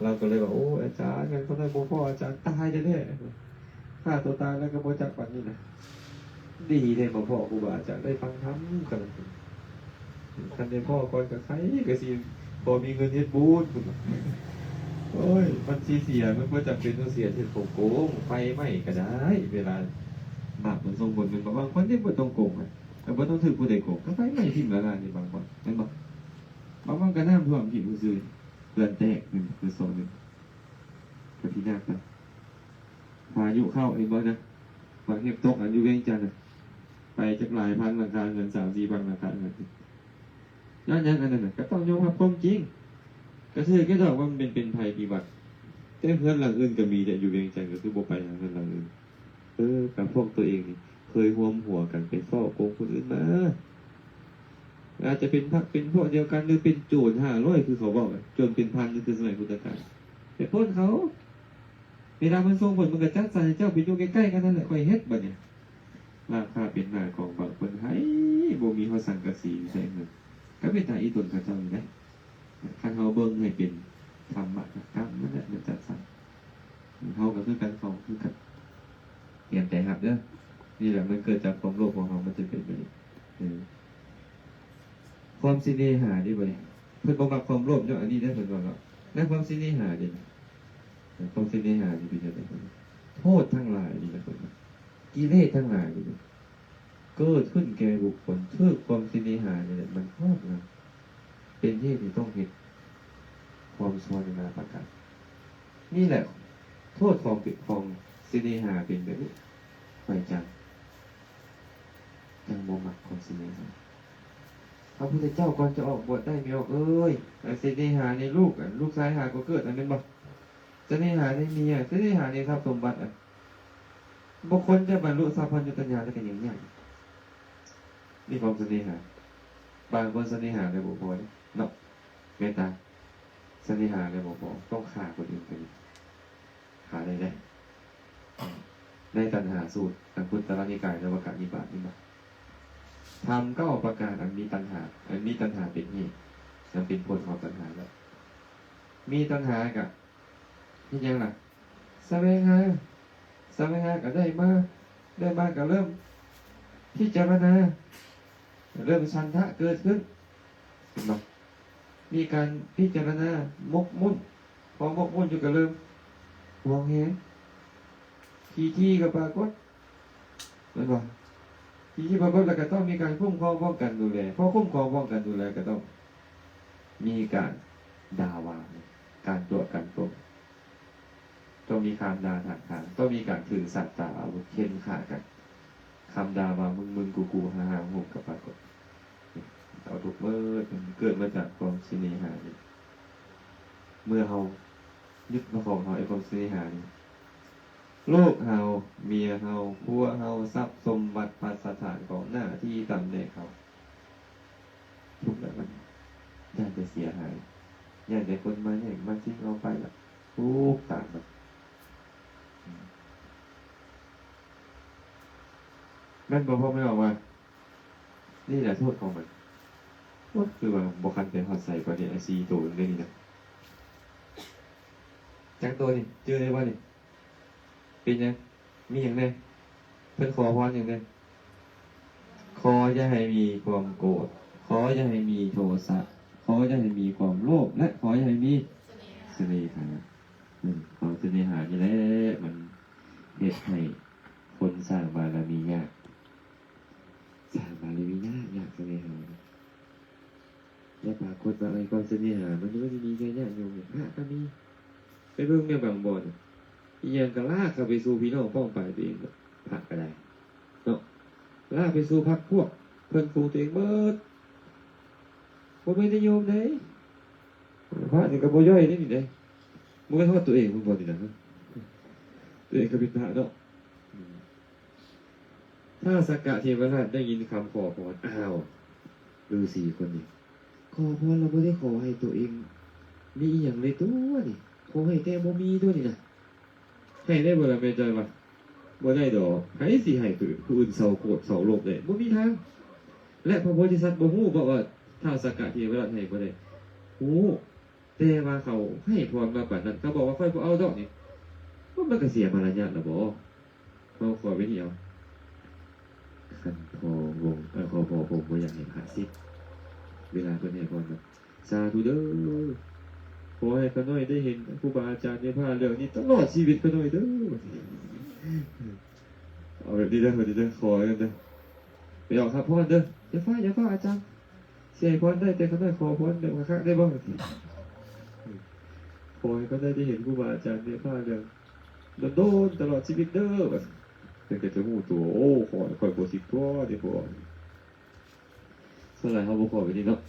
ລາວກໍເລີຍວ່າ ໂອ້ ອາຈານ ຄັນຄົນນັ້ນບໍ່ພໍ້ອາຈານ ຕາຍແທ້ໆ ຂ້າຕົວຕາຍແລ້ວກໍບໍ່ຈັກປານນີ້ນະ ດີໄດ້ມາພໍ້ຄູບາອາຈານ ໄດ້ຟັງທຳກັນ ຄັນໄດ້ພໍ້ກ່ອນກໍໃຄ ກໍຊິພໍມີເງິນເຮັດບຸນພຸ້ນ ໂອ້ຍ ມັນຊິເສຍ ມັນບໍ່ຈຳເປັນຕ້ອງເສຍເຮັດຂອງໂກງ ໄຟໄໝ້ກໍໄດ້ ເວລາບາບມັນສົ່ງຜົນ ແມ່ນບໍ່? ບາງຄົນນີ້ບໍ່ຕ້ອງໂກງນະ ກໍບໍ່ຕ້ອງຖືກຜູ້ໃດໂກງ ກໍໄຟໄໝ້ຖິ້ມລະລາຍນີ້ ບາງບ່ອນ ແມ່ນບໍ່? ບາງບ່ອນກໍນ້ຳຖ້ວມຖິ້ມຊື່ໆ ເຮືອນແຕກ ແມ່ນບໍ່? ຄືສອງນີ້ ກໍພິນາດໄປ ພາຍຸເຂົ້າ ເຫັນບໍ່ນະ? ບາງເຮັບຕົກ ອັນຢູ່ວຽງຈັນນະ ໄປຈັກຫຼາຍພັນຫຼັງຄາເຮືອນ ສາມສີ່ພັນຫຼັງຄາເຮືອນ ຍ້ອນຫຍັງ? ອັນນັ້ນນະ ກໍຕ້ອງຍອມຮັບຄວາມຈິງ ກໍຖືກຢູ່ດອກວ່າມັນເປັນ ເປັນໄພພິບັດ ແຕ່ເຮືອນຫຼັງອື່ນກໍມີເດ້ ຢູ່ວຽງຈັນ ກໍຄືບໍ່ໄປຫາເຮືອນຫຼັງອື່ນ ເອີ ກັບພວກຕົວເອງນີ້ ເຄີຍຮ່ວມຫົວກັນໄປສໍ້ໂກງຄົນອື່ນມາ ອາດຈະເປັນພັກເປັນພວກດຽວກັນ ຫຼືເປັນໂຈນຫ້າຮ້ອຍ ຄືເຂົາເວົ້າ ໂຈນເປັນພັນ ຄືສະໄໝພຸດທະການ ໄປປຸ້ນເຂົາ ເວລາມັນສົ່ງຜົນ ມັນກໍຈັດສັນໃຫ້ເຈົ້າໄປຢູ່ໃກ້ໆກັນນັ້ນແຫຼະ ຄ່ອຍເຮັດບັດນີ້ ລາຄາເປັນໜ້າຂອງບາງຄົນໃຫ້ ບໍ່ມີຮອດສັງກະສີໃສ່ເງິນ ກໍເປັນຕາອີ່ຕົນເຂົາເຈົ້າຢູ່ເດ້ ຄັນເຮົາເບິ່ງໃຫ້ເປັນທຳມະ ກໍກຳນັ້ນແຫຼະ ມັນຈັດສັນ ເຮົາກໍຄືກັນ ເຂົາກໍຄືກັນ ຕຽມໃຈຮັບເດີ້ ນີ້ແຫຼະ ມັນເກີດຈາກຄວາມໂລບຂອງເຮົາ ມັນຈຶ່ງເປັນແບບນີ້ ເອີ ຄວາມເສເນຫານີ້ບັດນີ້ ເພິ່ນບໍ່ມັກຄວາມໂລບເນາະ ອັນນີ້ເດ້ ເພິ່ນວ່າເນາະ ແລະຄວາມເສເນຫານີ້ ຄວາມເສເນຫານີ້ເປັນຈັ່ງໃດ? ໂທດທັງຫຼາຍນີ້ນະ ເພິ່ນວ່າ ກິເລດທັງຫຼາຍນີ້ນະ ເກີດຂຶ້ນແກ່ບຸກຄົນ ຖືກຄວາມເສເນຫານີ້ແຫຼະ ມັນຄອບງຳ ເປັນເຫດໃຫ້ຕ້ອງເຮັດຄວາມຊົ່ວນານາປະການ. ນີ້ແຫຼະໂທດຂອງ ຂອງເສເນຫາເປັນແບບນີ້ ຂ້ອຍຈັ່ງ ຈັ່ງບໍ່ມັກຄວາມເສເນຫາ. ພະພຸດທະເຈົ້າກ່ອນຈະອອກບວດໄດ້ ແມ່ອອກເອີຍ ເສເນຫາໃນລູກ ອັນລູກຊາຍຫາກໍເກີດ ອັນແມ່ນບໍ່? ເສເນຫາໃນເມຍ ເສເນຫາໃນຊັບສົມບັດ ອັນ ບຸກຄົນຈະບັນລຸສັບພັນຍູຕະຍານ ແລ້ວກໍຍັງຍາກ ມີຄວາມເສເນຫາ. ບາງຄົນເສເນຫາແລ້ວບໍ່ພໍເດ້ເນາະ ແມ່ນຕາ ເສເນຫາແລ້ວບໍ່ພໍ ຕ້ອງຂ້າຄົນອື່ນກໍມີ ຂ້າໄດ້ເດ້. ໃນຕັນຫາສູດ ອັນຄຸດຕະລະນິກາຍ ນະວະກະນິບາດນີ້ນະ ທຳເກົ້າປະການ ອັນມີຕັນຫາ ອັນມີຕັນຫາເປັນເຫດ ອັນເປັນຜົນຂອງຕັນຫາ ແລ້ວມີຕັນຫາກະ ເຮັດຫຍັງລະ? ສະແຫວງຫາ ສະແຫວງຫາກໍໄດ້ມາ ໄດ້ມາກໍເລີ່ມພິຈາລະນາ ເລີ່ມສັນທະເກີດຂຶ້ນ ເຫັນບໍ່? ມີການພິຈາລະນາ ໝົກໝຸ້ນ ພໍໝົກໝຸ້ນຢູ່ກໍເລີ່ມຫວງແຫນ ທີ່ທີ່ກໍປາກົດ ແມ່ນບໍ່? ທີ່ທີ່ປາກົດ ແລ້ວກໍຕ້ອງມີການຄຸ້ມຄອງປ້ອງກັນດູແລ ພໍຄຸ້ມຄອງປ້ອງກັນດູແລ ກໍຕ້ອງມີການດ່າວ່າ ການຕົວະກັນຕົວະ ຕ້ອງມີຄຳດ່າຖາກຖາງ ຕ້ອງມີການຖືສັດຕາອາວຸດ ເຂັ່ນຂ້າກັນ ຄຳດ່າວ່າມຶງໆ ກູໆ ຫາໆ ໂຮມກັບປາກົດ ເອົາທຸກ ເບີດ ເກີດມາຈາກຄວາມສະເໜຫານີ້. ເມື່ອເຮົາຍຶດມາຂອງເຮົາ ໄອ້ຄວາມສະເໜຫານີ້ ລູກເຮົາ ເມຍເຮົາ ຜົວເຮົາ ຊັບສົມບັດ ພັດສະຖານຂອງໜ້າທີ່ຕຳແໜ່ງເຮົາ ທຸກແລ້ວມັນຢ້ານແຕ່ເສຍຫາຍ ຢ້ານແຕ່ຄົນມາແຍ່ງມາຊິງເອົາໄປລະ ທຸກຕາມມັນ ແມ່ນບໍ່ພໍ່ແມ່ອອກມາ? ນີ້ແຫຼະໂທດຂອງມັນ. ໂອ້ ຄືວ່າບໍ່ຄັນໄປຮອດໃສປານນີ້ ໄອ້ສີ່ໂຕນີ້ນະ. ຈັກໂຕນີ້ ຈື່ໄດ້ບໍ່ນີ້? ເປັນຫຍັງ? ມີຫຍັງແດ່? ເພິ່ນຂໍພອນຫຍັງແດ່? ຂໍຢ່າໃຫ້ມີຄວາມໂກດ, ຂໍຢ່າໃຫ້ມີໂທສະ, ຂໍຢ່າໃຫ້ມີຄວາມໂລບ ແລະ ຂໍຢ່າໃຫ້ມີສະເໜຫາ. ອືມ ຄວາມສະເໜຫານີ້ແຫຼະ ມັນເຮັດໃຫ້ຄົນສ້າງບາລະມີຍາກ. ສ້າງບາລະມີຍາກ ຍາກສະເໜຫາ. ແລະ ປາກົດວ່າ ເອີ ຄວາມສະເໜຫາມັນບໍ່ໄດ້ມີແຕ່ຍາດໂຍມເດ ພະກໍມີ. ໄປເບິ່ງແມ່ນບາງບ່ອນ ອີ່ຫຍັງກໍລາກເຂົ້າໄປສູ່ພີ່ນ້ອງປ້ອງປາຍຕົວເອງ ພະກໍໄດ້ເນາະ ລາກໄປສູ່ພັກພວກເພື່ອນຝູງຕົວເອງເບິດ. ບໍ່ແມ່ນແຕ່ໂຍມເດ້ ພະນີ້ກໍບໍ່ຍ່ອຍເດ້ນີ້ເດ້ ບໍ່ແມ່ນຮອດຕົວເອງພຸ້ນບໍ່ນີ້ນະ ຕົວເອງກໍເປັນພະເນາະ. ອືມ ທ້າວສັກກະເທວະລາດໄດ້ຍິນຄຳຂໍພອນ ອ້າວ ລືສີຄົນນີ້ ຂໍພອນລະບໍ່ໄດ້ຂໍໃຫ້ໂຕເອງມີອີ່ຫຍັງເລີຍຕົວະນີ້ ຂໍໃຫ້ແຕ່ບໍ່ມີຕົວະນີ້ນະ. ໃຫ້ໄດ້ບໍ່ລະແມ່ຈ້ອຍວ່າ? ບໍ່ໄດ້ດອກ ໃຜຊິໃຫ້ຜູ້ອື່ນ ຜູ້ອື່ນເຊົາໂກດເຊົາໂລບໄດ້ ບໍ່ມີທາງ. ແລະ ພະໂພທິສັດບໍ່ຮູ້ບໍວ່າ ທ້າວສັກກະເທວະລາດໃຫ້ບໍ່ໄດ້? ຮູ້. ແຕ່ວ່າເຂົາໃຫ້ພອນມາປານນັ້ນ ເຂົາບອກວ່າ ຂ້ອຍບໍ່ເອົາດອກນີ້ ມັນກໍເສຍມາລະຍາດລະບໍ? ເຮົາຂໍໄວ້ນີ້ເອົາ ຄັນພໍ່ວົງ ເອີ ຂໍພໍ່ພົມບໍ່ຢາກໃຫ້ພະສິດ ເວລາເພິ່ນໃຫ້ພອນນະ ສາທຸເດີ້ ຂໍໃຫ້ຂ້ານ້ອຍໄດ້ເຫັນຄູບາອາຈານໃນພະເລື່ອງນີ້ຕະຫຼອດຊີວິດຂ້ານ້ອຍເດີ້. ເອົາແບບນີ້ເດີ້ ແບບນີ້ເດີ້ ຂໍກັນເດີ້ ໄປອອກຮັບພອນເດີ້ ຢ່າຟ້າວ ຢ່າຟ້າວອາຈານ. ຊິໃຫ້ພອນໄດ້ ແຕ່ຂ້ານ້ອຍຂໍພອນແບບຄັກໆໄດ້ບໍ່? ຂໍໃຫ້ຂ້ານ້ອຍໄດ້ເຫັນຄູບາອາຈານໃນພະເລື່ອງດົນໆຕະຫຼອດຊີວິດເດີ້ ວ່າຊັ້ນ. ເພິ່ນກໍຈະຮູ້ຕົວ ໂອ້ ຂໍໃຫ້ຂ້ອຍບໍ່ສິດຕົວະ ເດ້ພໍ່. ສ່ວນຫຼາຍເຮົາບໍ່ຂໍແບບນີ້ເນາະ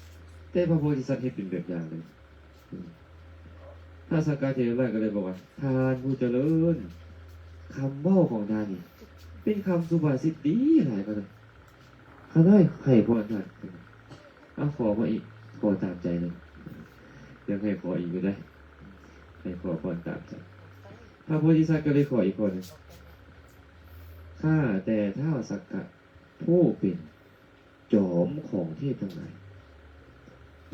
ແຕ່ພະໂພທິສັດເຮັດເປັນແບບຢ່າງເລີຍ. ອືມ ທ້າວສັກກະເທວະລາດກໍເລີຍບອກວ່າ ທ່ານຜູ້ຈະເລີນ ຄຳເວົ້າຂອງທ່ານນີ້ເປັນຄຳສຸພາສິດດີຫຼາຍ ຂ້ານ້ອຍໃຫ້ພອນທ່ານ. ເອົາ ຂໍມາອີກ ຂໍຕາມໃຈເລີຍ ຍັງໃຫ້ຂໍອີກຢູ່ເດ້ ໃຫ້ຂໍພອນຕາມໃຈ. ພະໂພທິສັດກໍເລີຍຂໍອີກຂໍ້ໜຶ່ງ ຂ້າແຕ່ທ້າວສັກກະ ຜູ້ເປັນຈອມຂອງເທບທັງຫຼາຍ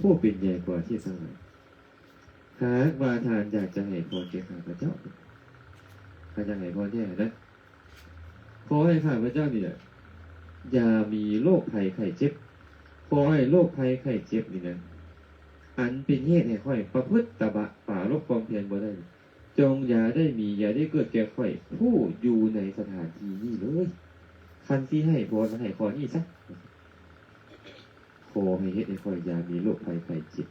ຜູ້ເປັນໃຫຍ່ກວ່າເທບທັງຫຼາຍ ຫາກວ່າທ່ານຢາກຈະໃຫ້ພອນແກ່ຂ້າພະເຈົ້າ ຖ້າຢາກໃຫ້ພອນແທ້ນະ ຂໍໃຫ້ຂ້າພະເຈົ້ານີ້ນະ ຢ່າມີໂລກໄພໄຂ້ເຈັບ. ຂໍໃຫ້ໂລກໄພໄຂ້ເຈັບນີ້ນະ ອັນເປັນເຫດໃຫ້ຂ້ອຍປະພຶດຕະບະປາລົບຄວາມພຽນບໍ່ໄດ້ ຈົ່ງຢ່າໄດ້ມີ ຢ່າໄດ້ເກີດແກ່ຂ້ອຍຜູ້ຢູ່ໃນສະຖານທີ່ນີ້ເລີຍ. ຄັນຊິໃຫ້ພອນ ໃຫ້ຂໍ້ນີ້ຊະ ຂໍໃຫ້ເຮັດໃຫ້ຂ້ອຍຢ່າມີໂລກໄພໄຂ້ເຈັບ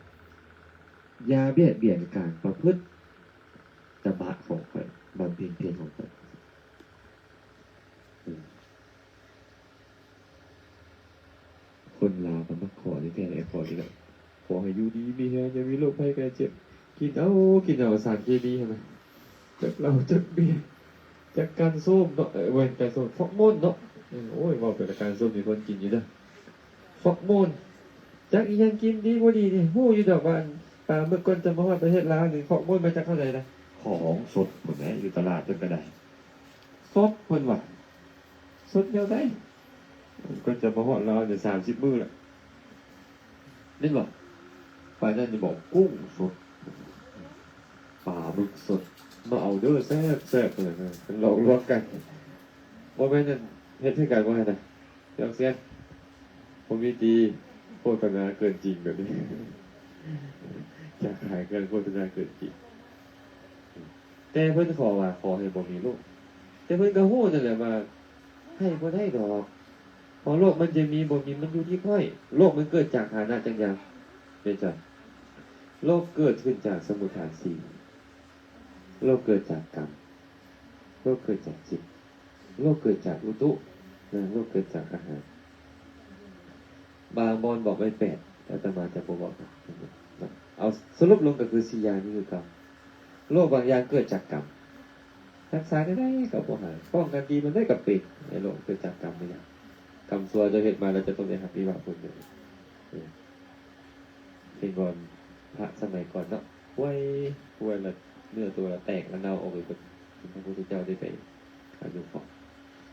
ຢ່າບຽດບຽນການປະພຶດຕະບະຂອງຂ້ອຍ ບຳເພັນພຽນຂອງຂ້ອຍ. ເອີ ຄົນລາວກໍມັກຂໍນີ້ແທ້ແຫຼະ ຂໍນີ້ແຫຼະ ຂໍໃຫ້ຢູ່ດີມີແຮງ ຢ່າມີໂລກໄພໄຂ້ເຈັບ. ກິນເອົາ ກິນເອົາສານເຄມີຫັ້ນນະ ຈັກເຫຼົ້າຈັກເບຍ ຈັກການໂຊມເນາະ ເອີ ບໍ່ແມ່ນການໂຊມ ຟອກໂມນເນາະ. ເອີ ໂອ້ຍ ເວົ້າເຖິງການໂຊມນີ້ ເພິ່ນກິນຢູ່ເດີ ຟອກໂມນ ຈັກອີ່ຫຍັງກິນດີບໍ່ດີນີ້ ຮູ້ຢູ່ດອກວ່າ ອັນ ປາໝຶກກ່ອນຈະມາຮອດປະເທດລາວນີ້ ຟອກໂມນມາຈາກທາງໃດນະ ຂອງສົດພຸ້ນແຫຼະ ຢູ່ຕະຫຼາດເພິ່ນກໍໄດ້ ສົດ ເພິ່ນວ່າ ສົດແນວໃດ? ກ່ອນຈະມາຮອດລາວນີ້ສາມສິບມື້ແລ້ວ ແມ່ນບໍ່? ປານນັ້ນນີ້ບອກ ກຸ້ງສົດ ປາໝຶກສົດ ມາເອົາເດີ ແຊບໆ ເພິ່ນຫຼອກລວງກັນ ບໍ່ແມ່ນອັນເຮັດໃຫ້ກັນບໍ່ຫັ້ນນະ ຍອກແຊນ ບໍ່ມີຕີ ໂຄດສະນາເກີນຈິງແບບນີ້ ຢາກຂາຍເຄື່ອງໂຄດສະນາເກີນຈິງ. ແຕ່ເພິ່ນຂໍວ່າ ຂໍໃຫ້ບໍ່ມີໂລກ ແຕ່ເພິ່ນກໍຮູ້ນັ້ນແຫຼະວ່າ ໃຫ້ບໍ່ໄດ້ດອກ ເພາະໂລກມັນຈະມີບໍ່ມີ ມັນຢູ່ທີ່ຂ້ອຍ. ໂລກມັນເກີດຈາກຖານະຈັກຢ່າງ ແມ່ນຈ້ະ? ໂລກເກີດຂຶ້ນຈາກສະມຸດຖານສີ່ ໂລກເກີດຈາກກຳ ໂລກເກີດຈາກຈິດ ໂລກເກີດຈາກອຸຕຸ ແລະ ໂລກເກີດຈາກອາຫານ. ບາງບ່ອນບອກໄວ້ແປດ ອາດຕະມາຈະບໍ່ເວົ້າເນາະ. ເອົາສະຫຼຸບລົງກໍຄືສີ່ຢ່າງນີ້ຄືເກົ່າ. ໂລກບາງຢ່າງເກີດຈາກກຳ. ຮັກສາແນວໃດກໍບໍ່ຫາຍ, ປ້ອງກັນດີປານໃດກໍເປັນ. ໃນໂລກເກີດຈາກກຳນີ້ນະ. ກຳຊົ່ວເຈົ້າເຮັດມາແລ້ວເຈົ້າຕ້ອງໄດ້ຮັບວິບາກຜົນ. ເຫັນບໍ່ ພະສະໄໝກ່ອນເນາະ ປ່ວຍ ປ່ວຍແລ້ວເນື້ອຕົວລະແຕກລະເນົ່າອອກໄປເບິດ. ພະພຸດທະເຈົ້າໄດ້ໄປອະນຸເຄາະ.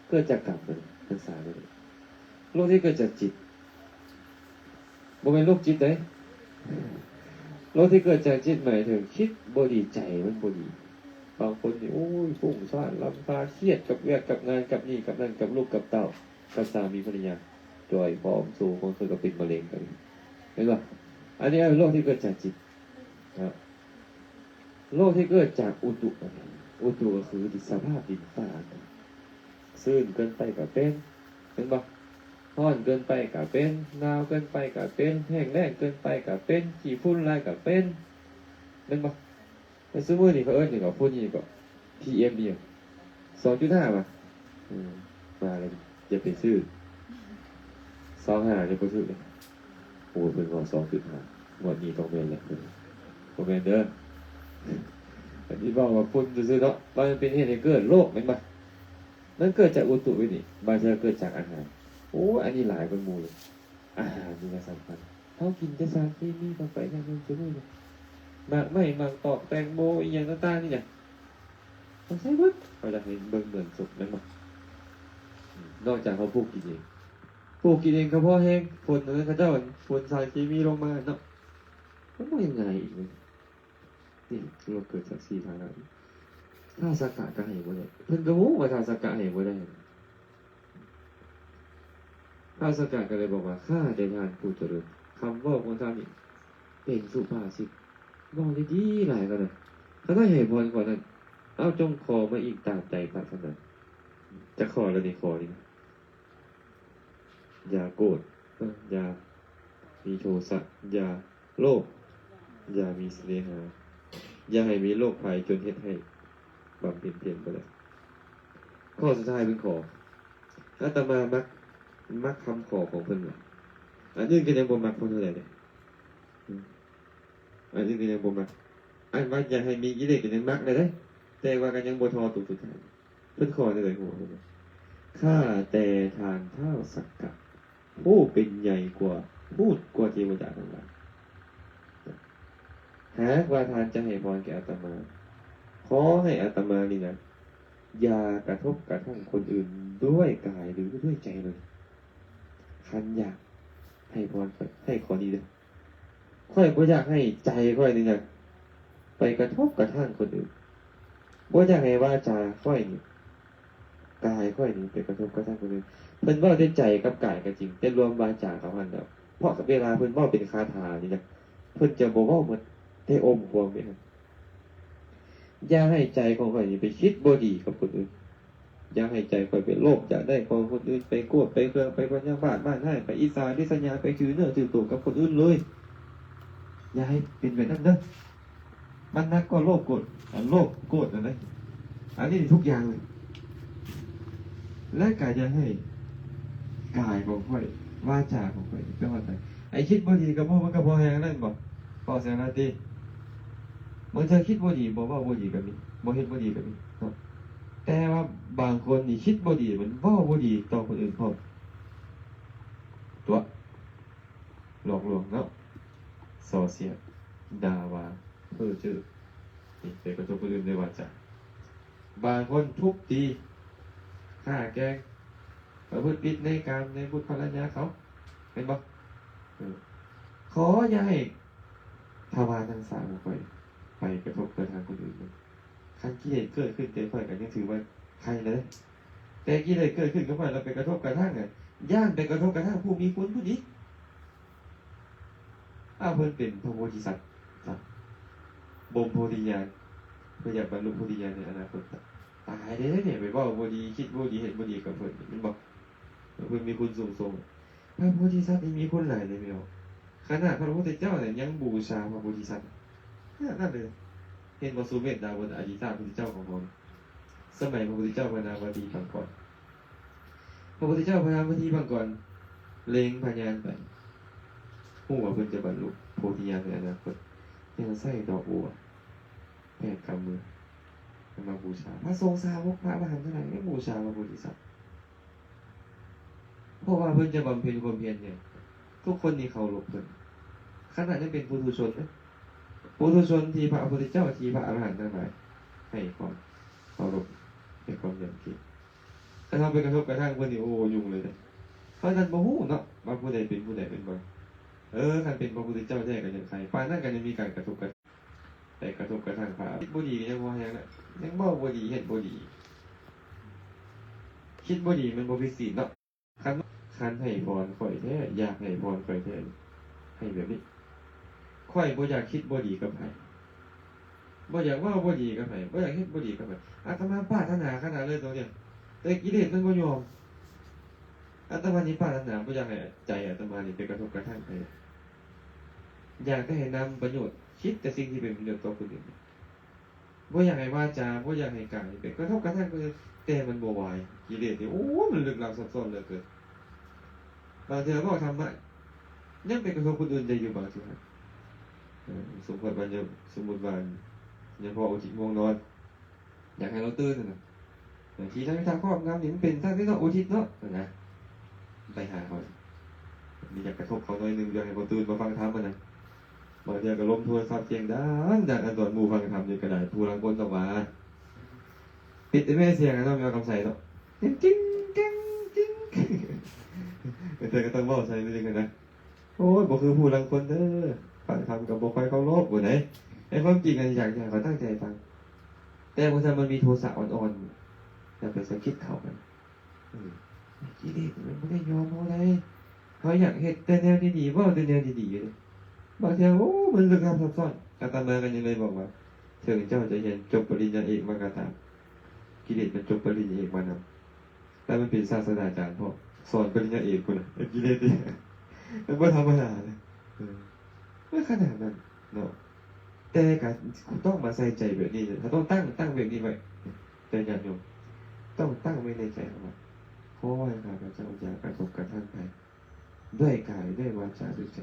ເກີດຈາກກຳເນາະ ຮັກສາໄວ້. ໂລກທີ່ເກີດຈາກຈິດ ບໍ່ແມ່ນໂລກຈິດເດ້. ໂລກທີ່ເກີດຈາກຈິດໝາຍເຖິງຄິດບໍ່ດີ ໃຈມັນບໍ່ດີ. ບາງຄົນນີ້ ໂອ້ຍ ຟຸ້ງຊານ ລຳຄານ ຄຽດກັບວຽກກັບງານ ກັບນີ້ກັບນັ້ນ ກັບລູກກັບເຕົ້າ ກັບສາມີພັນລະຍາ ຈ່ອຍຜອມໂຊ ບາງເທື່ອກໍເປັນມະເຮັງກໍມີ. ເຫັນບໍ່? ອັນນີ້ໂລກທີ່ເກີດຈາກຈິດນະ. ໂລກທີ່ເກີດຈາກອຸຕຸ ອຸຕຸກໍຄືສະພາບດິນຟ້າອາກາດ. ຊື້ນເກີນໄປກໍເປັນ ເຫັນບໍ່? ຮ້ອນເກີນໄປກໍເປັນ ໜາວເກີນໄປກໍເປັນ ແຫ້ງແລ້ງເກີນໄປກໍເປັນ ຂີ້ຝຸ່ນຫຼາຍກໍເປັນ ແມ່ນບໍ່? ແຕ່ຊຸມື້ນີ້ເຂົາເອີ້ນຫຍັງເກາະ ຝຸ່ນຫຍັງເກາະ ພີເອັມ ອີ່ຫຍັງ ສອງຈຸດຫ້າ ວ່າ ເອີ ວ່າແລ້ວຢ່າໄປຊື້ ຊາວຫ້າ ຍັງບໍ່ຖືກເລີຍ. ໂອ້ຍ ເພິ່ນເວົ້າ ສອງຈຸດຫ້າ ງວດນີ້ຕ້ອງແມ່ນແຫຼະ. ບໍ່ແມ່ນເດີ ອັນນີ້ເວົ້າວ່າຝຸ່ນຊື່ໆເນາະ ວ່າມັນເປັນເຫດໃຫ້ເກີດໂລກ ແມ່ນບໍ່? ມັນເກີດຈາກອຸຕຸນີ້ ບາງເທື່ອເກີດຈາກອາຫານ. ໂອ້ຍ ອັນນີ້ຫຼາຍກວ່າໝູ່ເລີຍ. ອາຫານນີ້ກໍສຳຄັນ. ເຮົາກິນແຕ່ສານເຄມີເຂົ້າໄປຢ່າງນັ້ນ ຊຸມື້ນີ້ ໝາກໄມ້ ໝາກຕອກ ແຕງໂມ ອີ່ຫຍັງຕ່າງໆນີ້ນະ ເຮົາໃຊ້ເບິດ. ເຮົາຢາກໃຫ້ເບິ່ງເໝືອນສົບແມ່ນບໍ່? ນອກຈາກເຮົາປູກກິນເອງ ປູກກິນເອງກໍພໍແຮງ. ຝົນອັນນັ້ນ ເຂົາເຈົ້າຝົນສານເຄມີລົງມາເນາະ ມັນບໍ່ເຮັດງ່າຍອີກເລີຍ. ນີ້ ໂລກເກີດຈາກສີ່ຖານະ. ທ້າວສັກກະກໍໃຫ້ບໍ່ໄດ້ ເພິ່ນກໍຮູ້ວ່າທ້າວສັກກະໃຫ້ບໍ່ໄດ້. ທ້າວສັກກະກໍເລີຍບອກວ່າ ຂ້າແຕ່ທ່ານຜູ້ຈະເລີນ ຄຳເວົ້າຂອງທ່ານນີ້ເປັນສຸພາສິດ ເວົ້າໄດ້ດີຫຼາຍຂະໜາດ. ຂ້ານ້ອຍໃຫ້ພອນຂໍ້ນັ້ນ ເອົາ ຈົ່ງຂໍມາອີກຕາມໃຈປາດຖະໜາ. ຈັກຂໍ້ລະນີ້ ຂໍ້ນີ້ນະ. ຢ່າໂກດ ເອີ ຢ່າມີໂທສະ ຢ່າໂລບ ຢ່າມີສະເໜຫາ ຢ່າໃຫ້ມີໂລກໄພຈົນເຮັດໃຫ້ບຳເພັນພຽນບໍ່ໄດ້. ຂໍ້ສຸດທ້າຍເພິ່ນຂໍ ອາດຕະມາມັກ ມັກຄຳຂໍຂອງເພິ່ນຫຼາຍ. ອັນອື່ນກໍຍັງບໍ່ມັກເທົ່າໃດເດ້. ອືມ ອັນອື່ນກໍຍັງບໍ່ມັກ. ອັນວ່າຢ່າໃຫ້ມີກິເລດກໍຍັງມັກແດ່ເດ້ ແຕ່ວ່າກໍຍັງບໍ່ທໍ່ຕົວສຸດທ້າຍ. ເພິ່ນຂໍແນວໃດຮູ້ບໍ່? ຂ້າແຕ່ທ່ານທ້າວສັກກະ ຜູ້ເປັນໃຫຍ່ກວ່າ ພູດກວ່າເທວະດາທັງຫຼາຍ ຫາກວ່າທ່ານຈະໃຫ້ພອນແກ່ອາດຕະມາ ຂໍໃຫ້ອາດຕະມານີ້ນະ ຢ່າກະທົບກະທັ່ງຄົນອື່ນດ້ວຍກາຍ ຫຼື ດ້ວຍໃຈເລີຍ. ຄັນຢາກໃຫ້ພອນ ໃຫ້ຂໍນີ້ເດີ້. ຂ້ອຍບໍ່ຢາກໃຫ້ໃຈຂ້ອຍນີ້ນະ ໄປກະທົບກະທັ່ງຄົນອື່ນ. ບໍ່ຢາກໃຫ້ວາຈາຂ້ອຍນີ້ ກາຍຂ້ອຍນີ້ໄປກະທົບກະທັ່ງຄົນອື່ນ. ເພິ່ນເວົ້າແຕ່ໃຈກັບກາຍກໍຈິງ ແຕ່ລວມວາຈາເຂົ້າຫັ້ນແລ້ວ. ເພາະເວລາເພິ່ນເວົ້າເປັນຄາຖານີ້ນະ ເພິ່ນຈະບໍ່ເວົ້າໝົດ ແຕ່ອົມຄວາມໄວ້ຫັ້ນ. ຢ່າໃຫ້ໃຈຂອງຂ້ອຍນີ້ໄປຄິດບໍ່ດີກັບຄົນອື່ນ. ຢ່າໃຫ້ໃຈຂ້ອຍໄປໂລບຢາກໄດ້ຂອງຄົນອື່ນ ໄປໂກດ ໄປເຄືອງ ໄປພະຍາບາດ ມາດຮ້າຍ ໄປອິດສາລິສຍາ ໄປຖືເນື້ອຖືໂຕກັບຄົນອື່ນເລີຍ. ຢ່າໃຫ້ເປັນແບບນັ້ນເດີ້. ມັນໜັກກວ່າໂລບໂກດ ອັນໂລບໂກດນັ້ນເດ້. ອັນນີ້ທຸກຢ່າງເລີຍ. ແລະ ກະຢ່າໃຫ້ກາຍຂອງຂ້ອຍ ວາຈາຂອງຂ້ອຍ ແປວ່າ ໄອ້ຄິດບໍ່ດີກັບໝູ່ ມັນກໍພໍແຮງນັ້ນບໍ່? ເວົ້າແຊງລາຕີ ບາງເທື່ອຄິດບໍ່ດີ ບໍ່ເວົ້າບໍ່ດີກໍມີ ບໍ່ເຮັດບໍ່ດີກໍມີເນາະ. ແຕ່ວ່າບາງຄົນນີ້ຄິດບໍ່ດີ ມັນເວົ້າບໍ່ດີຕໍ່ຄົນອື່ນພ້ອມ ຕົວະ ຫຼອກລວງເນາະ ສໍ່ເສຍດ ດ່າວ່າ ເພ້ອເຈີ ນີ້ໄປກະທົບຄົນອື່ນດ້ວຍວາຈາ. ບາງຄົນທຸບຕີ ຂ້າແກງ ປະພຶດຜິດໃນກາມໃນບຸດພັນລະຍາເຂົາ ແມ່ນບໍ່? ເອີ ຂໍຢ່າໃຫ້ທະວານທັງສາມຂອງຂ້ອຍໄປກະທົບກະທຳຄົນອື່ນເລີຍ. ຄັນກິເລດເກີດຂຶ້ນແຕ່ຂ້ອຍກໍຍັງຖືວ່າໄຄແລ້ວເດ້ ແຕ່ກິເລດເກີດຂຶ້ນກັບຂ້ອຍແລ້ວໄປກະທົບກະທັ່ງ ຢ້ານໄປກະທົບກະທັ່ງຜູ້ມີຄຸນພຸ້ນອີກ. ອ້າວ ເພິ່ນເປັນພະໂພທິສັດ ບົມໂພທິຍານ ເພື່ອຢາກບັນລຸໂພທິຍານໃນອະນາຄົດ. ຕາຍແລ້ວເດ້ນີ້ ໄປເວົ້າບໍ່ດີ ຄິດບໍ່ດີ ເຮັດບໍ່ດີກັບເພິ່ນ ແມ່ນບໍ່? ເພິ່ນມີຄຸນສູງສົ່ງ. ພະໂພທິສັດນີ້ມີຄຸນຫຼາຍເດ້ພີ່ນ້ອງ. ຂະໜາດພະພຸດທະເຈົ້ານະຍັງບູຊາພະໂພທິສັດ ຂະໜາດນັ້ນເລີຍ. ເຫັນບໍ່ ສຸເມດດາວົນ ອະດີດພະພຸດທະເຈົ້າຂອງເຮົາ ສະໄໝພະພຸດທະເຈົ້າພະນາມວະຕີປັງກອນ ພະພຸດທະເຈົ້າພະນາມວະຕີປັງກອນເລັງພະຍານໄປ ຮູ້ວ່າເພິ່ນຈະບັນລຸໂພທິຍານໃນອະນາຄົດ, ຍັງໃຊ້ດອກບົວແປດກຳມືມາບູຊາ. ພະສົງສາວົກ ພະອະລະຫັນທັງຫຼາຍຍັງບູຊາພະໂພທິສັດ, ເພາະວ່າເພິ່ນຈະບຳເພັນຄວາມພຽນໃຫຍ່. ທຸກຄົນນີ້ເຄົາລົບເພິ່ນ, ຂະໜາດຍັງເປັນປຸຖຸຊົນເດ້, ປຸຖຸຊົນທີ່ພະພຸດທະເຈົ້າ ທີ່ພະອະລະຫັນທັງຫຼາຍໃຫ້ຄວາມເຄົາລົບ, ໃຫ້ຄວາມຍຳເກງ. ຄັນເຮົາໄປກະທົບກະທັ່ງເພິ່ນນີ້ ໂອ້ ຫຍຸ້ງເລີຍເດ້. ເພາະນັ້ນບໍ່ຮູ້ເນາະວ່າຜູ້ໃດເປັນຜູ້ໃດແມ່ນບໍ່. ເອີ ຄັນເປັນພະພຸດທະເຈົ້າແທ້ກໍຍັງໄຄ, ປານນັ້ນກໍຍັງມີການກະທົບກະ ໄປກະທົບກະທັ່ງພະ. ຄິດບໍ່ດີກໍຍັງບໍ່ແຮງນະ, ຍັງເວົ້າບໍ່ດີ ເຮັດບໍ່ດີ. ຄິດບໍ່ດີມັນບໍ່ຜິດສິນເນາະ. ຄັນ ຄັນໃຫ້ພອນຂ້ອຍແທ້, ຢາກໃຫ້ພອນຂ້ອຍແທ້, ໃຫ້ແບບນີ້. ຂ້ອຍບໍ່ຢາກຄິດບໍ່ດີກັບໃຜ, ບໍ່ຢາກເວົ້າບໍ່ດີກັບໃຜ, ບໍ່ຢາກເຮັດບໍ່ດີກັບໃຜ. ອາດຕະມາປາດຖະໜາຂະໜາດເລີຍໂຕນີ້, ແຕ່ກິເລດມັນບໍ່ຍອມ. ອາດຕະມານີ້ປາດຖະໜາບໍ່ຢາກໃຫ້ໃຈອາດຕະມານີ້ໄປກະທົບກະທັ່ງໃຜ, ຢາກແຕ່ໃຫ້ນຳປະໂຫຍດ, ຄິດແຕ່ສິ່ງທີ່ເປັນປະໂຫຍດຕໍ່ຄົນອື່ນ. ບໍ່ຢາກໃຫ້ວາຈາ, ບໍ່ຢາກໃຫ້ກາຍໄປກະທົບກະທັ່ງຄົນອື່ນ, ແຕ່ມັນບໍ່ໄຫວ. ກິເລດນີ້ ໂອ້ຍ ມັນລຶກລັບຊັບຊ້ອນເຫຼືອເກີນ. ບາງເທື່ອເວົ້າທຳມະ ຍັງໄປກະທົບຄົນອື່ນໄດ້ຢູ່ບາງເທື່ອ. ເອີ ສົມມຸດວ່າ ສົມມຸດວ່າ ຍາພໍ່ອຸທິດງ່ວງນອນ ຢາກໃຫ້ລາວຕື່ນຫັ້ນນະ. ເອີ ທີ່ທຳອິດທາຄອບງຳນີ້ມັນເປັນທາງນີ້ເນາະ ອຸທິດເນາະ ຫັ້ນນະ. ໄປຫາເຂົາ ມີຢາກກະທົບເຂົາໜ້ອຍໜຶ່ງ ຢາກໃຫ້ເຂົາຕື່ນມາຟັງທຳຫັ້ນນະ. ບາງເທື່ອກໍລົມໂທລະສັບສຽງດັງໆ ອັນຕອນໝູ່ຟັງທຳນີ້ກໍໄດ້. ຜູ້ລາງຄົນກໍວ່າ ປິດແມ່ສຽງເນາະ ແມ່ຄຳໃສເນາະ, ຕິງ ຕິງ ຕິງ. ບາງເທື່ອກໍຕ້ອງເວົ້າໃສ່ໜ້ອຍໜຶ່ງຫັ້ນນະ. ໂອ້ຍ ບໍ່ຄືຜູ້ລາງຄົນເດີ, ຟັງທຳກໍບໍ່ຄ່ອຍເຄົາລົບພຸ້ນໃດ. ໃນຄວາມຈິງຫັ້ນ ຢາກ ຢາກໃຫ້ເຂົາຕັ້ງໃຈຟັງ, ແຕ່ບາງເທື່ອມັນມີໂທສະອ່ອນໆ ຢ່າໄປສະກິດເຂົາ. ເອີ ກິເລດມັນບໍ່ໄດ້ຍອມເຮົາໃດ. ເຮົາຢາກເຮັດແຕ່ແນວດີໆ ເວົ້າແຕ່ແນວດີໆຢູ່ເດ້. ບາງເທື່ອ ໂອ້ ມັນລຶກລັບຊັບຊ້ອນ. ອາດຕະມາກໍຍັງເລີຍບອກວ່າ ເຖິງເຈົ້າຈະຮຽນຈົບປະລິນຍາເອກມາກໍຕາມ, ກິເລດມັນຈົບປະລິນຍາເອກມານຳ, ແລ້ວມັນເປັນສາດສະດາຈານພ້ອມ ສອນປະລິນຍາເອກພຸ້ນນະ. ກິເລດນີ້ ມັນບໍ່ທຳມະດາເດ້. ເອີ ມັນຂະໜາດນັ້ນເນາະ. ແຕ່ກໍຕ້ອງມາໃສ່ໃຈແບບນີ້ເດີ, ເຮົາຕ້ອງຕັ້ງ ຕັ້ງແບບນີ້ໄວ້. ແຕ່ຍາດໂຍມ ຕ້ອງຕັ້ງໄວ້ໃນໃຈເຮົາວ່າ ຂໍໃຫ້ຂ້າພະເຈົ້າຢ່າກະທົບກະທັ່ງໃຜ ດ້ວຍກາຍ ດ້ວຍວາຈາ ດ້ວຍໃຈ.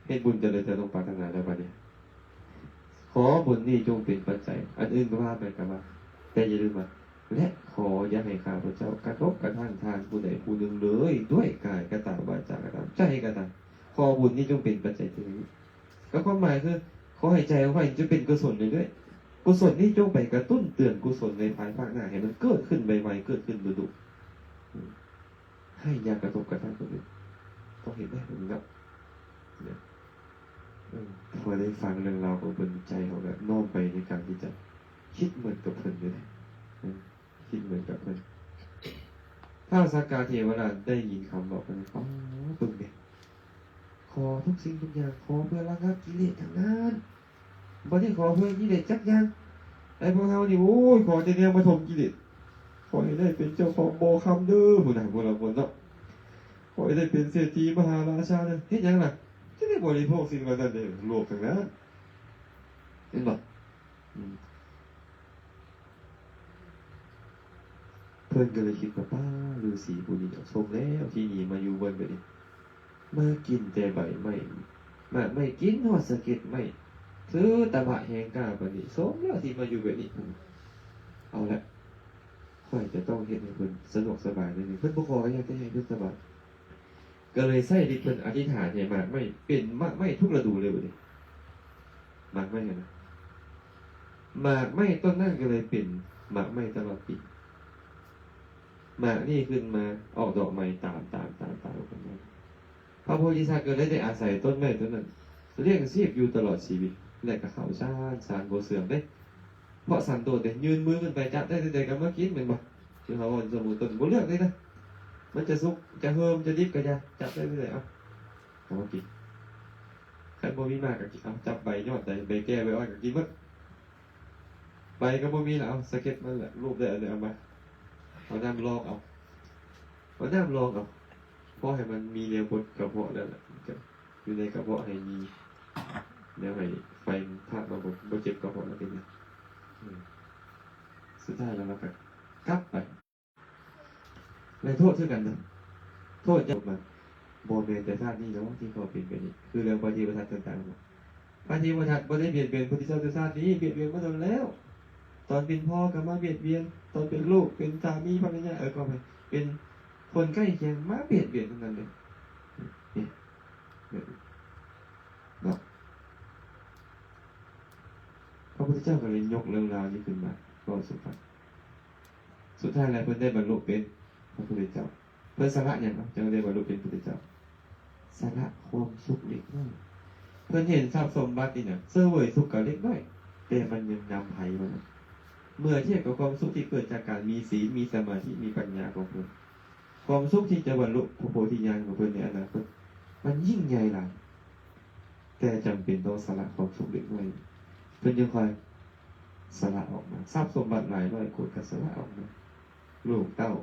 ເຮັດບຸນເທື່ອໃດເທື່ອຕ້ອງປາດຖະໜາແລ້ວບັດນີ້. ຂໍບຸນນີ້ຈົ່ງເປັນປັດໄຈ, ອັນອື່ນກໍວ່າໄປກໍວ່າ, ແຕ່ຢ່າລືມວ່າ ແລະ ຂໍຢ່າໃຫ້ຂ້າພະເຈົ້າກະທົບກະທັ່ງທ່ານຜູ້ໃດຜູ້ໜຶ່ງເລີຍ, ດ້ວຍກາຍກໍຕາມ, ວາຈາກໍຕາມ, ໃຈກໍຕາມ. ຂໍບຸນນີ້ຈົ່ງເປັນປັດໄຈເທື່ອນີ້. ກໍຄວາມໝາຍຄື ຂໍໃຫ້ໃຈຂອງຂ້ອຍຈະເປັນກຸສົນເລື້ອຍໆ. ກຸສົນນີ້ຈົ່ງໄປກະຕຸ້ນເຕືອນກຸສົນໃນພາຍພາກໜ້າ ໃຫ້ມັນເກີດຂຶ້ນໄວໆ, ເກີດຂຶ້ນດຸໆ. ໃຫ້ຢ່າກະທົບກະທັ່ງຄົນອື່ນ. ຕ້ອງເຮັດໄດ້ແບບນີ້ເນາະ. ເອີ ພໍໄດ້ຟັງເລື່ອງລາວຂອງເພິ່ນ, ໃຈເຮົາກໍນ້ອມໄປໃນການທີ່ຈະຄິດເໝືອນກັບເພິ່ນຢູ່ເດ້. ເອີ ຄິດເໝືອນກັບເພິ່ນ. ທ້າວສັກກະເທວະລາດໄດ້ຍິນຄຳເວົ້າຂອງເພິ່ນ, ອໍ ເບິ່ງເດ້, ຂໍທຸກສິ່ງທຸກຢ່າງ, ຂໍເພື່ອລະງັບກິເລດທັງນັ້ນ. ບັດນີ້ຂໍເພື່ອກິເລດຈັກຢ່າງ. ໄອ້ພວກເຮົານີ້ ໂອ້ຍ ຂໍແຕ່ແນວມາຖົມກິເລດ. ຂໍໃຫ້ໄດ້ເປັນເຈົ້າຂອງບໍ່ຄຳເດີ ພຸ້ນນະ ພວກລາງຄົນເນາະ. ຂໍໃຫ້ໄດ້ເປັນເສດຖີມະຫາລາຊາເດີ. ເຮັດຫຍັງລະ? ຈະໄດ້ບໍລິໂພກສິ່ງເຫຼົ່ານັ້ນເດ້. ໂລບທັງນັ້ນ. ເຫັນບໍ່? ອືມ. ເພິ່ນກໍເລີຍຄິດວ່າ ປ້າ ລືສີຜູ້ນີ້ເນາະ ສົມແລ້ວທີ່ໜີມາຢູ່ບ່ອນແບບນີ້. ມາກິນແຕ່ໃບໄມ້ ໝາກໄມ້ ກິນຮອດສະເກັດໄມ້ ຖືຕະບະແຮງກ້າປານນີ້ ສົມແລ້ວທີ່ມາຢູ່ແບບນີ້. ເອົາລະ ຂ້ອຍຈະຕ້ອງເຮັດໃຫ້ເພິ່ນສະດວກສະບາຍໜ້ອຍໜຶ່ງ. ເພິ່ນບໍ່ຂໍກໍຢ່າ ແຕ່ໃຫ້ເພິ່ນສະບາຍ. ກໍເລີຍໃຊ້ລິດເພິ່ນອະທິຖານໃຫ້ໝາກໄມ້ເປັນໝາກໄມ້ທຸກລະດູເລີຍບັດນີ້. ໝາກໄມ້ຫັ້ນນະ ໝາກໄມ້ຕົ້ນນັ້ນກໍເລີຍເປັນໝາກໄມ້ຕະຫຼອດປີ. ໝາກນີ້ຂຶ້ນມາອອກດອກໃໝ່ຕາມ ຕາມ ຕາມ ຕາມກັນມາ. ພະໂພທິສັດກໍເລີຍໄດ້ອາໄສຕົ້ນໄມ້ຕົ້ນນັ້ນລ້ຽງຊີບຢູ່ຕະຫຼອດຊີວິດ ແລະ ກໍເຂົ້າສານ ສານບໍ່ເສື່ອມເດ້. ເພາະສັນໂດດເດ້ ຍື່ນມືຂຶ້ນໄປຈັບໄດ້ໃດກໍມາກິນແມ່ນບໍ່? ຄືເຮົາເວົ້າສົມມຸດຕົ້ນບໍ່ເລືອກເລີຍນະ ມັນຈະສຸກຈະເຫີມຈະດິບກໍຢ່າ ຈັບໄດ້ໃດເອົາ ເອົາມາກິນ. ຄັນບໍ່ມີໝາກກໍກິນ ເອົາ ຈັບໃບຍອດໃດ ໃບແກ່ໃບອ່ອນກໍກິນໝົດ. ໃບກໍບໍ່ມີລະ ເອົາ ສະເກັດມັນລະ ຮູບໄດ້ອັນໃດເອົາມາ ເອົານ້ຳລອງເອົາ ເອົານ້ຳລອງເອົາ ພໍໃຫ້ມັນມີແນວບົດກະເພາະແລ້ວລະ ຢູ່ໃນກະເພາະໃຫ້ມີແນວໃຫ້ໄຟມັນພາກມາ ບໍ່ ບໍ່ເຈັບກະເພາະແລ້ວເປັນຫຍັງ. ອືມ ສຸດທ້າຍແລ້ວລາວກໍກັບໄປ. ແລະໂທດຄືກັນນະ ໂທດຢ່າມາ ບໍ່ແມ່ນແຕ່ຊາດນີ້ດອກທີ່ເຂົາເປັນແບບນີ້ ຄືເລື່ອງພະເທວະທັດຕ່າງໆ ພະເທວະທັດບໍ່ໄດ້ບຽດບຽນພຸດທະເຈົ້າແຕ່ຊາດນີ້ ບຽດບຽນມາດົນແລ້ວ ຕອນເປັນພໍ່ກໍມາບຽດບຽນ ຕອນເປັນລູກ ເປັນສາມີພັນລະຍາ ເອີ ຂໍອະໄພ ເປັນຄົນໃກ້ຄຽງມາບຽດບຽນທັງນັ້ນເລີຍ ເນາະ ພະພຸດທະເຈົ້າກໍເລີຍຍົກເລື່ອງລາວນີ້ຂຶ້ນມາເວົ້າສູ່ຟັງ ສຸດທ້າຍແລ້ວເພິ່ນໄດ້ບັນລຸເປັນພະພຸດທະເຈົ້າ ເພິ່ນສະຫຼະຫຍັງເນາະ ຈຶ່ງໄດ້ບັນລຸເປັນພຸດທະເຈົ້າ? ສະຫຼະຄວາມສຸກເລັກນ້ອຍ ເພິ່ນເຫັນຊັບສົມບັດນີ້ນະ ເສີວຍສຸກກັບເລັກນ້ອຍ ແຕ່ມັນຍັງນຳໄພບໍ່ໄດ້ ເມື່ອທຽບກັບຄວາມສຸກທີ່ເກີດຈາກການມີສີນ ມີສະມາທິ ມີປັນຍາຂອງເພິ່ນ ຄວາມສຸກທີ່ຈະບັນລຸພະໂພທິຍານຂອງເພິ່ນໃນອະນາຄົດ ມັນຍິ່ງໃຫຍ່ຫຼາຍ ແຕ່ຈຳເປັນຕ້ອງສະຫຼະຄວາມສຸກເລັກນ້ອຍ ເພິ່ນຈຶ່ງຄ່ອຍສະຫຼະອອກມາ ຊັບສົມບັດຫຼາຍຮ້ອຍໂກດກໍສະຫຼະອອກມາ ລູກເຕົ້າ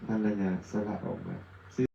ພັນລະຍາສະຫຼະອອກມາ